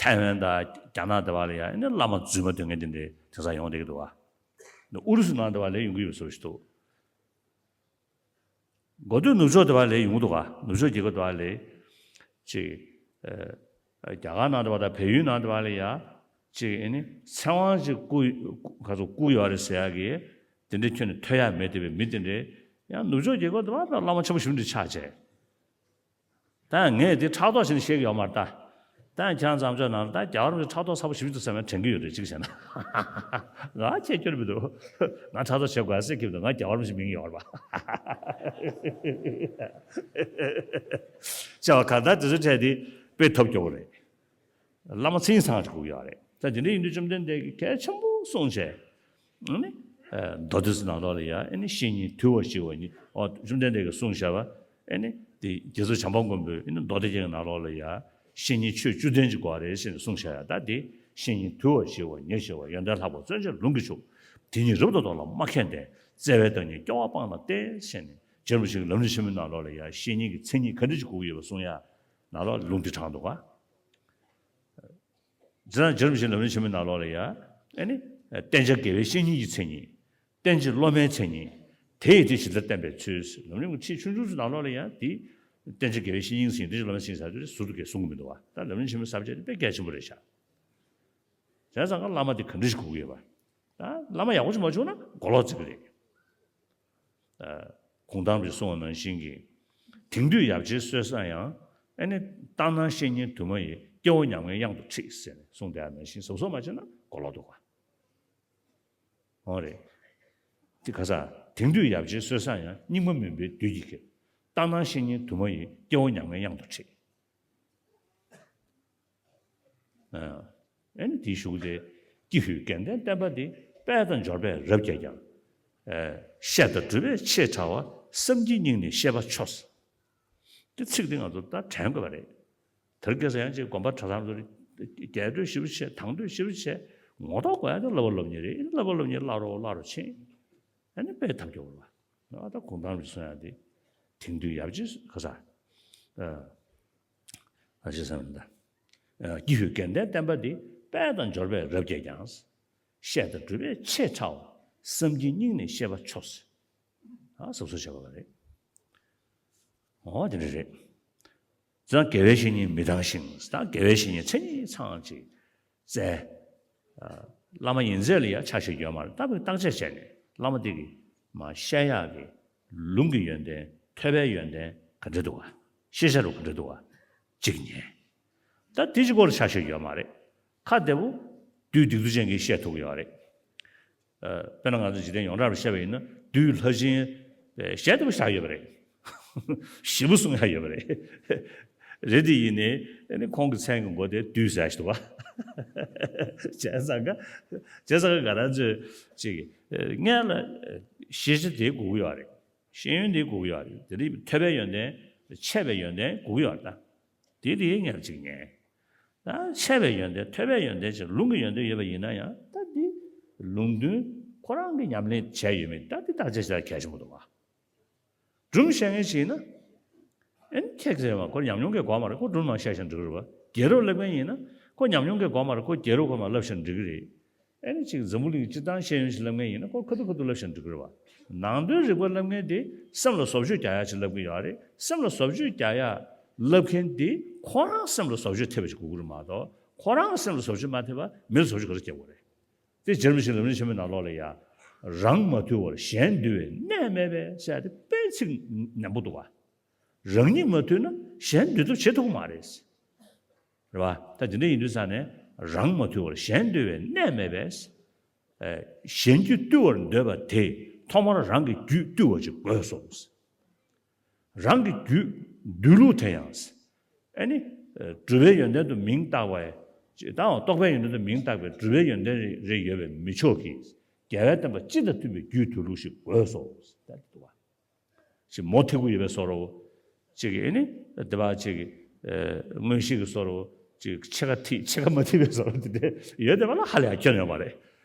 ཐའེ་ཝན་དང་རྒྱ་ནག་དེ་པར་ལ་ཡ་ཨ་ནི་བླ་མ་རྫུན་མ་འདོན་མཁན་དེ་འདྲ་དེང་སང་ཡོང་བསྡད་ཀྱི་འདུག་ག། ཨུ་རུ་སུ་ནང་དེ་པར་ལ་ཡོང་གི་ཡོད་པའི་བཟོ་ཞིག་འདུག། འགོ་སྟོད་ནུབ་ཕྱོགས་དེ་པར་ལ་ཡོང་གི་འདུག་ག། ནུབ་ཕྱོགས་རྒྱལ་ཁབ་དེ་པར་ལ་ཅིག་ཨ་རྒྱ་གར་ནང་དེ་པར་དང་བལ་ཡུལ་ནང་དེ་པར་ལ་ཡ་ཅིག་ཨ་ནི་ཚེ་དབང་ཅིག་བསྐུར། ག་ཚོད་བསྐུར་ཡོད་རེད་ཟེར་ཡག་གི། དེ་འདྲའི་ཁྱོན་ནས་ཐོས་ཡ་མེད་བསྡད་པའི་མི་དེ་འདྲའི་ཡང་ནུབ་ཕྱོགས་རྒྱལ་ཁབ་དུ་བ་བླ་མ་ཆེན་པོ་ཞིག་འདྲ་ཆགས་བྱས། ད་ངས་དེ་ཕྲག་དོག་བྱས་ནས་བཤད་ཀྱི་ཡོད་མ་རེད་ད། ད་ཁྱེད་རང་ཚོ་ནང་ལ་ད་རྒྱལ་བ་རིན་པོ་ཆེ་ཕྲག་དོག་ཚ་པོ་ཞེ་པོ་ཅིག་འདུག་བསམ་ཡ་དྲན་གྱི་ཡོད་རེད། གཅིག་བྱས་ན་ང་ཁྱད་སྐྱོར་མི་འདུག་ང་ཕྲག་དོག་བྱེད་དགོས་ཟེར་གྱི་མི་འདུག་ང་རྒྱལ་བ་རིན་པོ་ཆེ་མིང་ཡོད་རེད་པ། བྱས་པ་གང་ལྟར་དེ་ཚོའི་གྲས་དེ་དཔེ་ཐབས་སྐྱོ་བོ་རེད། བླ་མ་མཚན་ཉིད་ཚང་ཞིག་དགོས་ཀྱི་ཡོད་རེད། ད་དེ་འདྲ་ཡིན་དུས་བཅོམ་ལྡན་འདས་ཀྱིས་གལ་ཆེན་པོ་གསུངས་བྱས། ཨ་ནི། མདོ་སྡེ་ནང་ལོགས་ལ་ཡ་ཨ་ནི་བཤེས་གཉེན་དུལ་བ་ཞི་བ་ཉིད། ཨོ་བཅོམ་ལྡན་འདས་ཀྱིས་གསུངས་བྱས་པ། ཨ་ནི་དེ་རྗེ་བཙུན་བྱམས་པ་མགོན་པོས་ཨ་ནི་མདོ་སྡེ་རྒྱན་གྱི་ནང་ལོགས་ལ་ཡ་བཤེས་གཉེན་ཆོས་བཅུ་ལྡན་གྱི་དགོས་རེད་ཟེར་ནས་གསུངས་བྱས་ཡ། ད་དེ་བཤེས་གཉེན་དུལ་བ་ཞི་བ་ཉིད་ཞི་བ་ཡོན་ཏན་ལྷག་པ་བརྩོན་བཅས་ལུང་གིས་ཕྱུག་དེ་ཉིད་རབ་ཏུ་རྟོགས་ལ་མ་མཁས་ལྡན། བརྩེ་བའི་བདག་ཉིད་སྐྱོ་བ་སྤངས་ལ་བརྟེན་ཟེར་ནས་རྗེ་རིན་པོ་ཆེ་གི་ལམ་རིམ་ཆེན་མོའི་ནང་ལོགས་ལ་ཡ་བཤེས་གཉེན་གྱི་མཚན་ཉིད་ག་འདྲ་ཞིག་དགོས་ཀྱི་ཡོད་པ་གསུང་ཡ་ནང་ལོགས་ལུང་འདི་དྲངས་འདུག་ག་དེ་ན་རྗེ་རིན་པོ་ཆེའི་ལམ་རིམ་ཆེན་མོའི་ནང་ལོགས་ལ་ཡ། ཨ་ནི། བསྟེན་བྱ་དགེ་བའི་བཤེས་གཉེན་གྱི་མཚན་ཉིད། བསྟེན་བྱ་སློབ་མའི་མཚན་ཉིད། དེ་ཡི་དེ་ཇི་ལྟར་བསྟེན་པའི་ཚུལ། ལམ་རིམ་གྱི་ཁྲིད་ཆུང་ཆུང་ཚོའི་ནང་ལོགས་ལ་ཡ་དེ། བསྟེན་བྱ་དགེ་བའི་བཤེས་གཉེན་གྱི་མཚན་ཉིད། བསྟེན་བྱ་སློབ་མའི་མཚན་ཉིད་ཟེར་དུས་གསུང་གི་མི་འདུག་བ། ད་ལམ་རིམ་ཆེན་མོའི་ས་བཅད་དེ་དཔེ་གལ་ཆེན་པོ་རེད་ཤག་བྱས་ཙང་ཀ་བླ་མ་དེ་ག་འདྲ་ཞིག་དགོས་ཀྱི་ཡོད་པ། ད་བླ་མ་ཡག་པོ་ཞིག་མ་བྱུང་ན་མགོ་ལོག་བརྩི་གི་རེད། གུང་ཐང་རིན་པོ་ཆེས་གསུངས་པ་ནང་བཞིན་གྱི། དེང་དུས་ཡབ་ཆེན་བསོད་བཟང་ཡང་། ཨ་ནི་ལྟར་སྣང་བཤེས་གཉེན་དུ་མ་ཡིས། སྐྱེ་བོ་ཉམ་ངའི་གཡང་དུ་ཁྲིད་ཟེར་ནས་གསུངས་དེ་ནང་བཞིན་གཟབ་གཟབ་མ་བྱས་ན་མགོ་ལོག་འདུག་ག་འོ་རེད། དེ་ག་ས་དེང་དུས་ཡབ་ཆེན་བསོད་བཟང་ཡང་། སྙིགས་མ་མུན་པའི་བདུད་ཀྱིས་ཁྱེར། ལྟར་སྣང་བཤེས་གཉེན་དུ་མ་ཡིས། སྐྱེ་བོ་ཉམ་ངའི་གཡང་དུ་ཁྲིད། ཨ་ནི་དེའི་གཞུག་དེ། ཀྱི་ཧུད་དགེ་ལྡན་བསྟན་པ་འདི། དཔལ་དང་འབྱོར་པས་རབ་རྒྱས་ཀྱང་། བཤད་དང་སྒྲུབ་པས་ཆེས་ཕྲ་བ། བསམ་གྱིས་སྙིང་ནས་ཤེས་པ་ཆོས། དེ་ཚིག་འདི་ང་ཚོ་ད་དྲན་དགོས་པ་རེད། དེར་སྐད་ཆ་ཡང་ཅིག་དགོན་པ་གྲྭ་ཚང་ཚོ་རྒྱས་སྤྲོས་ཞིབ་བྱས། དང་དོད་ཞིབ་བྱས། ངོ་ཐོག་གོ་ཡ་དེ་བསླབ་པ་སློབ་གཉེར་རེད། བསླབ་པ་སློབ་གཉེར་བླ་རུང་བླ་རུ་ཕྱིན། ཨ་ནི་དཔེ་ཐབས་སྐྱོ་བོ་རེད་བ། ད་གུང་ཐང་རིན་པོ་ཆེས་གསུངས་ཡ་དེ། དེང་དུས་ཡབ་ཆེན་ག་ས། ཨ་ཅེ་སམ་ད། ཀྱི་ཧུད་དགེ་ལྡན་བསྟན་པ་འདི། དཔལ་དང་འབྱོར་པས་རབ་རྒྱས་ཀྱང་། བཤད་དང་སྒྲུབ་པས་ཆེས་ཕྲ་བ། བསམ་གྱིས་སྙིང་ནས་ཤེས་པ་ཆོས། ཨ་གཟབ་གཟབ་བྱས་པ་རེད། འོ་དེ་འདྲ་རེད། ཙང་དགེ་བའི་བཤེས་གཉེན་མི་གཏང་ཞིང་། ད་དགེ་བའི་བཤེས་གཉེན་མཚན་ཉིད་ཚང་ཅིག་བཙལ། བླ་མ་ཡིན་ཚད་ལ་ཡང་ཆ་ཤས་ཡོད་མ་རེད། ད་བརྟག་དཔྱད་བྱས་ནས་བླ་མ་དེ་གིས་མ་བཤད་ཡག་གི་ལུང་གི་ཡོན་ཏན། ཐོས་པའི་ཡོན་ཏན་ག་འདྲ་འདུག་ག་ཤེས་བྱ་རུ་ག་འདྲ་འདུག་ག་གཅིག་ཉན། ད་དེ་གཅིག་སྐོར་ལ་ཆ་ཤས་ཡོད་མ་རེད། ཁ་བདེ་པོ་བདུད་སྡིག་ཏོ་ཅན་གྱིས་བཤད་ཐུབ་ཀྱི་ཡོད་རེད། དཔེར་ན་ང་ཚོ་འཇིག་རྟེན་ཡོངས་གྲགས་ལ་བཤད་པ་ཡིན་ན། བདུད་ལྷ་སྦྱིན་ཞལ་བདེ་པོ་བཞག་ཡོད་པ་རེད། ཞིབ་པོ་གསུང་ཡ་ཡོད་པ་རེད། རེད་དེ་ཡིན་ནའི་ཨ་ནི་ཁོང་གི་མཚན་གྱི་མགོ་དེ་བདུད་ཟེར་ཞིག་འདུག་བ། བྱས་ཙང་ཀ་བྱས་ཙང་ཀ་ང་རང་ཚོས་ཅིག་སྔོན་ལ་ཤེས་བྱ་དེ་དགོས་ཀྱི་ཡོད་རེད། ཤེས་ཡོན་དེ་དགོས་ཀྱི་ཡོད་རེད། དེ་རིང་ཐོས་པའི་ཡོན་ཏན། འཆད་པའི་ཡོན་ཏན་དགོས་ཀྱི་ཡོད་རེད་ད། དེ་དེ་སྔོན་ལ་ཅིག་ཉན། ད་འཆད་པའི་ཡོན་ཏན། ཐོས་པའི་ཡོན་ཏན་བཅས་ལུང་གི་ཡོན་ཏན་ཡོད་པ་ཡིན་ན་ཡང་། ད་འདི་ལུང་དོན་ཁོ་རང་གིས་ཉམས་ལེན་བྱས་ཡོད་མེད་ད་འདི་བརྟག་དཔྱད་བྱེད་ཡ་གལ་ཆེན་པོ་འདུག་བ། སྒྲུང་བཤད་མཁན་ཞིག་ཡིན་ན། ཨེ་ནི་ཁྱེད་ཟེར་བ་ཁོ་ཉམས་མྱོང་གིས་གོ་མ་རེད། ཁོ་སྒྲུང་མ་བཤད་ཤག་འགྲིག་གི་རེད་བ། རྒྱལ་རབས་བསླབ་མཁན་ཡིན་ན་ཁོ་ཉམས་མྱོང་གིས་གོ་མ་རེད། ཁོ་རྒྱལ་རབས་ཁོ་མ་བསླབ་ཤག་འགྲིག་གི་རེད། ཨེ་ནི་ཅིག་འཛམ་བུ་གླིང་གི་སྤྱིར་བཏང་ཤེས་ཡོན་ཞིག་བསླབ་མཁན་ཡིན་ན་ཁོ་ཁ་ཐུག་ཁ་ཐུག་བསླབ་ཤག་འགྲིག་གི་རེད་བ། ནང་དོན་རིག་པ་བསླབ་མཁན་དེ་སེམས་ལ་བཟོ་བཅོས་རྒྱག་ཡག་ཅིག་བསླབ་ཀྱི་ཡོད་རེད། སེམས་ལ་བཟོ་བཅོས་རྒྱག་ཡག་བསླབ་མཁན་དེ་ཁོ་རང་སེམས་ལ་བཟོ་བཅོས་ཐེབས་པ་ཞིག་དགོས་ཀྱི་རེད་མ་གཏོགས། ཁོ་རང་སེམས་ལ་བཟོ་བཅོས་མ་ཐེབས་པ་མི་ལ་བཟོ་བཅོས་ག་རེ་རྒྱག་དགོས་རེད། དེ་རྗེ་རིན་པོ་ཆེའི་ལམ་རིམ་ཆེན་མོའི་ནང་ལོགས་ལ་ཡ། རང་མ་ཐུལ་བར་གཞན་འདུལ་བའི་གནད་མེད་པས་ཟེར་ཡ་དེ་དཔེ་ཚིག་ནན་པོ་འདུག་བ། རང་ཉིད་མ་ཐུལ་ན་གཞན་འདུལ་ཐབས་བྱེད་ཐུབ་ཀྱི་མ་རེད། རེད་བ། ད་དེ་འདྲ་ཡིན་དུས་ཙང་ནས་རང་མ་ཐུལ་བར་གཞན་འདུལ་བའི་གནད་མེད་པས། ཨེ། གཞན་རྒྱུད་བཏུལ་བར་འདོད་པ་དེས་ཐོག་མར་རང་གི་རྒྱུད་བཏུལ་བ་ཅིག་དགོས་སོ། རང་གི་རྒྱུད་འདུལ་ལུགས་དེ་ཡང་། ཨེ་ནི། སྒྲུབ་པའི་ཡོན་ཏན་དུ་མིང་བཏགས་པའི། ད་རྟོགས་པའི་ཡོན་ཏན་དུ་མིང་བཏགས་པའི་སྒྲུབ་པའི་ཡོན་ཏན་རེ་ཡོད་པས་མི་ཆོག་གི། རྒྱལ་བའི་བསྟན་པ་སྤྱི་དང་མཐུན་པའི་རྒྱུད་དུལ་ལུགས་ཤིག་དགོས་སོ། ད་དེ་འདུག་བ། ཅིག་མོ་ཐིག་པོ་ཡོད་པའི་བཟོ་འདྲ་བོ། ཅིག་ཨེ་ནི། དེ་བ་ཅིག་ཨེ། མངོན་ཤེས་ཀྱི་བཟོ་འདྲ་བོ། ཅིག་ཕྱེད་ཀ་ཐིག་ཕྱེད་ཀ་མ་ཐིག་པའི་བཟོ་འདྲ་བོ་དེ་འདྲ་ཡོད་བསྡད་པ་ལ་ཧ་ལས་ཡ་ཁྱོན་ཡོད་མ་རེད།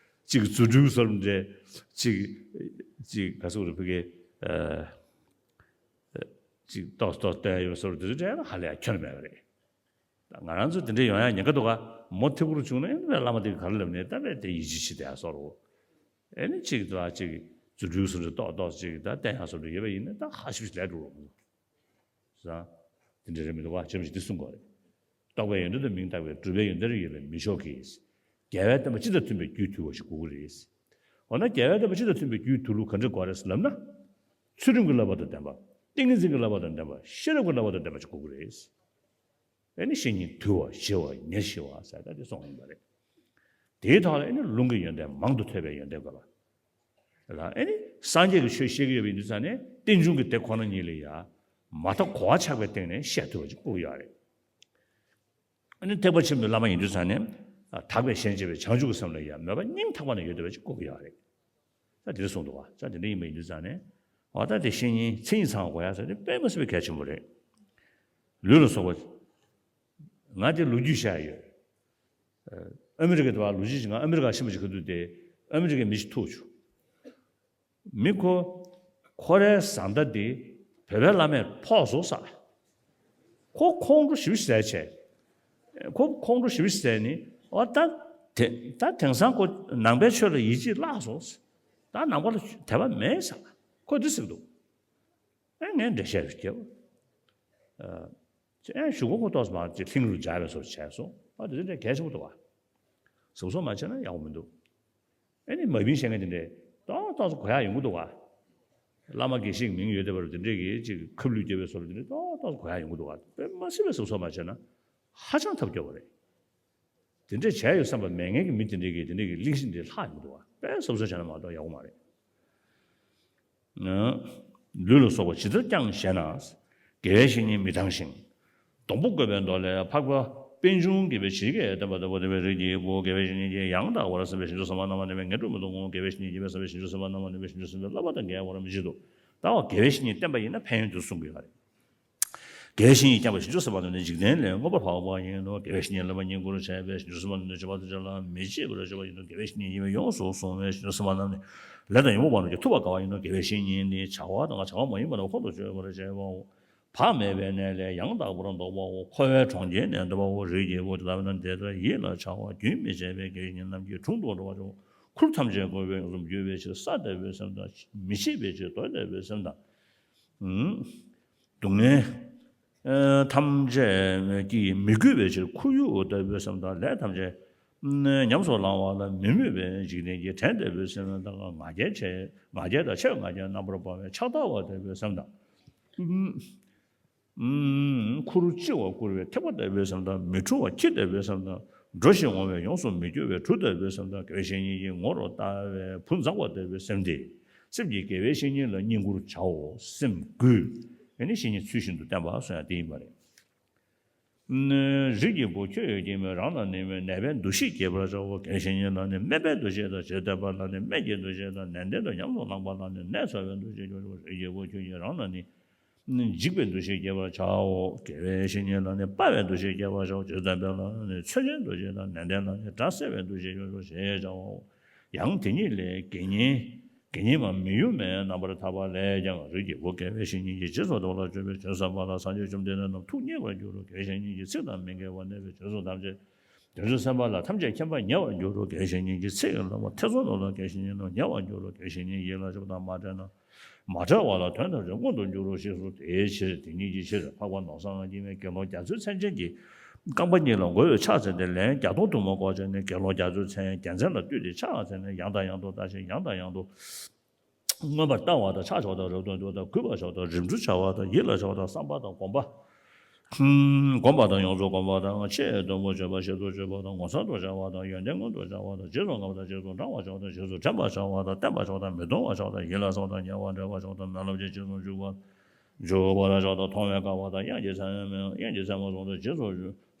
ཅིག་རྫུ་འཕྲུལ་བཟོ་འདྲ་འདྲ། ཅིག་ཅིག་ག་ཟེར་དགོས་རེད་ཕ་གི། ཨེ། ཅིག་ཏོག་ཏོག་བསྟན་ཡོད་བཟོ་འདྲ་དེ་ཚོ་འདྲ་ལ་ཧ་ལས་ཡ་ཁྱོན་མེད་པ་རེད། ང་རང་ཚོ་དེ་འདྲ་ཡོང་ཡ་ཉེན་ཁ་འདུག་ག་མོ་ཐིག་པོ་རུ་བྱུང་ན་ཨེ་ནི་བླ་མ་དེ་ག་རེ་ལབ་ནས་ད་བས་དེ་ཡིད་ཆེས་བྱེད་བསྡད་ཡ་བཟོ་འདྲ་བོ། ཨེ་ནི་ཅིག་ད་ཅིག་རྫུ་འཕྲུལ་བཟོ་འདྲ་ཏོག་ཏོག་ཅིག་ད་བསྟན་ཡ་བཟོ་འདྲ་ཡོད་པ་ཡིན་ན་ད་ཧ་ཤུགས་ལས་འགྲོ་རོགས། ཟ། དེ་འདྲ་རེད་མི་འདུག་བ། ཆེན་པོ་ཞིག་འདི་གསུང་དགོས་རེད། རྟོགས་པའི་ཡོན་ཏན་དུ་མིང་བཏགས་པའི་སྒྲུབ་པའི་ཡོན་ཏན་རེ་ཡོད་པས་མི་ཆོག་གི། རྒྱལ་བའི་བསྟན་པ་སྤྱི་དང་མཐུན་པའི་རྒྱུད་དུལ་བ་ཞིག་དགོས་ཀྱི་རེད། འོ་ན་རྒྱལ་བའི་བསྟན་པ་སྤྱི་དང་མཐུན་པའི་རྒྱུའི་དུ་ལུགས་ག་འདྲ་དགོས་རེད་ལབ་ན། ཚུལ་ཁྲིམས་ཀྱི་བསླབ་པ་དང་ལྡན་པ། ཏིང་ངེ་འཛིན་གྱི་བསླབ་པ་དང་ལྡན་པ། ཤེས་རབ་ཀྱི་བསླབ་པ་དང་ལྡན་པ་ཅིག་དགོས་ཀྱི་རེད། ཨེ་ནི་བཤེས་གཉེན་དུལ་བ་ཞི་བ་ཉེར་ཞི་བ་ཟེར་ད་དེ་གསུངས་ཡིན་པ་རེད། དེའི་ཐོག་ལ་ཨེ་ནི་ལུང་གི་ཡོན་ཏན་མང་དུ་ཐོས་པའི་ཡོན་ཏན་དགོས་པ། ལ་ཨེ་ནི་སངས་རྒྱས་ཀྱི་ཆོས་བཤད་ཀྱི་ཡོད་པ་ཡིན་དུས་ཙང་ནས་རྟེན་འབྱུང་གི་དེ་ཁོ་ན་ཉིད་ལ་ཡ་མ་མཐའ་གོ་བ་ཆགས་པའི་སྟེང་ནས་བཤད་ཐུབ་པ་ཅིག་དགོས་ཀྱི་ཡོད་རེད། ཨ་ནི་ཐེག་པ་ཆེན་པོའི་བླ་མ་ཡིན་དུས་ཙང་ནས། དག་པའི་ཞེན་བྱེད་པའི་བྱང་ཆུབ་ཀྱི་སེམས་ལ་ཡང་མོས་པ་སྙིང་ཐག་པ་ནས་ཡོད་བསྡད་པ་ཅིག་དགོས་ཀྱི་ཡོད་རེད། ས་དེ་འདྲ་གསུངས་འདུག་བ། ས་དེ་འདྲ་ཡིན་པ་ཡིན་དུས་ཙང་ནས། འོ་ད་དེ་བཤེས་གཉེན་མཚན་ཉིད་ཚང་བ་དགོས་ཡ་ས་དེ་དཔེ་མི་སྲིད་པའི་གལ་ཆེན་པོ་རེད། ལུས་ལ་སོགས་པ། ང་དེ་ལོ་རྒྱུས་བཤད་ཡ་ཡོད། ཨ་མི་རི་ཀའི་དུ་བ་ལོ་རྒྱུས་ཅིག་ང་ཨ་མི་རི་ཀ་ཤི་མ་ཅིག་ག་དུས་དེ་ཨ་མི་རི་ཀའི་མི་ཞིག་ཐུག་བྱུང་། མི་ཁོ། ཁོ་རའི་བཟའ་ཟླ་འདི་བོད་པའི་བླ་མས་ཕོག་བཟོ་ས། ཁོ་ཁོང་ཁྲོ་ཞིབ་ཟས་བྱས། ཁོ་ཁོང་ཁྲོ་ཞིབ་ཟས་ནི་ཨ་ད། དེ་ད་དེང་སང་ཁོ་ནང་པའི་ཆོས་ལ་ཡིད་ཆེས་བརླག་སོང་། ད་ནང་པ་ལ་དད་པ་མེད་ས། ཁོ་འདི་ཟེར་གི་འདུག་ཨེ་ངས་འགྲེལ་བཤད་རེ་བརྒྱབ། ཨ་ཅེ་ཨེ་གཞུག་གུ་ཁོ་ཏོག་ཙམ་ཅིག་ལྷིང་རུ་འཇགས་པའི་བཟོ་བྱས་སོང་། ཨ་དེ་ཚོ་འདྲ་གལ་ཆེན་པོ་འདུག་བ། གཟབ་གཟབ་མ་བྱས་ན་ཡག་པོ་མི་འདུག་ཨེ་ནི་མ་བིན་བཤད་མཁན་དེ་འདྲས་ཏོག་ཏོག་ཙམ་གོ་ཡག་ཡོང་གི་འདུག་བ། བླ་མ་དགེ་བཤེས་ཀྱི་མིང་ཡོད་བསྡད་པ་རུ་དེ་འདྲས་ཀྱི་ཅིག་ཁ་བསླུས་རྒྱབ་པའི་བཟོ་འདྲ་དེ་འདྲས་ཏོག་ཏོག་ཙམ་གོ་ཡག་ཡོང་གི་འདུག་བ། དཔེ་མ་སྲིད་པའི་གཟབ་གཟབ་མ་བྱས་ན་ཧ་ཅང་ཐབས་སྐྱོ་བ་རེད། དེ་འདྲས་བྱས་ཡོད་བསམ་པ་མེད་མཁན་གྱི་མི་དེ་འདྲས་ཀྱིས་དེ་འདྲས་ཀྱི་གླེང་གཞི་འདི་ལྷག་ཡོང་གི་འདུག་བ། དཔེ་གཟབ་གཟབ་བྱས་ན་མ་གཏོགས་ཡག་པོ་མ་རེད། ལུས་ལ་སོགས་པ་ཇི་ལྟར་བསྐྱངས་ཞེ་ན། དགེ་བའི་བཤེས་གཉེན་མི་ལྡང་ཞིང་། སྡོང་པོ་བཀོད་པའི་མདོ་ལས། འཕགས་པ་པད་འབྱུང་དགེ་བའི་བྱིན་གྱིས་བསྟན་པ་ལྟ་བུ་དེ་བས་རིགས་ཀྱི་བུ། དགེ་བའི་བཤེས་གཉེན་གྱིས་ཡང་དག་པར་བསམ་པས་བྱང་ཆུབ་སེམས་དཔའ་རྣམས་ལ་དེ་བས་ངེས་འགྲོ་མི་སྟོན་དགོངས། དགེ་བའི་བཤེས་གཉེན་གྱིས་བསམ་པས་བྱང་ཆུབ་སེམས་དཔའ་རྣམས་ལ་དེ་བས་བྱང་ཆུབ་སེམས་དཔའི་བསླབ་པ་དང་འགལ་བར་མི་བྱེད་དོ། ད་བ་དགེ་བའི་བཤེས་གཉེན་བསྟེན་པ་ཡིན་ན་ཕན་ཡོན་དུ་གསུང་གི་ཡོད་རེད། དགེ་བའི་བཤེས་གཉེན་བསྐྱངས་པས་བྱང་ཆུབ་སེམས་དཔའ་རྣམས་ནི་འཇིག་རྟེན་ལས་མངོན་པར་འཕགས་པ་ཡིན་ནོ། དགེ་བའི་བཤེས་གཉེན་བསླབ་པ་བསྙེན་བཀུར་བྱས་པས་བྱང་ཆུབ་སེམས་དཔའ་རྣམས་ནི་སྤྱོད་པ་དང་བྱ་ལ་མི་བརྗེད་པར་སྤྱོད་པ་ཡིན་ནོ། དགེ་བའི་བཤེས་གཉེན་ཡིན་པས་ཡོངས་སུ་བཟུང་བས་བྱང་ཆུབ་སེམས་དཔའ་རྣམས་ནི་ལས་དང་ཉོན་མོངས་པ་རྣམས་ཀྱིས་ཐུབ་པར་དཀའ་བ་ཡིན་ནོ། དགེ་བའི་བཤེས་གཉེན་ནི་བྱ་བ་དང་བྱ་བ་མ་ཡིན་པ་རྣམས་ཁོང་དུ་ཆུད་པར་བྱེད་པའོ། བག་མེད་པའི་གནས་ལས་ཡང་དག་པར་ལྡོག་པའོ། འཁོར་བའི་གྲོང་ཁྱེར་ནས་འདོད་པའོ། རིགས་ཀྱི་བུ་དེ་ལྟ་བས་ན་དེ་ལྟར་ཡིད་ལ་བྱ་བ་རྒྱུན་མི་འཆད་པའི་དགེ་བའི་བཤེས་གཉེན་རྣམས་ཀྱི་དྲུང་དུ་འགྲོ་བར་བྱའོ། ཁུར་ཐམས་ཅད་བསྐོར་བས་ཡོངས་སུ་འགྱུར་བའི་ཕྱིར། ས་དལ་བའི་སེམས་དང་། མི་ཤེས་པའི་ཕྱིར་རྡོ་དལ་བའི་སེམས་དང་། སྡུག་བསྔལ་ཐམས་ཅད་ཀྱིས་མི་གོས་པའི་ཕྱིར་ཁོར་ཡུག་དལ་བའི་སེམས་དང་། ལས་ཐམས་ཅད་ཉམས་སུ་བླང་བ་ལ་མི་མོས་པའི་འཇིག་རྟེན་གྱི་བྲན་དལ་བའི་སེམས་དང་། ང་རྒྱལ་ཆེ་ང་རྒྱལ་དང་ཆེ་བ་ང་རྒྱལ་རྣམ་པར་སྤངས་པའི་ཕྱག་དར་བ་དལ་བའི་སེམས་དང་། ཁུར་ལྕི་བ་བསྐུར་བའི་ཐེག་པ་དལ་བའི་སེམས་དང་། མི་ཁྲོ་བ་ཁྱི་དལ་བའི་སེམས་དང་། འགྲོ་ཞིང་འོང་བས་ཡོངས་སུ་མི་སྐྱོ་བའི་གྲུ་དལ་བའི་སེམས་དང་། དགེ་བའི་བཤེས་གཉེན་གྱི་ངོ་བོར་ལྟ་བའི་བུ་མཛངས་པ་དལ་བའི་སེམས་ཏེ། སེམས་ཀྱིས་དགེ་བའི་བཤེས་གཉེན་ལ་བསྙེན་བཀུར་བྱའོ། སེམས་གུས། ཨེ་ནི་བཤེས་གཉེན་ཚུལ་བཞིན་དུ་བསྟེན་པ་གསུངས་ཡ་དེ་ཡིན་པ་རེད། རིགས་ཀྱི་བུ་ཁྱོད་ཡོད་ཀྱིས་མོས་རང་ལ་ནི་མོས། ནད་པའི་འདུ་ཤེས་བསྐྱེད་པར་བྱའོ། དགེ་བའི་བཤེས་གཉེན་ལ་ནི་སྨན་པའི་འདུ་ཤེས་དང་། ཇི་ལྟ་བ་ལ་ནི་སྨན་གྱི་འདུ་ཤེས་དང་། ནན་ཏན་དུ་ཉམས་སུ་བླངས་པ་ལ་ནི་ནད་ཚ་བའི་འདུ་ཤེས་བསྐྱེད་པར་བྱའོ། རིགས་ཀྱི་བུ་ཁྱོད་ཀྱིས་རང་ལ་ནི་འཇིགས་པའི་འདུ་ཤེས་བསྐྱེད་པར་བྱའོ། དགེ་བའི་བཤེས་གཉེན་ལ་ནི་དཔའ་བའི་འདུ་ཤེས་བསྐྱེད་པར་བྱའོ། ཇི་ལྟ་བ་ལ་ནི་མཆོད་མཇལ་འདུ་ཤེས་དང་། ནན་ཏན་ལ་ནི་དགྲ་བསད་པའི་འདུ་ཤེས་བསྐྱེད་པར་བྱའོ་ཞེས་བྱའོ། ཡང་དེ་ཉིད་ལས་དགེ་བསྙེན། དགེ་བསྙེན་མ་མི་ཡུལ་མའི་རྣམ་པར་ཐར་པ་ལས་ཀྱང་། རིགས་ཀྱི་བུ་དགེ་བའི་བཤེས་གཉེན་གྱིས། རྗེས་སུ་བདག་ལ་སྤྱོད་པའི་དོན་བསམ་པ་ལ། སངས་རྒྱས་བཅོམ་ལྡན་འདས་རྣམས་ཐུགས་མཉེས་པར་འགྱུར་རོ། དགེ་བའི་བཤེས་གཉེན་གྱི་ཚིག་དང་མི་འགལ་བར་གནས་པའི་དུས་སུ་ཐམས་ཅད་དོན་གཟིགས་སེམས་དཔའ་ལ། ཐམས་ཅད་མཁྱེན་པ་ཉེ་བར་འགྱུར་རོ། དགེ་བའི་བཤེས་གཉེན་གྱི་ཚིག་གི་ལམ་པ་ཐེ་ཚོམ་རྣམས་ལ། དགེ་བའི་བཤེས་གཉེན་རྣམས་ཉེ་བར་འགྱུར་རོ། དགེ་བའི་བཤེས་གཉེན་ཡིད་ལ་བྱེད་པ་དང་མ་བྲལ་ན། མ་བྲལ་བ་ལ་དོན་ཐམས་ཅད་མངོན་དུ་འགྱུར་རོ། ཞེས་སོ། དེའི་ཕྱིར་དེ་ཉིད་ཀྱི་ཕྱིར་འཕགས་པ་ནོར་བཟང་ངག་གི་མས་དགེ་སློང་རྒྱ་མཚོའི་མཚན་ཅན་གྱི་རྐང་པ་གཉིས་ལ་མགོ་བོས་ཕྱག་འཚལ་ཏེ་ལན་བརྒྱ་སྟོང་དུ་མ་བསྐོར་བྱས་ནས། དགེ་སློང་རྒྱ་མཚོའི་མཚན་རྒྱལ་མཚན་ལ་བཏུད་དེ་ཕྱག་འཚལ་ནས། ཡང་དང་ཡང་དུ་བལྟ་ཞིང་། ཡང་དང་ཡང་དུ་མངོན་པར་བལྟ་བ་དང་། ཕྱག་ཕྱོགས་དང་རབ་ཏུ་འདུག་དང་། གུས་པར་ཕྱོགས་དང་རིམ་གྲོ་བྱ་བ་དང་། ཡིད་ལ་བྱ་བ་དང་། བསམ་པ་དང་། སྒོམ་པ། སྒོམ་པ་དང་། ཡོངས་སུ་བསྒོམ་པ་དང་། ཆེས་དོན་པོ་བརྗོད་པ་ཞིབ་ཏུ་བརྗོད་པ་དང་། ངོ་མཚར་དུ་བྱ་བ་དང་། ཡོན་ཏན་མངོན་དུ་བྱ་བ་དང་། རྗེས་སུ་བསྔགས་པ་དང་། རྗེས་སུ་འབྲང་བར་བྱ་བ་དང་། རྗེས་སུ་དྲན་པར་བྱ་བ་དང་། བསྟན་པར་བྱ་བ་དང་། མི་གཏོང་བར་བྱ་བ་དང་། ཡིད་ལ་ཟུངས་དང་། ཉེ་བར་འབྲེལ་བར་བྱ་བ་དང་། སྨོན་ལམ་གྱི་རྗེས་སུ་འཇུག་པ། འཇུག་པར་བྱ་བ་དང་། མཐོང་བས་དགའ་བ་དང་། དབྱངས་ཀྱི་མཚན་དབྱངས་ཀྱི་མཚན་མ་གསུངས་ཏེ། རྗེས་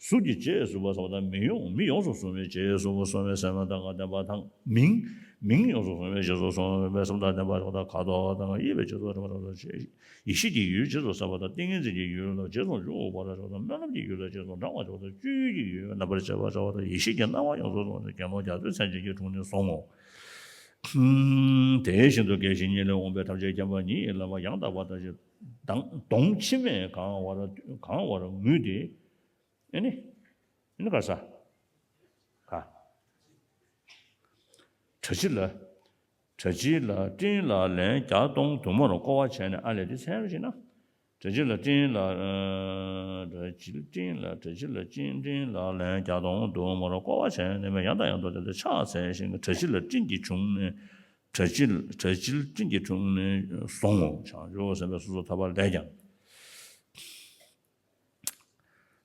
སུ་གཟུགས་ཀྱི་རྗེས་གཟུགས་པ་ཟེར་བ་དང་། མིང་ཡོངས་མིང་ཡོངས་སུ་བཟུང་བའི་རྗེས་སུ་བཟུང་བའི་སེམས་དང་ལྡན་པ་དང་། མིང་མིང་ཡོངས་སུ་བཟུང་བའི་རྗེས་སུ་བཟུང་བའི་སེམས་དང་ལྡན་པ་ཞིག་དང་། ཁ་དོག་དང་། དབྱེ་བའི་རྗེས་སུ་འབྲང་བ་དང་། ཡེ་ཤེས་ཀྱི་ཡུལ་རྗེས་སུ་ཟད་པ་དང་། ཏིང་ངེ་འཛིན་གྱི་ཡུལ་ལ་རྗེས་སུ་འཇུག་པར་བྱ་བ་དང་། སྨོན་ལམ་གྱི་ཡུལ་ལ་རྗེས་སུ་འབྲང་བར་བྱ་བ་དང་། སྤྱོད་ཡུལ་གྱི་ཡུལ་རྣམ་པར་འབྱེད་པར་བྱ་བ་དང་། ཡེ་ཤེས་ཀྱི་སྣང་བ་ཡོངས་སུ་བཟུང་སྟེ། དགེ་སློང་རྒྱ་མཚོའི་མཚན་ཅན་གྱི་དྲུང་ནས་བཟུང་ངོ་། དེ་བཞིན་དུ་དགེ་བཤེས་གཉེན་ལས་འོངས་པའི་ཐམས་ཅད་མཁྱེན་པ་ཉིད་ཀྱི་ལམ་པ་ཡང་དག་པ་ལྟ་ཞིང་། གདོང་མཆི་མས་གང་བར་གང་བར་ངུས་ཏེ། ཨེ་ནི། ཨེ་ནི་ག་ས། ག། གྲྭ་ཕྱི་ལ། གྲྭ་ཕྱི་ལ་སྤྲིན་ལ་ལན་བརྒྱ་སྟོང་དུ་མར་བསྐོར་བ་བྱས་ནས། ཨ་ལས་འདི་མཚན་རེ་ཞིག་ན། གྲྭ་ཕྱི་ལ་སྤྲིན་ལ། གྲྭ་ཕྱི་ལ་སྤྲིན་ལ། གྲྭ་ཕྱི་ལ་སྤྲིན་སྤྲིན་ལ་ལན་བརྒྱ་སྟོང་དུ་མར་བསྐོར་བ་བྱས་ནས། ཡང་དང་ཡང་དུ་བལྟས་ཏེ་ཕྱག་འཚལ་ཞིང་། གྲྭ་ཕྱི་ལ་སྤྲིན་གྱི་བྱུང་ནས། དྲ་བྱིལ་དྲ་བྱིལ་སྤྲིན་གྱི་དྲུང་ནས་བཟུང་ངོ་། བྱང་ཆུབ་སེམས་དཔའི་སོ་སོར་ཐར་པ་ལས་ཀྱང་།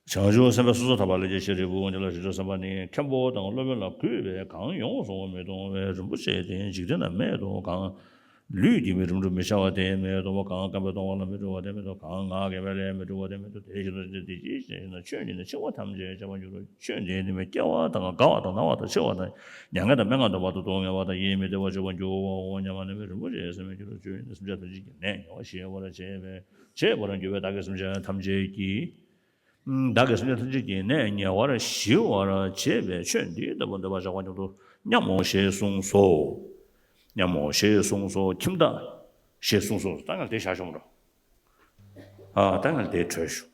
བྱང་ཆུབ་སེམས་དཔའི་སོ་སོར་ཐར་པ་ལས་ཀྱང་ཤཱ་རིའི་བུ། དེ་ལ་སྲིད་མཐའི་སེམས་དཔའ་ནི། མཁན་པོ་དང་སློབ་དཔོན་ལ་གུས་པས་གང་ཡོངས་སུ་མི་གཏོང་བའི་རིན་པོ་ཆེ་སྟེ། འཇིག་རྟེན་ན་མེད་དོ་གང་། ལུས་འདི་མི་རུམ་གྲུ་མི་འཆའ་བ་དེ་མེད་དོ་གང་། རྐང་པས་སྟོང་པ་ལ་མི་སྤྲོ་བ་དེ་མེད་དོ་གང་། ངག་འཁྱལ་བའི་ལས་མི་སྤྲོ་བ་དེ་མེད་དོ། དེ་བཞིན་དུ་འདི་ཅི་ཞིག་ན་ཆོས་འདི་ནི་འཆིང་བ་ཐམས་ཅད་བྱེད་པར་འགྱུར་རོ། ཆོས་འདི་ནི་མི་སྐྱེ་བ་དང་རྒ་བ་དང་ན་བ་དང་འཆི་བ་དང་མྱ་ངན་དང་སྨྲེ་སྔགས་དང་བར་དུ་གཏོང་ངེས་པ་དང་ཡིད་མི་བདེ་བ་བྱེད་པར་འགྱུར་བའོ་སྙམ་པ་ནི་མི་རིན་པོ་ཆེའི་སེམས་ཉིད་ཀྱི་རོ། ཆོས་ནི་སེམས་ཅན་ཐམས་ཅད་ཀྱི་ནད་ཉེ་བར་ཞི་བར་བྱེད་པས་བྱེད་པར་འགྱུར་བས་བདག་གིས་སེམས་ཅན་ཐམས་ཅད་ཀྱི། བདག་གིས་སེམས་ཅན་ཐམས་ཅད་ཀྱི་ནད་ཉེ་བར་ཞི་བར་བྱེད་པའི་ཆོས་འདི་ལྟ་བུ་འདོད་པ་བྱ་བ་ཉིད་དུ་སྙམ་མོ་ཞེས་གསུངས་སོ། སྙམ་མོ་ཞེས་གསུངས་སོ། ཁྱིམ་བདག་ཞེས་གསུངས་སོ། ད་ང་དེ་བཞག་ཤོག་མོ་རོ། ཨ་ད་ང་དེ་བྲོས་ཤོག